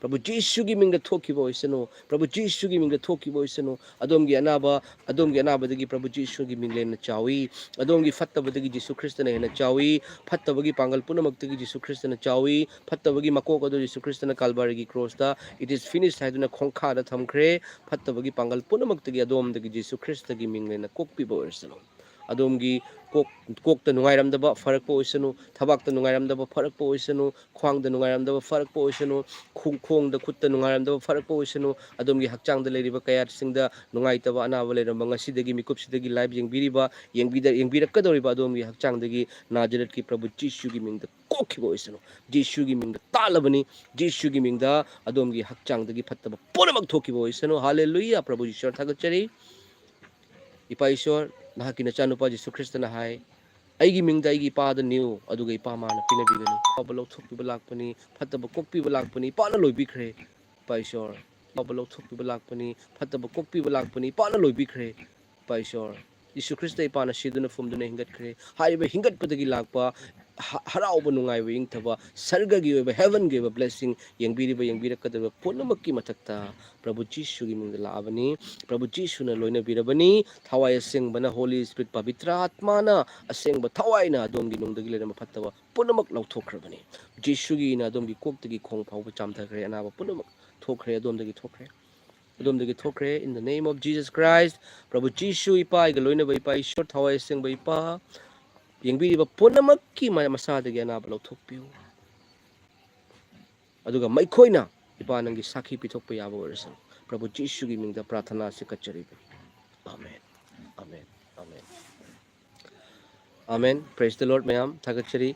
ꯄ꯭ꯔꯚꯨ ꯖꯤꯁꯨꯒꯤ ꯃꯤꯡꯗ ꯊꯣꯛꯈꯤꯕ ꯑꯣꯏꯁꯅꯨ꯫ ꯄ꯭ꯔꯚꯨ ꯖꯤꯁꯨꯒꯤ ꯃꯤꯡꯗ ꯊꯣꯛꯈꯤꯕ ꯑꯣꯏꯁꯅꯨ꯫ ꯑꯗꯣꯝꯒꯤ ꯑꯅꯥꯕ, ꯑꯗꯣꯝꯒꯤ ꯑꯅꯥꯕꯗꯒꯤ ꯄ꯭ꯔꯚꯨ ꯖꯤꯁꯨꯒꯤ ꯃꯤꯡꯂꯦꯟꯅ ꯆꯥꯎꯏ꯫ ꯑꯗꯣꯝꯒꯤ ꯐꯠꯇꯕꯗꯒꯤ ꯖꯤꯁꯨ ꯈ꯭ꯔꯤꯁꯇꯅ ꯍꯦꯟꯅ ꯆꯥꯎꯏ꯫ ꯐꯠꯇꯕꯒꯤ ꯄꯥꯡꯒꯜ ꯄꯨꯝꯅꯃꯛꯇꯒꯤ ꯖꯤꯁꯨ ꯈ꯭ꯔꯤꯁꯇꯅ ꯆꯥꯎꯏ꯫ ꯐꯠꯇꯕꯒꯤ ꯃꯀꯣꯛ ꯑꯗꯨ ꯖꯤꯁꯨ ꯈ꯭ꯔꯤꯁꯇꯅ ꯀꯥꯜꯚꯔꯤꯒꯤ ꯀ꯭ꯔꯣꯁꯇ "It is finished" ꯍꯥꯏꯗꯨꯅ ꯈꯣꯡꯈꯥꯗ ꯊꯝꯈ꯭ꯔꯦ꯫ ꯐꯠꯇꯕꯒꯤ ꯄꯥꯡꯒꯜ ꯄꯨꯝꯅꯃꯛꯇꯒꯤ ꯑꯗꯣꯝꯗꯒꯤ ꯖꯤꯁꯨ ꯈ꯭ꯔꯤꯁꯇꯒꯤ ꯃꯤꯡꯂꯦꯟꯅ ꯀꯣꯛꯄꯤꯕ ꯑꯣꯏꯔꯁꯅꯨ꯫ ꯑꯗꯣꯝꯒꯤ ꯀꯣꯛ, ꯀꯣꯛꯇ ꯅꯨꯡꯉꯥꯏꯔꯝꯗꯕ ꯐꯔꯛꯄ ꯑꯣꯏꯁꯅꯨ, ꯊꯕꯥꯛꯇ ꯅꯨꯡꯉꯥꯏꯔꯝꯗꯕ ꯐꯔꯛꯄ ꯑꯣꯏꯁꯅꯨ, ꯈ꯭ꯋꯥꯡꯗ ꯅꯨꯡꯉꯥꯏꯔꯝꯗꯕ ꯐꯔꯛꯄ ꯑꯣꯏꯁꯅꯨ, ꯈꯣꯡ-, ꯈꯣꯡꯗ ꯈꯨꯠꯇ ꯅꯨꯡꯉꯥꯏꯔꯝꯗꯕ ꯐꯔꯛꯄ ꯑꯣꯏꯁꯅꯨ, ꯑꯗꯣꯝꯒꯤ ꯍꯛꯆꯥꯡꯗ ꯂꯩꯔꯤꯕ ꯀꯌꯥꯠꯁꯤꯡꯗ ꯅꯨꯡꯉꯥꯏꯇꯕ ꯑꯅꯥꯕ ꯂꯩꯔꯝꯕ, ꯉꯁꯤꯗꯒꯤ ꯃꯤꯀꯨꯞꯁꯤꯗꯒꯤ live ꯌꯦꯡꯕꯤꯔꯤꯕ, ꯌꯦꯡꯕꯤꯗ-, ꯌꯦꯡꯕꯤꯔꯛꯀꯗꯧꯔꯤꯕ ꯑꯗꯣꯝꯒꯤ ꯍꯛꯆꯥꯡꯗꯒꯤ ꯅꯥꯖꯔꯦꯠꯀꯤ ꯄ꯭ꯔꯚꯨ ꯖꯤꯁꯨꯒꯤ ꯃꯤꯡꯗ ꯀꯣꯛꯈꯤꯕ ꯑꯣꯏꯁꯅꯨ꯫ ꯖꯤꯁꯨꯒꯤ ꯃꯤꯡꯗ ꯇꯥꯜꯂꯕꯅꯤ꯫ ꯖꯤꯁꯨꯒꯤ ꯃꯤꯡꯗ ꯑꯗꯣꯝꯒꯤ ꯍꯛꯆꯥꯡꯗꯒꯤ ꯐꯠꯇꯕ ꯄꯨꯝꯅꯃꯛ ꯊꯣꯛꯈꯤꯕ ꯑꯣꯏꯁꯅꯨ꯫ ꯍꯥꯂꯦꯂꯨꯌꯥ, ꯄ꯭ꯔꯚꯨ ꯏꯁꯣꯔ ꯊꯥꯒꯠꯆꯔꯤ꯫ ꯏꯄꯥ ꯏꯁꯣꯔ, ꯅꯍꯥꯛꯀꯤ ꯅꯆꯥꯅꯨꯄꯥ ꯖꯤꯁꯨ ꯈ꯭ꯔꯤꯁꯇꯅ ꯍꯥꯏ, "ꯑꯩꯒꯤ ꯃꯤꯡꯗ ꯑꯩꯒꯤ ꯏꯄꯥꯗ ꯅꯤꯌꯨ, ꯑꯗꯨꯒ ꯏꯄꯥ ꯃꯥꯅ ꯄꯤꯅꯕꯤꯒꯅꯤ꯫" ꯑꯐꯕ ꯂꯧꯊꯣꯛꯄꯤꯕ ꯂꯥꯛꯄꯅꯤ, ꯐꯠꯇꯕ ꯀꯣꯛꯄꯤꯕ ꯂꯥꯛꯄꯅꯤ, ꯏꯄꯥꯅ ꯂꯣꯏꯕꯤꯈ꯭ꯔꯦ꯫ ꯏꯄꯥ ꯏꯁꯣꯔ, ꯑꯐꯕ ꯂꯧꯊꯣꯛꯄꯤꯕ ꯂꯥꯛꯄꯅꯤ, ꯐꯠꯇꯕ ꯀꯣꯛꯄꯤꯕ ꯂꯥꯛꯄꯅꯤ, ꯏꯄꯥꯅ ꯂꯣꯏꯕꯤꯈ꯭ꯔꯦ꯫ ꯏꯄꯥ ꯏꯁꯣꯔ, ꯖꯤꯁꯨ ꯈ꯭ꯔꯤꯁꯇ ꯏꯄꯥꯅ ꯁꯤꯗꯨꯅ ꯐꯨꯝꯗꯨꯅ ꯍꯤꯡꯒꯠꯈ꯭ꯔꯦ꯫ ꯍꯥꯏꯔꯤꯕ ꯍꯤꯡꯒꯠꯄꯗꯒꯤ ꯂꯥꯛꯄ ꯍ-, ꯍꯔꯥꯎꯕ, ꯅꯨꯡꯉꯥꯏꯕ, ꯏꯪꯊꯕ, ꯁꯔꯒꯒꯤ ꯑꯣꯏꯕ, heavenꯒꯤ ꯑꯣꯏꯕ blessing ꯌꯦꯡꯕꯤꯔꯤꯕ, ꯌꯦꯡꯕꯤꯔꯛꯀꯗꯧꯔꯤꯕ ꯄꯨꯝꯅꯃꯛꯀꯤ ꯃꯊꯛꯇ ꯄ꯭ꯔꯚꯨ ꯖꯤꯁꯨꯒꯤ ꯃꯤꯡꯗ ꯂꯥꯛꯑꯕꯅꯤ꯫ ꯄ꯭ꯔꯚꯨ ꯖꯤꯁꯨꯅ ꯂꯣꯏꯅꯕꯤꯔꯕꯅꯤ꯫ ꯊꯋꯥꯏ ꯑꯁꯦꯡꯕꯅ, Holy Spirit, ꯄꯕꯤꯇ꯭ꯔ ꯑꯥꯠꯃꯥꯅ ꯑꯁꯦꯡꯕ ꯊꯋꯥꯏꯅ ꯑꯗꯣꯝꯒꯤ ꯅꯨꯡꯗꯒꯤ ꯂꯩꯔꯝꯕ ꯐꯠꯇꯕ ꯄꯨꯝꯅꯃꯛ ꯂꯧꯊꯣꯛꯈ꯭ꯔꯕꯅꯤ꯫ ꯖꯤꯁꯨꯒꯤ ꯏꯅ ꯑꯗꯣꯝꯒꯤ ꯀꯣꯛꯇꯒꯤ ꯈꯣꯡ ꯐꯥꯎꯕ ꯆꯥꯝꯊꯈ꯭ꯔꯦ꯫ ꯑꯅꯥꯕ ꯄꯨꯝꯅꯃꯛ ꯊꯣꯛꯈ꯭ꯔꯦ, ꯑꯗꯣꯝꯗꯒꯤ ꯊꯣꯛꯈ꯭ꯔꯦ꯫ ꯑꯗꯣꯝꯗꯒꯤ ꯊꯣꯛꯈ꯭ꯔꯦ, in the name of Jesus Christ꯫ ꯄ꯭ꯔꯚꯨ ꯖꯤꯁꯨ, ꯏꯄꯥ ꯑꯩꯒ ꯂꯣꯏꯅꯕ ꯏꯄꯥ, ꯏꯁꯣꯔ ꯊꯋꯥꯏ ꯑꯁꯦꯡꯕ ꯏꯄꯥ, ꯌꯦꯡꯕꯤꯔꯤꯕ ꯄꯨꯝꯅꯃꯛꯀꯤ ꯃ-, ꯃꯁꯥꯗꯒꯤ ꯑꯅꯥꯕ ꯂꯧꯊꯣꯛꯄꯤꯌꯨ꯫ ꯑꯗꯨꯒ ꯃꯈꯣꯏꯅ, ꯏꯄꯥ, ꯅꯪꯒꯤ ꯁꯥꯈꯤ ꯄꯤꯊꯣꯛꯄ ꯌꯥꯕ ꯑꯣꯏꯔꯁꯅꯨ꯫ ꯄ꯭ꯔꯚꯨ ꯖꯤꯁꯨꯒꯤ ꯃꯤꯡꯗ ꯄ꯭ꯔꯥꯊꯅꯥ ꯑꯁꯤ ꯀꯠꯆꯔꯤꯕꯅꯤ꯫ Amen, amen, amen. Amen. Praise the Lord, ꯃꯌꯥꯝ꯫ ꯊꯥꯒꯠꯆꯔꯤ꯫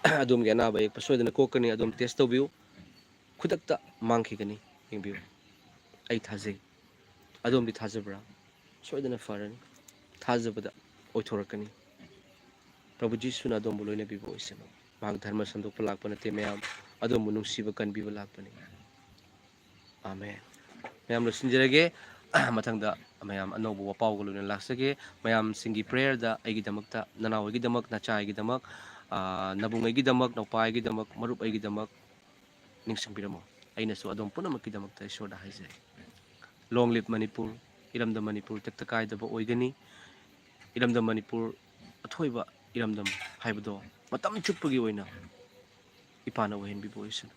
ꯑꯗꯣꯝꯒꯤ ꯑꯅꯥꯕ ꯑꯌꯦꯛꯄ ꯁꯣꯏꯗꯅ ꯀꯣꯛꯀꯅꯤ꯫ ꯑꯗꯣꯝ test ꯇꯧꯕꯤꯌꯨ꯫ ꯈꯨꯗꯛꯇ ꯃꯥꯡꯈꯤꯒꯅꯤ꯫ ꯌꯦꯡꯕꯤꯌꯨ꯫ ꯑꯩ ꯊꯥꯖꯩ꯫ ꯑꯗꯣꯝꯗꯤ ꯊꯥꯖꯕ꯭ꯔꯥ? ꯁꯣꯏꯗꯅ ꯐꯔꯅꯤ꯫ ꯊꯥꯖꯕꯗ ꯑꯣꯏꯊꯣꯔꯛꯀꯅꯤ꯫ ꯄ꯭ꯔꯚꯨ ꯖꯤꯁꯨꯅ ꯑꯗꯣꯝꯕꯨ ꯂꯣꯏꯅꯕꯤꯕ ꯑꯣꯏꯁꯅꯨ꯫ ꯃꯍꯥꯛ ꯙꯔꯃ ꯁꯟꯗꯣꯛꯄ ꯂꯥꯛꯄ ꯅꯠꯇꯦ, ꯃꯌꯥꯝ꯫ ꯑꯗꯣꯝꯕꯨ ꯅꯨꯡꯁꯤꯕ ꯀꯟꯕꯤꯕ ꯂꯥꯛꯄꯅꯤ꯫ ꯑꯃꯦꯟ꯫ ꯃꯌꯥꯝ ꯂꯣꯏꯁꯤꯟꯖꯔꯒꯦ꯫ ꯃꯊꯪꯗ ꯃꯌꯥꯝ ꯑꯅꯧꯕ ꯋꯥꯄꯥꯎꯒ ꯂꯣꯏꯅ ꯂꯥꯛꯆꯒꯦ꯫ ꯃꯌꯥꯝꯁꯤꯡꯒꯤ prayer ꯗ ꯑꯩꯒꯤꯗꯃꯛꯇ, ꯅꯅꯥꯎ ꯑꯩꯒꯤꯗꯃꯛ, ꯅꯆꯥ ꯑꯩꯒꯤꯗꯃꯛ, ꯑꯥ, ꯅꯕꯨꯡ ꯑꯩꯒꯤꯗꯃꯛ, ꯅꯧꯄꯥ ꯑꯩꯒꯤꯗꯃꯛ, ꯃꯔꯨꯞ ꯑꯩꯒꯤꯗꯃꯛ ꯅꯤꯡꯁꯤꯡꯕꯤꯔꯝꯃꯨ꯫ ꯑꯩꯅꯁꯨ ꯑꯗꯣꯝ ꯄꯨꯝꯅꯃꯛꯀꯤꯗꯃꯛꯇ ꯏꯁꯣꯔꯗ ꯍꯥꯏꯖꯔꯤ꯫ Long live Manipur. ꯏꯔꯝꯗꯝ ꯃꯅꯤꯄꯨꯔ ꯇꯦꯛꯇ ꯀꯥꯏꯗꯕ ꯑꯣꯏꯒꯅꯤ꯫ ꯏꯔꯝꯗꯝ ꯃꯅꯤꯄꯨꯔ ꯑꯊꯣꯏꯕ ꯏꯔꯝꯗꯝ ꯍꯥꯏꯕꯗꯣ ꯃꯇꯝ ꯆꯨꯞꯄꯒꯤ ꯑꯣꯏꯅ ꯏꯄꯥꯅ ꯑꯣꯏꯍꯟꯕꯤꯕ ꯑꯣꯏꯁꯅꯨ꯫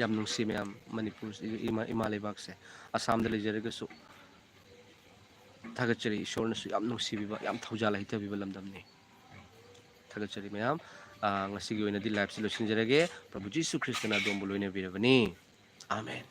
ꯌꯥꯝ ꯅꯨꯡꯁꯤ ꯃꯌꯥꯝ, ꯃꯅꯤꯄꯨꯔ ꯏꯃꯥ, ꯏꯃꯥ ꯂꯩꯕꯥꯛꯁꯦ꯫ ꯑꯁꯥꯝꯗ ꯂꯩꯖꯔꯒꯁꯨ ꯊꯥꯒꯠꯆꯔꯤ, ꯏꯁꯣꯔꯅꯁꯨ ꯌꯥꯝ ꯅꯨꯡꯁꯤꯕꯤꯕ, ꯌꯥꯝ ꯊꯧꯖꯥꯜ ꯍꯩꯊꯕꯤꯕ ꯂꯝꯗꯝꯅꯤ꯫ ꯊꯥꯒꯠꯆꯔꯤ ꯃꯌꯥꯝ꯫ ꯑꯥ, ꯉꯁꯤꯒꯤ ꯑꯣꯏꯅꯗꯤ live ꯁꯤ ꯂꯣꯏꯁꯤꯟꯖꯔꯒꯦ꯫ ꯄ꯭ꯔꯚꯨ ꯖꯤꯁꯨ ꯈ꯭ꯔꯤꯁꯇꯅ ꯑꯗꯣꯝꯕꯨ ꯂꯣꯏꯅꯕꯤꯔꯕꯅꯤ꯫ ꯑꯥꯃꯦꯟ꯫